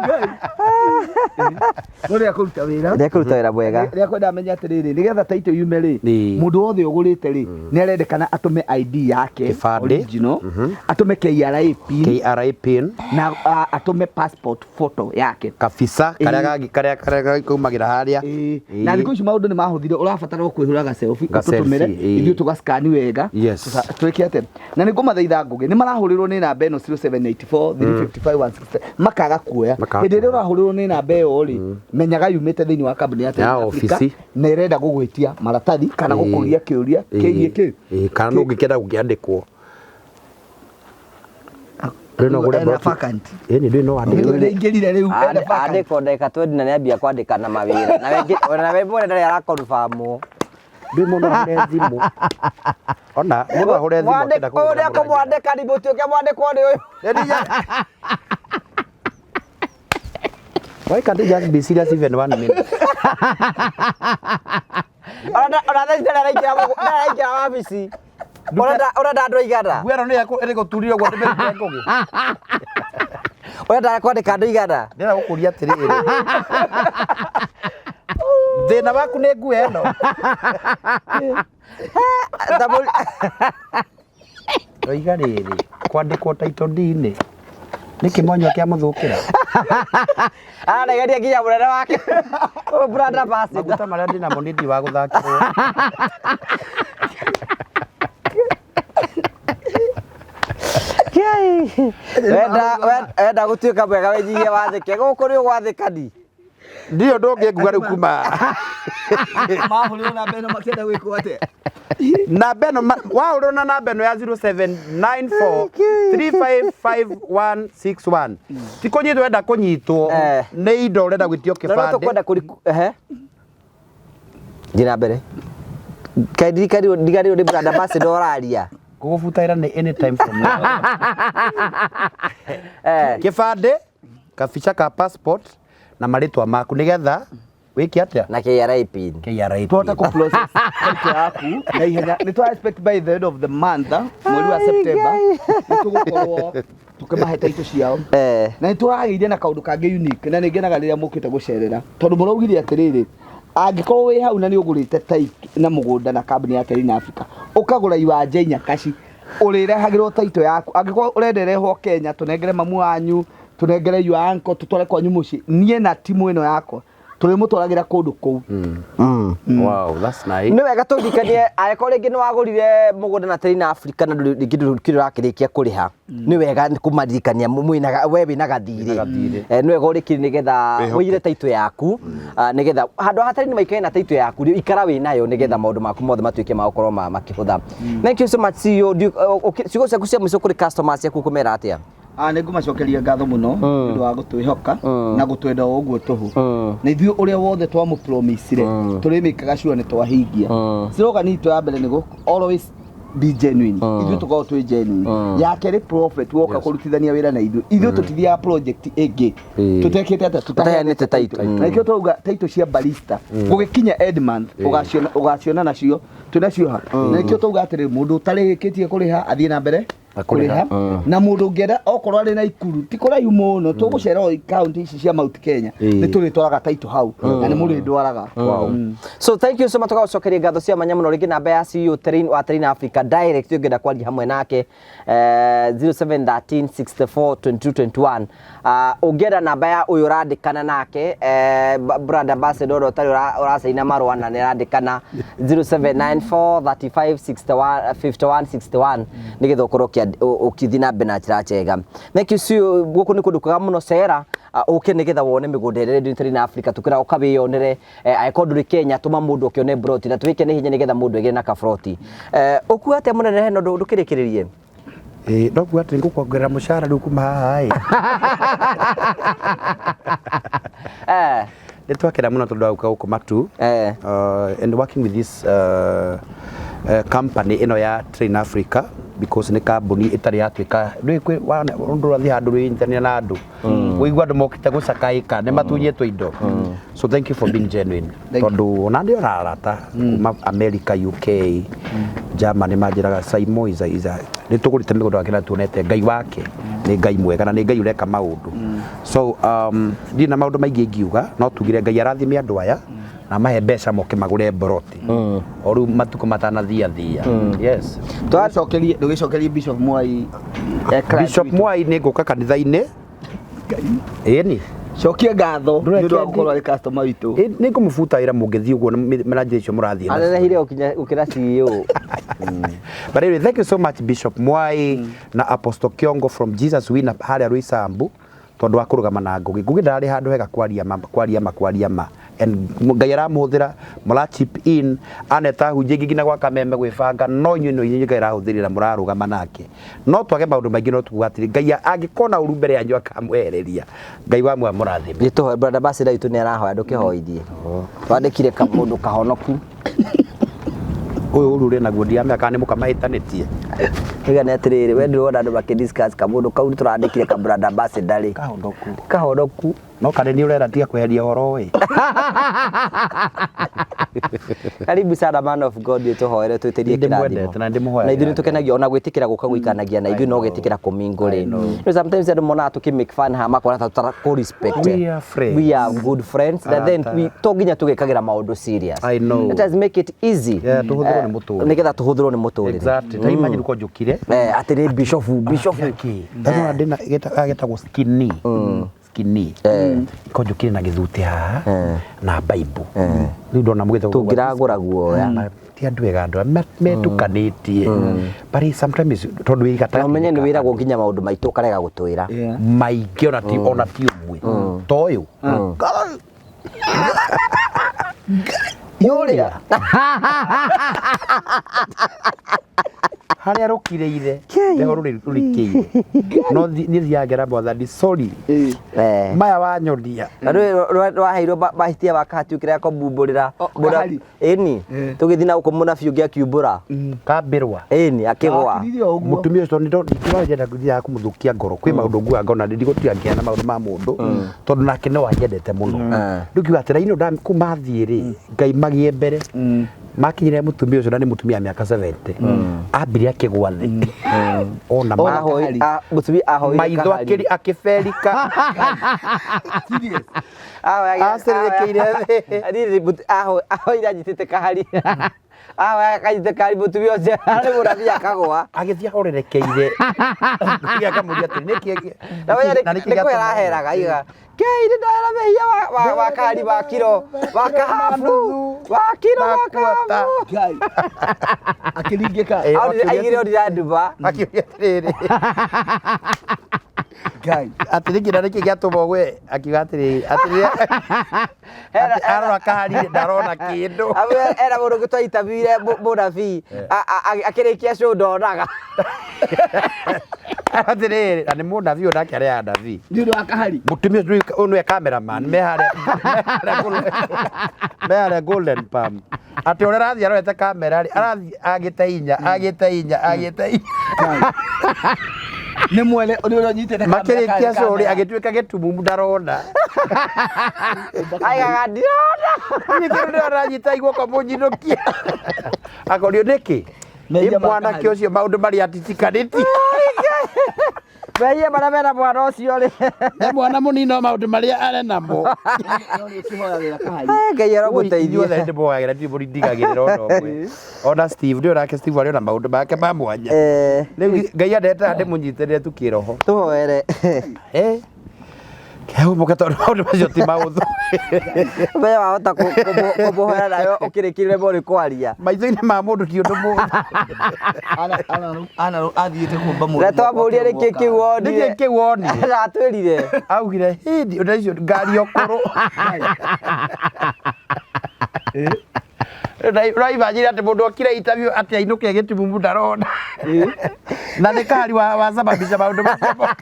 C: Ngai. No rĩa kũruta wĩra.
A: Rĩa kũruta wĩra mwega.
C: Rĩa kwenda amenye atĩrĩrĩ, nĩgetha title yume rĩ, mũndũ wothe ũgũrĩte rĩ, nĩ arendekana atũme ID yake
B: Kĩbandĩ.
C: original, atũme KRA pin,
B: KRA pin.
C: na atũme passport photo yake.
B: Kabisa karĩa karĩa karĩa kaumagĩra harĩa.
C: Na thikũ ici maũndũ nĩ mahũthire, ũrabatara o kwĩhũra ga selfie
B: Ga selfie,
C: ũtũtũmĩre, ithuĩ tũgacikani wega. Twĩke atĩa? Na nĩ ngũmathaitha Ngũgĩ, nĩ marahũrĩrwo nĩ namba ĩno 0784 355 160 makaga kuoya.
B: Makaga
C: Hĩndĩ ĩrĩa ũrahũrĩrwo nĩ namba ĩyo rĩ, menyaga yumĩte thĩinĩ wa kambuni ya
B: Ya
C: Tele Africa
B: obici.
C: na ĩrenda gũgwĩtia maratathi kana gũkũria kĩũria kĩgiĩ kĩ.
B: Kana no ũngĩkĩenda gũkĩandĩkwo. Ndũĩ no ũgũre
C: Ena
B: broti.
C: vacant.
B: Ĩni ndũĩ no wandĩkwo.
C: Nĩingĩrire rĩu ena vacant.
A: Andĩkwo ndagĩka 20 na nĩambia kwandĩka na mawĩra. Na we mwene ndarĩ arakonfamwo.
B: Ndũĩ mũndũ ahũre thimũ. Ona mũndũ ahũre thimũ akĩenda
A: Ũyũ
B: kũgũra
A: nĩ akũmwandĩka ni mũtuĩke mwandĩkwo nĩ ũyũ.
B: Why can't you just be serious even one minute?
A: Ona thaa ici ndarĩ araingĩra wabici. Ũrenda andũ aigana?
B: Nguo ĩno nĩ ĩgũturire ũguo ndĩmĩrute Ngũgĩ.
A: Ũrenda kwandĩka andũ aigana?
B: Ndĩrenda gũkũria atĩrĩrĩ. Thĩna waku nĩ nguo ĩno. Ndoiga rĩrĩ, kwandĩkwo title deed-inĩ nĩ kĩmonyo kĩa mũthũkĩra.
A: Araregeria nginya mũnene wake. Ũyũ brand ambassador.
B: Maguta marĩa ndĩnamo nĩ ndi wa gũthakĩrwo.
A: Wenda gũtuĩka mwega wĩnyihie wathĩke. Gũkũ nĩ ũgwathĩkani.
B: Ndirĩ ũndũ ũngĩ nguga rĩu kuma
C: Mahũrĩrwo namba ĩno makĩenda gwĩkwo atĩa?
B: Namba ĩno wahũrĩrwo na namba ĩno ya 0794 355161 ti kũnyitwo wenda kũnyitwo nĩ indo ũrenda gwĩtio
A: Na no
B: kĩbandĩ.
A: tũkwenda kũri ehe. Thiĩ na mbere. Kaĩ ndiganĩirwo nĩ brand ambassador ũraria.
B: Ngũgũbuta wĩra nĩ anytime from now. Kĩbandĩ, kabica ka passport na marĩtwa maku nĩgetha wĩke atĩa?
A: Na KRA pin.
B: KRA pin.
C: Tũhote kũ process title yaku na ihenya. Nĩ twa expect by the end of the month, mweri wa September, nĩ tũgũkorwo tũkĩmahe title ciao. Na nĩ tũragĩire na kaũndũ kangĩ unique na nĩ ngenaga rĩrĩa mũkĩte gũcerera tondũ mũraugire atĩrĩrĩ, angĩkorwo wĩ hau na nĩ ũgũrĩte title na mũgũnda na kambuni ya Terrain Africa, ũkagũra iwanja inya kaci, ũrĩrehagĩrwo title yaku. Angĩkorwo ũrenda ĩrehwo Kenya, tũnengere mamu wanyu, tũnengere your uncle, tũtware kwanyu mũciĩ, niĩ na timu ĩno yakwa tũrĩmũtwaragĩra kũndũ kũu.
B: Wow, that's nice.
A: Nĩ wega tũririkanie angĩkorwo rĩngĩ nĩ wagũrire mũgũnda na Terrain Africa na ndũrĩ- rĩngĩ ndũrĩ ũrakĩrĩkia kũrĩha, nĩ wega kũmaririkania we wĩna gathirĩ.
B: Gathirĩ.
A: Nĩ wega ũrĩkire nĩgetha
B: Wĩhoke.
A: ũigire title yaku, nĩgetha handũ ha Terrain maikare na title yaku rĩ, ikara wĩ nayo nĩgetha maũndũ maku mothe matuĩke ma gũkorwo makĩhũtha. Thank you so much CEO. Ciugo ciaku cia mũico kũrĩ customers ciaku ũkũmera atĩa?
C: Nĩ ngũmacokeria ngatho mũno nĩ ũndũ wa gũtwĩhoka na gũtwenda o ũguo tũhũ. Na ithuĩ ũrĩa wothe twamũpromisire tũrĩmĩkaga sure nĩ twahingia. Slogan itũ ya mbere nĩ always be genuine. Ithuĩ tũkoragwo twĩ genuine. Ya kerĩ, prophet woka kũrutithania wĩra na ithuĩ. Ithuĩ tũtithiaga project ĩngĩ tũtekĩte atĩa?
A: Tũtaheanĩte title.
C: Na nĩkĩo twauga title cia barista gũgĩkinya end month ũgaciona nacio twĩnacio ha. Na nĩkĩo twauga atĩrĩ, mũndũ ũtarĩkĩtie kũrĩha athiĩ na mbere kũrĩha, na mũndũ ũngĩenda okorwo arĩ na Ikuru ti kũraihu mũno, tũgũcera o kaunti ici cia Mount Kenya, nĩ tũrĩtwaraga title hau na nĩ mũrĩndwaraga.
A: So thank you so much, tũgagũcokeria ngatho cia mwanya mũno rĩngĩ. Namba ya CEO Terrain wa Terrain Africa direct ũngĩenda kwaria hamwe nake, 0713 64 22 21. Ũngĩenda namba ya ũyũ ũrandĩkana nake, brand ambassador ũrĩa ũtarĩ ũracaina marũa na nĩ arandĩkana, 0794 35 61 51 61, nĩgetha ũkorwo ũkĩthiĩ na mbere na njĩra njega. Thank you CEO. Gũkũ nĩ kũndũ kwega mũno, cera ũke nĩgetha wone mĩgũnda ĩrĩa ĩrĩ Terrain Africa, tũkĩra ũka wĩyonere. Angĩkorwo ndũrĩ Kenya, tũma mũndũ ũkĩone broti na twĩke nĩ hinya nĩgetha mũndũ egĩre na kabroti. Ũkuga atĩa mũnene hena ũndũ ndũkĩrĩkĩrĩrie?
B: Ĩ, no kuga atĩ ngũkuongerera mũcara rĩu kuma haha ĩ. Nĩ twakena mũno tondũ wa gũka gũkũ Matu and working with this company ĩno ya Train Africa, because nĩ kambuni ĩtarĩ yatuĩka ndũĩ kwĩ ũndũ ũrathiĩ handũ wĩnyitania na andũ ũigua andũ mokĩte gũcakaĩka nĩ matunyĩtwo indo. So thank you for being genuine.
C: Thank you.
B: Tondũ ona ndĩ ona arata kuma America, UK, Germany manjĩraga Saimo is a, is a nĩ tũgũrĩte mĩgũnda wake na tuonete Ngai wake nĩ Ngai mwega na nĩ Ngai ũreka maũndũ. So ndirĩ na maũndũ maingĩ ingiuga, no tugire Ngai arathime andũ aya na mahe mbeca moke magũre mboroti o rĩu matukũ matanathiathia. Yes.
C: Ndũgĩcokerie ndũgĩcokerie Bishop Mwai, client
B: Bishop
C: witũ.
B: Mwai, nĩ ngũka kanitha-inĩ ĩni.
C: Cokia ngatho nĩ ũndũ wa
B: Ndũreke
C: gũkorwo arĩ customer witũ.
B: Nĩ ngũmũbuta wĩra mũngĩthiĩ ũguo na njĩra icio mũrathiĩ nacio.
A: Anenehire gũkinya gũkĩra CEO.
B: But anyway, thank you so much Bishop Mwai na Apostle Kiongo from Jesus Winner harĩa Rwĩsambu tondũ wa kũrũgama na Ngugi. Ngugi ndararĩ handũ hega kwaria ma, kwaria ma, kwaria ma. And Ngai aramũhũthĩra, mũra chip in, aneta hunjia ingĩ nginya gwa Kameme gwĩbanga, no inyuĩ no inyuĩ Ngai arahũthĩrĩra mũrarũgama nake. No twage maũndũ maingĩ, no tuga atĩrĩ, Ngai angĩkona ũru mbere yanyu akamwehereria. Ngai wa muoyo amũrathime.
A: Nĩ tũhoe, brand ambassador witũ nĩ arahoya, ndũkĩhoithie. Twandĩkire kamũndũ kahonoku.
B: Ũyũ ũru ũrĩ naguo ndiramenya kana nĩ mũkamahĩtanĩtie.
A: Iga nĩ atĩrĩrĩ, we ndũrona andũ makĩ discuss kamũndũ kau tũrandĩkire ka brand ambassador rĩ.
B: Kahonoku.
A: Kahonoku.
B: No kana nĩ ũrera tiga kweheria ũhoro ĩ.
A: Karibu sana, man of God, tũhoere twĩtĩrie kĩrathimo.
B: Nĩndĩmwendete na nĩndĩmũhoyagĩra.
A: Na ithuĩ nĩtũkenagio ona gwĩtĩkĩra gũka gũikanagia na ithuĩ no gwĩtĩkĩra kũmingo rĩ. No sometimes andũ monaga tũkĩ make fun ha makona ta tũtara kũ respect.
B: We are friends.
A: We are good friends. And then
B: Arata.
A: we to nginya tũgĩkagĩra maũndũ serious.
B: I know.
A: Let us make it easy.
B: Yeah, tũhũthĩrwo nĩ mũtũrĩre.
A: Nĩgetha tũhũthĩrwo nĩ mũtũrĩre.
B: Exactly. Ta imagine ko njũkire.
A: Atĩ nĩ bishop bishop.
B: Ndona ndĩna getagwo skinny. Skinny. Ko njũkire na gĩthuti haha na Bible. Rĩu ndona mũgĩte
A: Tũngĩragũra guoya.
B: Ti andũ ega, andũ aya metukanĩtie. But sometimes tondũ wĩ
A: Na
B: gatagatĩ
A: ũmenye nĩ wĩragwo nginya maũndũ maitũ ũkarega gũtwĩra.
B: Maingĩ ona ti ũmwe ta ũyũ.
C: Yũrĩa.
B: Harĩa rũkirĩire nĩho rũrikĩire. No niĩ thiaga ngera Mwathani, sorry.
A: Eh.
B: Maya wanyonia.
A: Na rwĩ rwaheirwo mahitia wa kahati ũkĩrega kũmumbũrĩra.
C: O, kahari?
A: Ĩni.
C: Eh.
A: Tũgĩthiĩ na gũkũ mũnabii ũngĩ akiumbũra.
B: Kambĩrwa.
A: Ĩni akĩgwa.
C: Akiririe o ũguo.
B: Mũtumia ũcio nĩ ndĩrenda kũmũthũkia ngoro. Kwĩ maũndũ nguaga ngona ndigũtiga ngĩana maũndũ ma mũndũ tondũ nake no anyendete mũno. Rĩu ngiuga atĩ raini ĩno kuma thiĩ rĩ Ngai magĩe mbere makinyire mũtumia ũcio na nĩ mũtumia wa mĩaka 70 ambire akĩgwa thĩ ona
C: Ona
A: Ahoi
C: kahari.
A: mũtumia ahoire
B: maitho
A: kahari.
B: akĩberika
C: Serious.
B: Acererekeire thĩ.
A: Rĩrĩ ahoire anyitĩte kahari. Ahoya akanyitĩte kahari mũtumia ũcio arĩ mũnabii akagwa.
B: Agĩthiĩ ahorerekeire akamũria atĩrĩ nĩkĩ
A: Na we
B: na nĩkĩ
A: nĩ
B: gĩatũma
A: kwĩra aheraga aigaga Kei nĩ ndahera mehia wa kahari wa kiro wa kahabu wa kiro wa
B: Na quarter.
A: kahabu.
C: Ngai. Akĩringĩka.
B: Eh,
A: Aurire aigire orire nduba.
B: Akiuria atĩrĩrĩ
C: Ngai.
B: Atĩ nĩkĩ na nĩkĩ gĩatũma ũgwe akiuga atĩrĩrĩ atĩrĩrĩ atĩ arora kahari ndarona kĩndũ.
A: Era mũndũ ũngĩ twainterviewire mũnabii akĩrĩkia show ndonaga.
B: Atĩrĩrĩ na nĩ mũnabii ũyũ nake arĩa nabii.
C: Nĩ ũndũ wa kahari.
B: Mũtumia ũcio ũyũ nĩwe cameraman me harĩa me harĩa Golden Palm. Atĩ ũrĩa arathiĩ arorete kamera rĩ arathiĩ agĩte inya agĩte inya agĩte inya.
C: Ngai. Nĩ mwene nĩ ũrĩa ũnyitĩte kamera
B: Makĩrĩkia
C: karĩ
B: show rĩ
C: kamera.
B: agĩtuĩka gĩtumumu ndarona.
A: Aigaga ndirona.
B: Niĩ kĩndũ ndĩrona guoko mũnyinũkie. Akorio nĩkĩ?
C: Mehia
B: Ĩ
C: ma
B: mwanake
C: kahari.
B: ũcio maũndũ marĩa atitikanĩtie.
A: Mehia marĩa mena mwana ũcio rĩ.
B: Nĩ mwana mũnini no maũndũ marĩa arĩ namo.
C: No nĩ ũkĩhoyagĩra kahari.
A: Ngai
B: Ithuothe
A: aromũteithia.
B: ndĩmũhoyagĩra ndirĩ mũndũ ndigagĩrĩra ona ũmwe. Ona Steve ndĩo nake Steve arĩ ona maũndũ make ma mwanya.
A: Eh,
B: Rĩu Ngai andehete haha ndĩmũnyitĩrĩre tu kĩroho.
A: tũhoere.
B: Eh. Kehũmũke tondũ maũndũ macio ti maũthũ.
A: We wahota kũmũhoera nawe ũkĩrĩkĩrĩre mũrĩ kwaria.
B: Maitho-inĩ ma mũndũ ti ũndũ mũũru.
C: Ana athiĩte kũmba mũndũ.
A: Na twamũria nĩkĩ kĩu wonire.
B: Nĩkĩ kĩu wonire?
A: Na atwĩrire.
B: Augire hĩndĩ ũndũ ũcio ngari ũkũrũ. Ũraimagine atĩ mũndũ okire interview atĩ ainũke gĩtumumu ndarona. Na nĩ kahari wa wasababisha maũndũ macio mothe.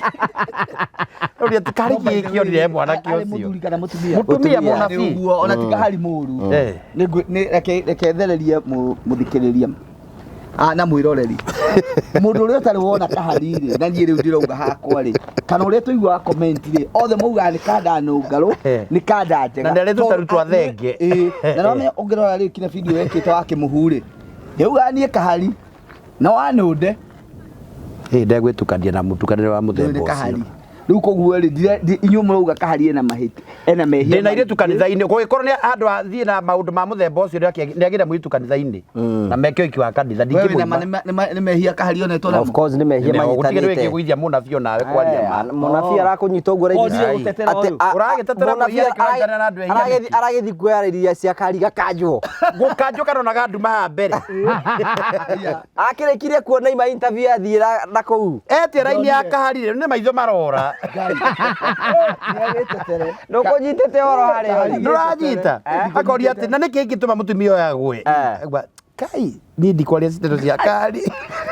B: Ũrĩa ti kahari kĩ kĩonire mwanake
C: Arĩ
B: ũcio.
C: mũthuri kana mũtumia?
B: Mũtumia
A: Mũtumia.
B: mũnabii.
C: Nĩ ũguo ona ti kahari mũru.
B: Eh.
C: Reke thererie mũthikĩrĩria na mwĩroreri mũndũ ũrĩa ũtarĩ wona kahari rĩ na niĩ rĩu ndĩrauga hakwa rĩ kana ũrĩa tũiguaga comment rĩ othe maugaga nĩ kanda nũngarũ
B: Eh.
C: nĩ kanda njega
B: Na nĩ arĩ tũtarũ twa
C: Tondũ-
B: thenge.
C: Ĩĩ, na nĩwamenya ũngĩrora rĩu kinya video wekĩte wa kĩmũhu rĩ ndĩraugaga niĩ kahari na wanũnde
B: Ĩ ndegwĩtukania na mũtukanĩre wa
C: rĩu
B: mũthemba
C: nĩ kahari
B: ũcio.
C: rĩu koguo rĩ inyuĩ mũrauga kahari ena mahĩti ena mehia
B: Ndĩna airĩtu kanitha-inĩ kũngĩkorwo nĩ andũ athiĩ na maũndũ ma mũthemba ũcio nĩagĩre mũirĩtu kanitha-inĩ na meke ũhiki wa kanitha
C: Wewe wĩna ma
B: ndingĩmũima.
C: nĩ mehia kahari onetwo namo
A: Of course nĩ mehia
B: Gũtirĩ
A: manyitanĩte.
B: kĩgũithia mũnabii onawe kwaria ma.
A: Mũnabii arakũnyita ũguo
C: O,
A: raithi.
C: ndirĩ gũtetera
A: Atĩ
C: ũyũ.
B: Ũragĩtetera
A: mũnabii
B: mũiya kĩranjana na andũ ehia nĩkĩ?
A: aragĩthiĩ kuoya iria cia kahari gakanjwo.
B: Gũkanjũ karonaga nduma haha mbere.
A: Akĩrĩkirie kuona ima interview athiĩ na kũu.
B: Etie raini ya kahari rĩ nĩ maitho marora.
C: Ngai. Nĩagĩtetere.
A: Ndũkũnyitĩte ũhoro harĩa
C: Kahari.
A: ũrĩ.
B: Ndũranyita. Akoria atĩ na nĩkĩ kĩngĩtũma mũtumia ũyũ agwe.
A: Eh.
B: Agwa, Kai niĩ ndikwaria ndeto cia kahari.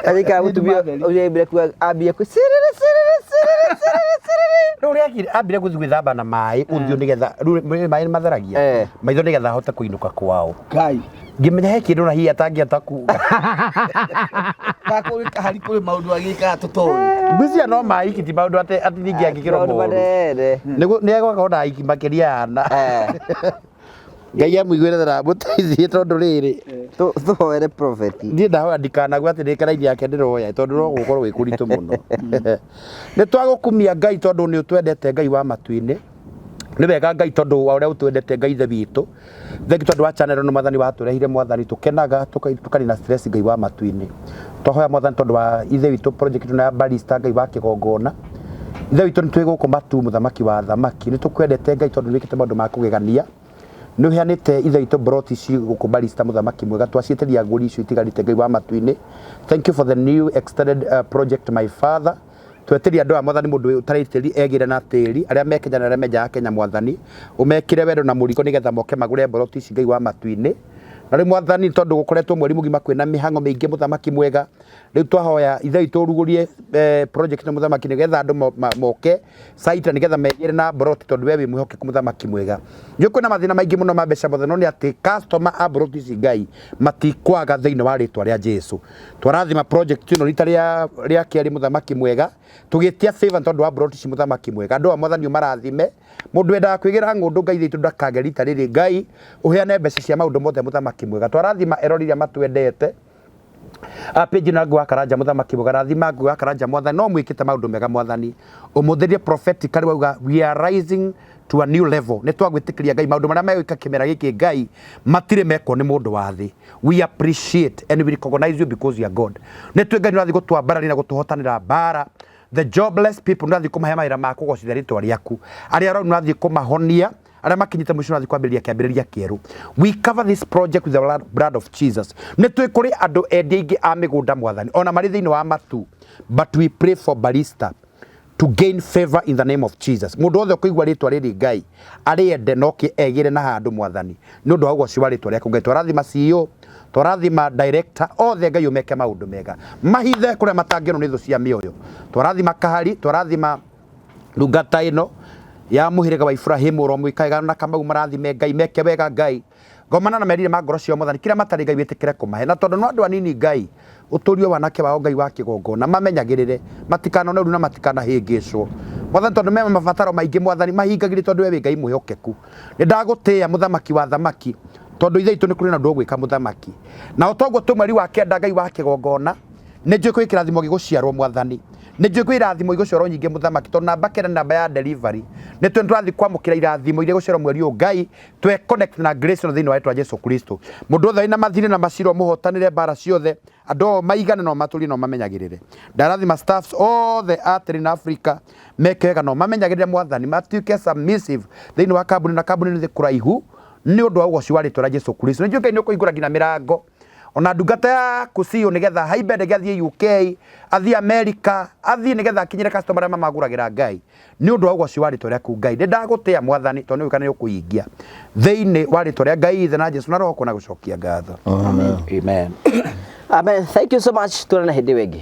A: Arĩkara mũtumia ũrĩa ambire kuga ambie kũ cirĩrĩ cirĩrĩ cirĩrĩ cirĩrĩ cirĩrĩ.
B: Rĩu ũrĩa ekire ambire gũthiĩ gwĩthamba na maĩ ũthiũ nĩgetha rĩu maĩ nĩ matheragia
A: Eh.
B: maitho nĩgetha ahote kũinũka kwao.
C: Ngai.
B: Ngĩmenya he kĩndũ na hihi atangĩhota kuga.
C: Ka kũrĩ kahari kũrĩ maũndũ agĩkaga tũtoĩ.
B: Ngwĩciria no maĩ iki ti maũndũ atĩ atĩ ningĩ angĩkĩrwo
A: Maũndũ
B: moru.
A: manene.
B: Nĩ egũkorwo na aiki makĩria ya ana.
A: Eh.
B: Ngai amũiguĩre tha na amũteithie tondũ rĩrĩ
A: Tũhoere prophet.
B: niĩ ndahoya ndikanague atĩ nĩ karaini yake ndĩroya tondũ no gũkorwo gwĩ kũritũ mũno. Nĩ twagũkumia Ngai tondũ nĩ ũtwendete Ngai wa matu-inĩ. Nĩ wega Ngai tondũ wa ũrĩa ũtwendete Ngai ithe witũ. Thengi tondũ wa channel ĩno Mwathani watũrehire Mwathani tũkenaga tũkanina stress Ngai wa matu-inĩ. Twahoya Mwathani tondũ wa ithe witũ project ĩno ya barista Ngai wa kĩgongona. Ithe witũ nĩ twĩ gũkũ matu mũthamaki wa athamaki. Nĩ tũkwendete Ngai tondũ nĩ wĩkĩte maũndũ ma kũgegania. Nĩ ũheanĩte ithe witũ broti ici gũkũ barista mũthamaki mwega twaciĩtĩria agũri icio itigarĩte Ngai wa matu-inĩ. Thank you for the new extended project my father. Twetĩria andũ aya Mwathani mũndũ ũtarĩ tĩri egĩre na tĩri arĩa me Kenya na arĩa me nja ya Kenya Mwathani ũmekĩre wendo na mũrigo nĩgetha moke magũre mboroti ici Ngai wa matu-inĩ. Na rĩu mwathani tondũ gũkoretwo mweri mũgima kwĩna mĩhang'o mĩingĩ mũthamaki mwega, rĩu twahoya ithe witũ ũrugũrie project ĩno mũthamaki nĩgetha andũ moke site nĩgetha megĩre na mburoti tondũ we wĩ mwĩhokeku mũthamaki mwega. Nĩ kwĩna mathĩna maingĩ mũno ma mbeca mothe no nĩ atĩ customer a mburoti ici Ngai matikwaga thĩinĩ wa rĩtwa rĩa Jesu. Twarathima project ĩno rita rĩa kerĩ mũthamaki mwega tũgĩtia favor tondũ wa mburoti ici mũthamaki mwega. Andũ a mwathani ũmarathime. Mũndũ wendaga kwĩgĩra ng'ũndũ Ngai witũ ndakage rita rĩrĩ Ngai ũheane mbeca cia maũndũ mothe mũthamaki mwega. Twarathima erori iria matwendete page na Ngũĩ wa Karanja mũthamaki mwega rathima Ngũĩ wa Karanja mwathani no mwĩkĩte maũndũ mega mwathani ũmũthĩrie prophetically wauga we are rising to a new level nĩ twagwĩtĩkĩria Ngai maũndũ marĩa megwĩka kĩmera gĩkĩ Ngai matirĩ mekwo nĩ mũndũ wa thĩ we appreciate and we recognize you because you are God nĩ twĩ Ngai nĩ ũrathiĩ gũtwambararia na gũtũhotanĩra mbara the jobless people nĩ ũrathiĩ kũmahe mawĩra ma kũgocithia rĩtwa rĩaku arĩa arwaru nĩ ũrathiĩ kũmahonia arĩa makinyĩte mũico nĩ ũrathiĩ kwambĩrĩria kĩambĩrĩria kĩerũ we cover this project with the blood of Jesus nĩ twĩ kũrĩ andũ endia aingĩ a mĩgũnda mwathani ona marĩ thĩinĩ wa matu but we pray for barista to gain favor in the name of Jesus mũndũ wothe ũkũigua rĩtwa rĩrĩ Ngai arĩende no kĩ egĩre na handũ mwathani nĩ ũndũ wa ũgoci wa rĩtwa rĩaku Ngai twarathima CEO twarathima director othe Ngai ũmeke maũndũ mega mahithe kũrĩa matangĩonwo nĩ thũ cia mĩoyo twarathima kahari twarathima ndungata ĩno ya mũhĩrĩga wa Ibrahimu ũromwĩka na Kamau marathime Ngai meke wega Ngai ngomana na merire ma ngoro ciao mwathani kĩrĩa matarĩ Ngai wĩtĩkĩre kũmahe na tondũ no andũ anini Ngai ũtũrie wanake wao Ngai wa kĩgongona mamenyagĩrĩre matikanone ũru na matikanahĩngĩcwo mwathani tondũ me mabataro maingĩ mwathani mahingagĩrie tondũ we wĩ Ngai mwĩhokeku nĩ ndagũtĩĩa mũthamaki wa thamaki tondũ ithe itũ nĩ kũrĩ na ũndũ ũgwĩka mũthamaki na o toguo twĩ mweri wa kenda Ngai wa kĩgongona nĩ njũĩ kwĩ kĩrathimo gĩgũciarwo mwathani nĩ njũĩ kwĩ irathimo igũciarwo nyingĩ mũthamaki tondũ namba kenda nĩ namba ya delivery nĩ twĩ tũrathiĩ kwamũkĩra irathimo iria igũciarwo mweri ũyũ Ngai twe connect na grace ĩno thĩinĩ wa rĩtwa Jesu Kristo mũndũ wothe wĩna mathirĩ na macira mũhotanĩre mbara ciothe andũ ao maigane no matũrie no mamenyagĩrĩre ndarathima staffs othe a Trin Africa meke wega no mamenyagĩrĩre mwathani matuĩke submissive thĩinĩ wa kambuni na kambuni nĩ kũraihu nĩ ũndũ wa ũgoci wa rĩtwa rĩa Jesu Kristo nĩ njũĩ Ngai nĩ ũkũhingũra nginya mĩrango ona ndungata yaku CEO nĩgetha haimbe ndege athiĩ UK athiĩ America athiĩ nĩgetha akinyĩre customer arĩa mamagũragĩra Ngai nĩ ũndũ wa ũgoci wa rĩtwa rĩaku Ngai nĩ ndagũtĩa mwathani tondũ nĩ ũĩ kana nĩ ũkũhingia thĩinĩ wa rĩtwa rĩa Ngai ithe na Jesu na Roho kuona gũcokia ngatho. Amen.
A: Amen. Thank you so much. Tuonane hĩndĩ ĩyo ĩngĩ.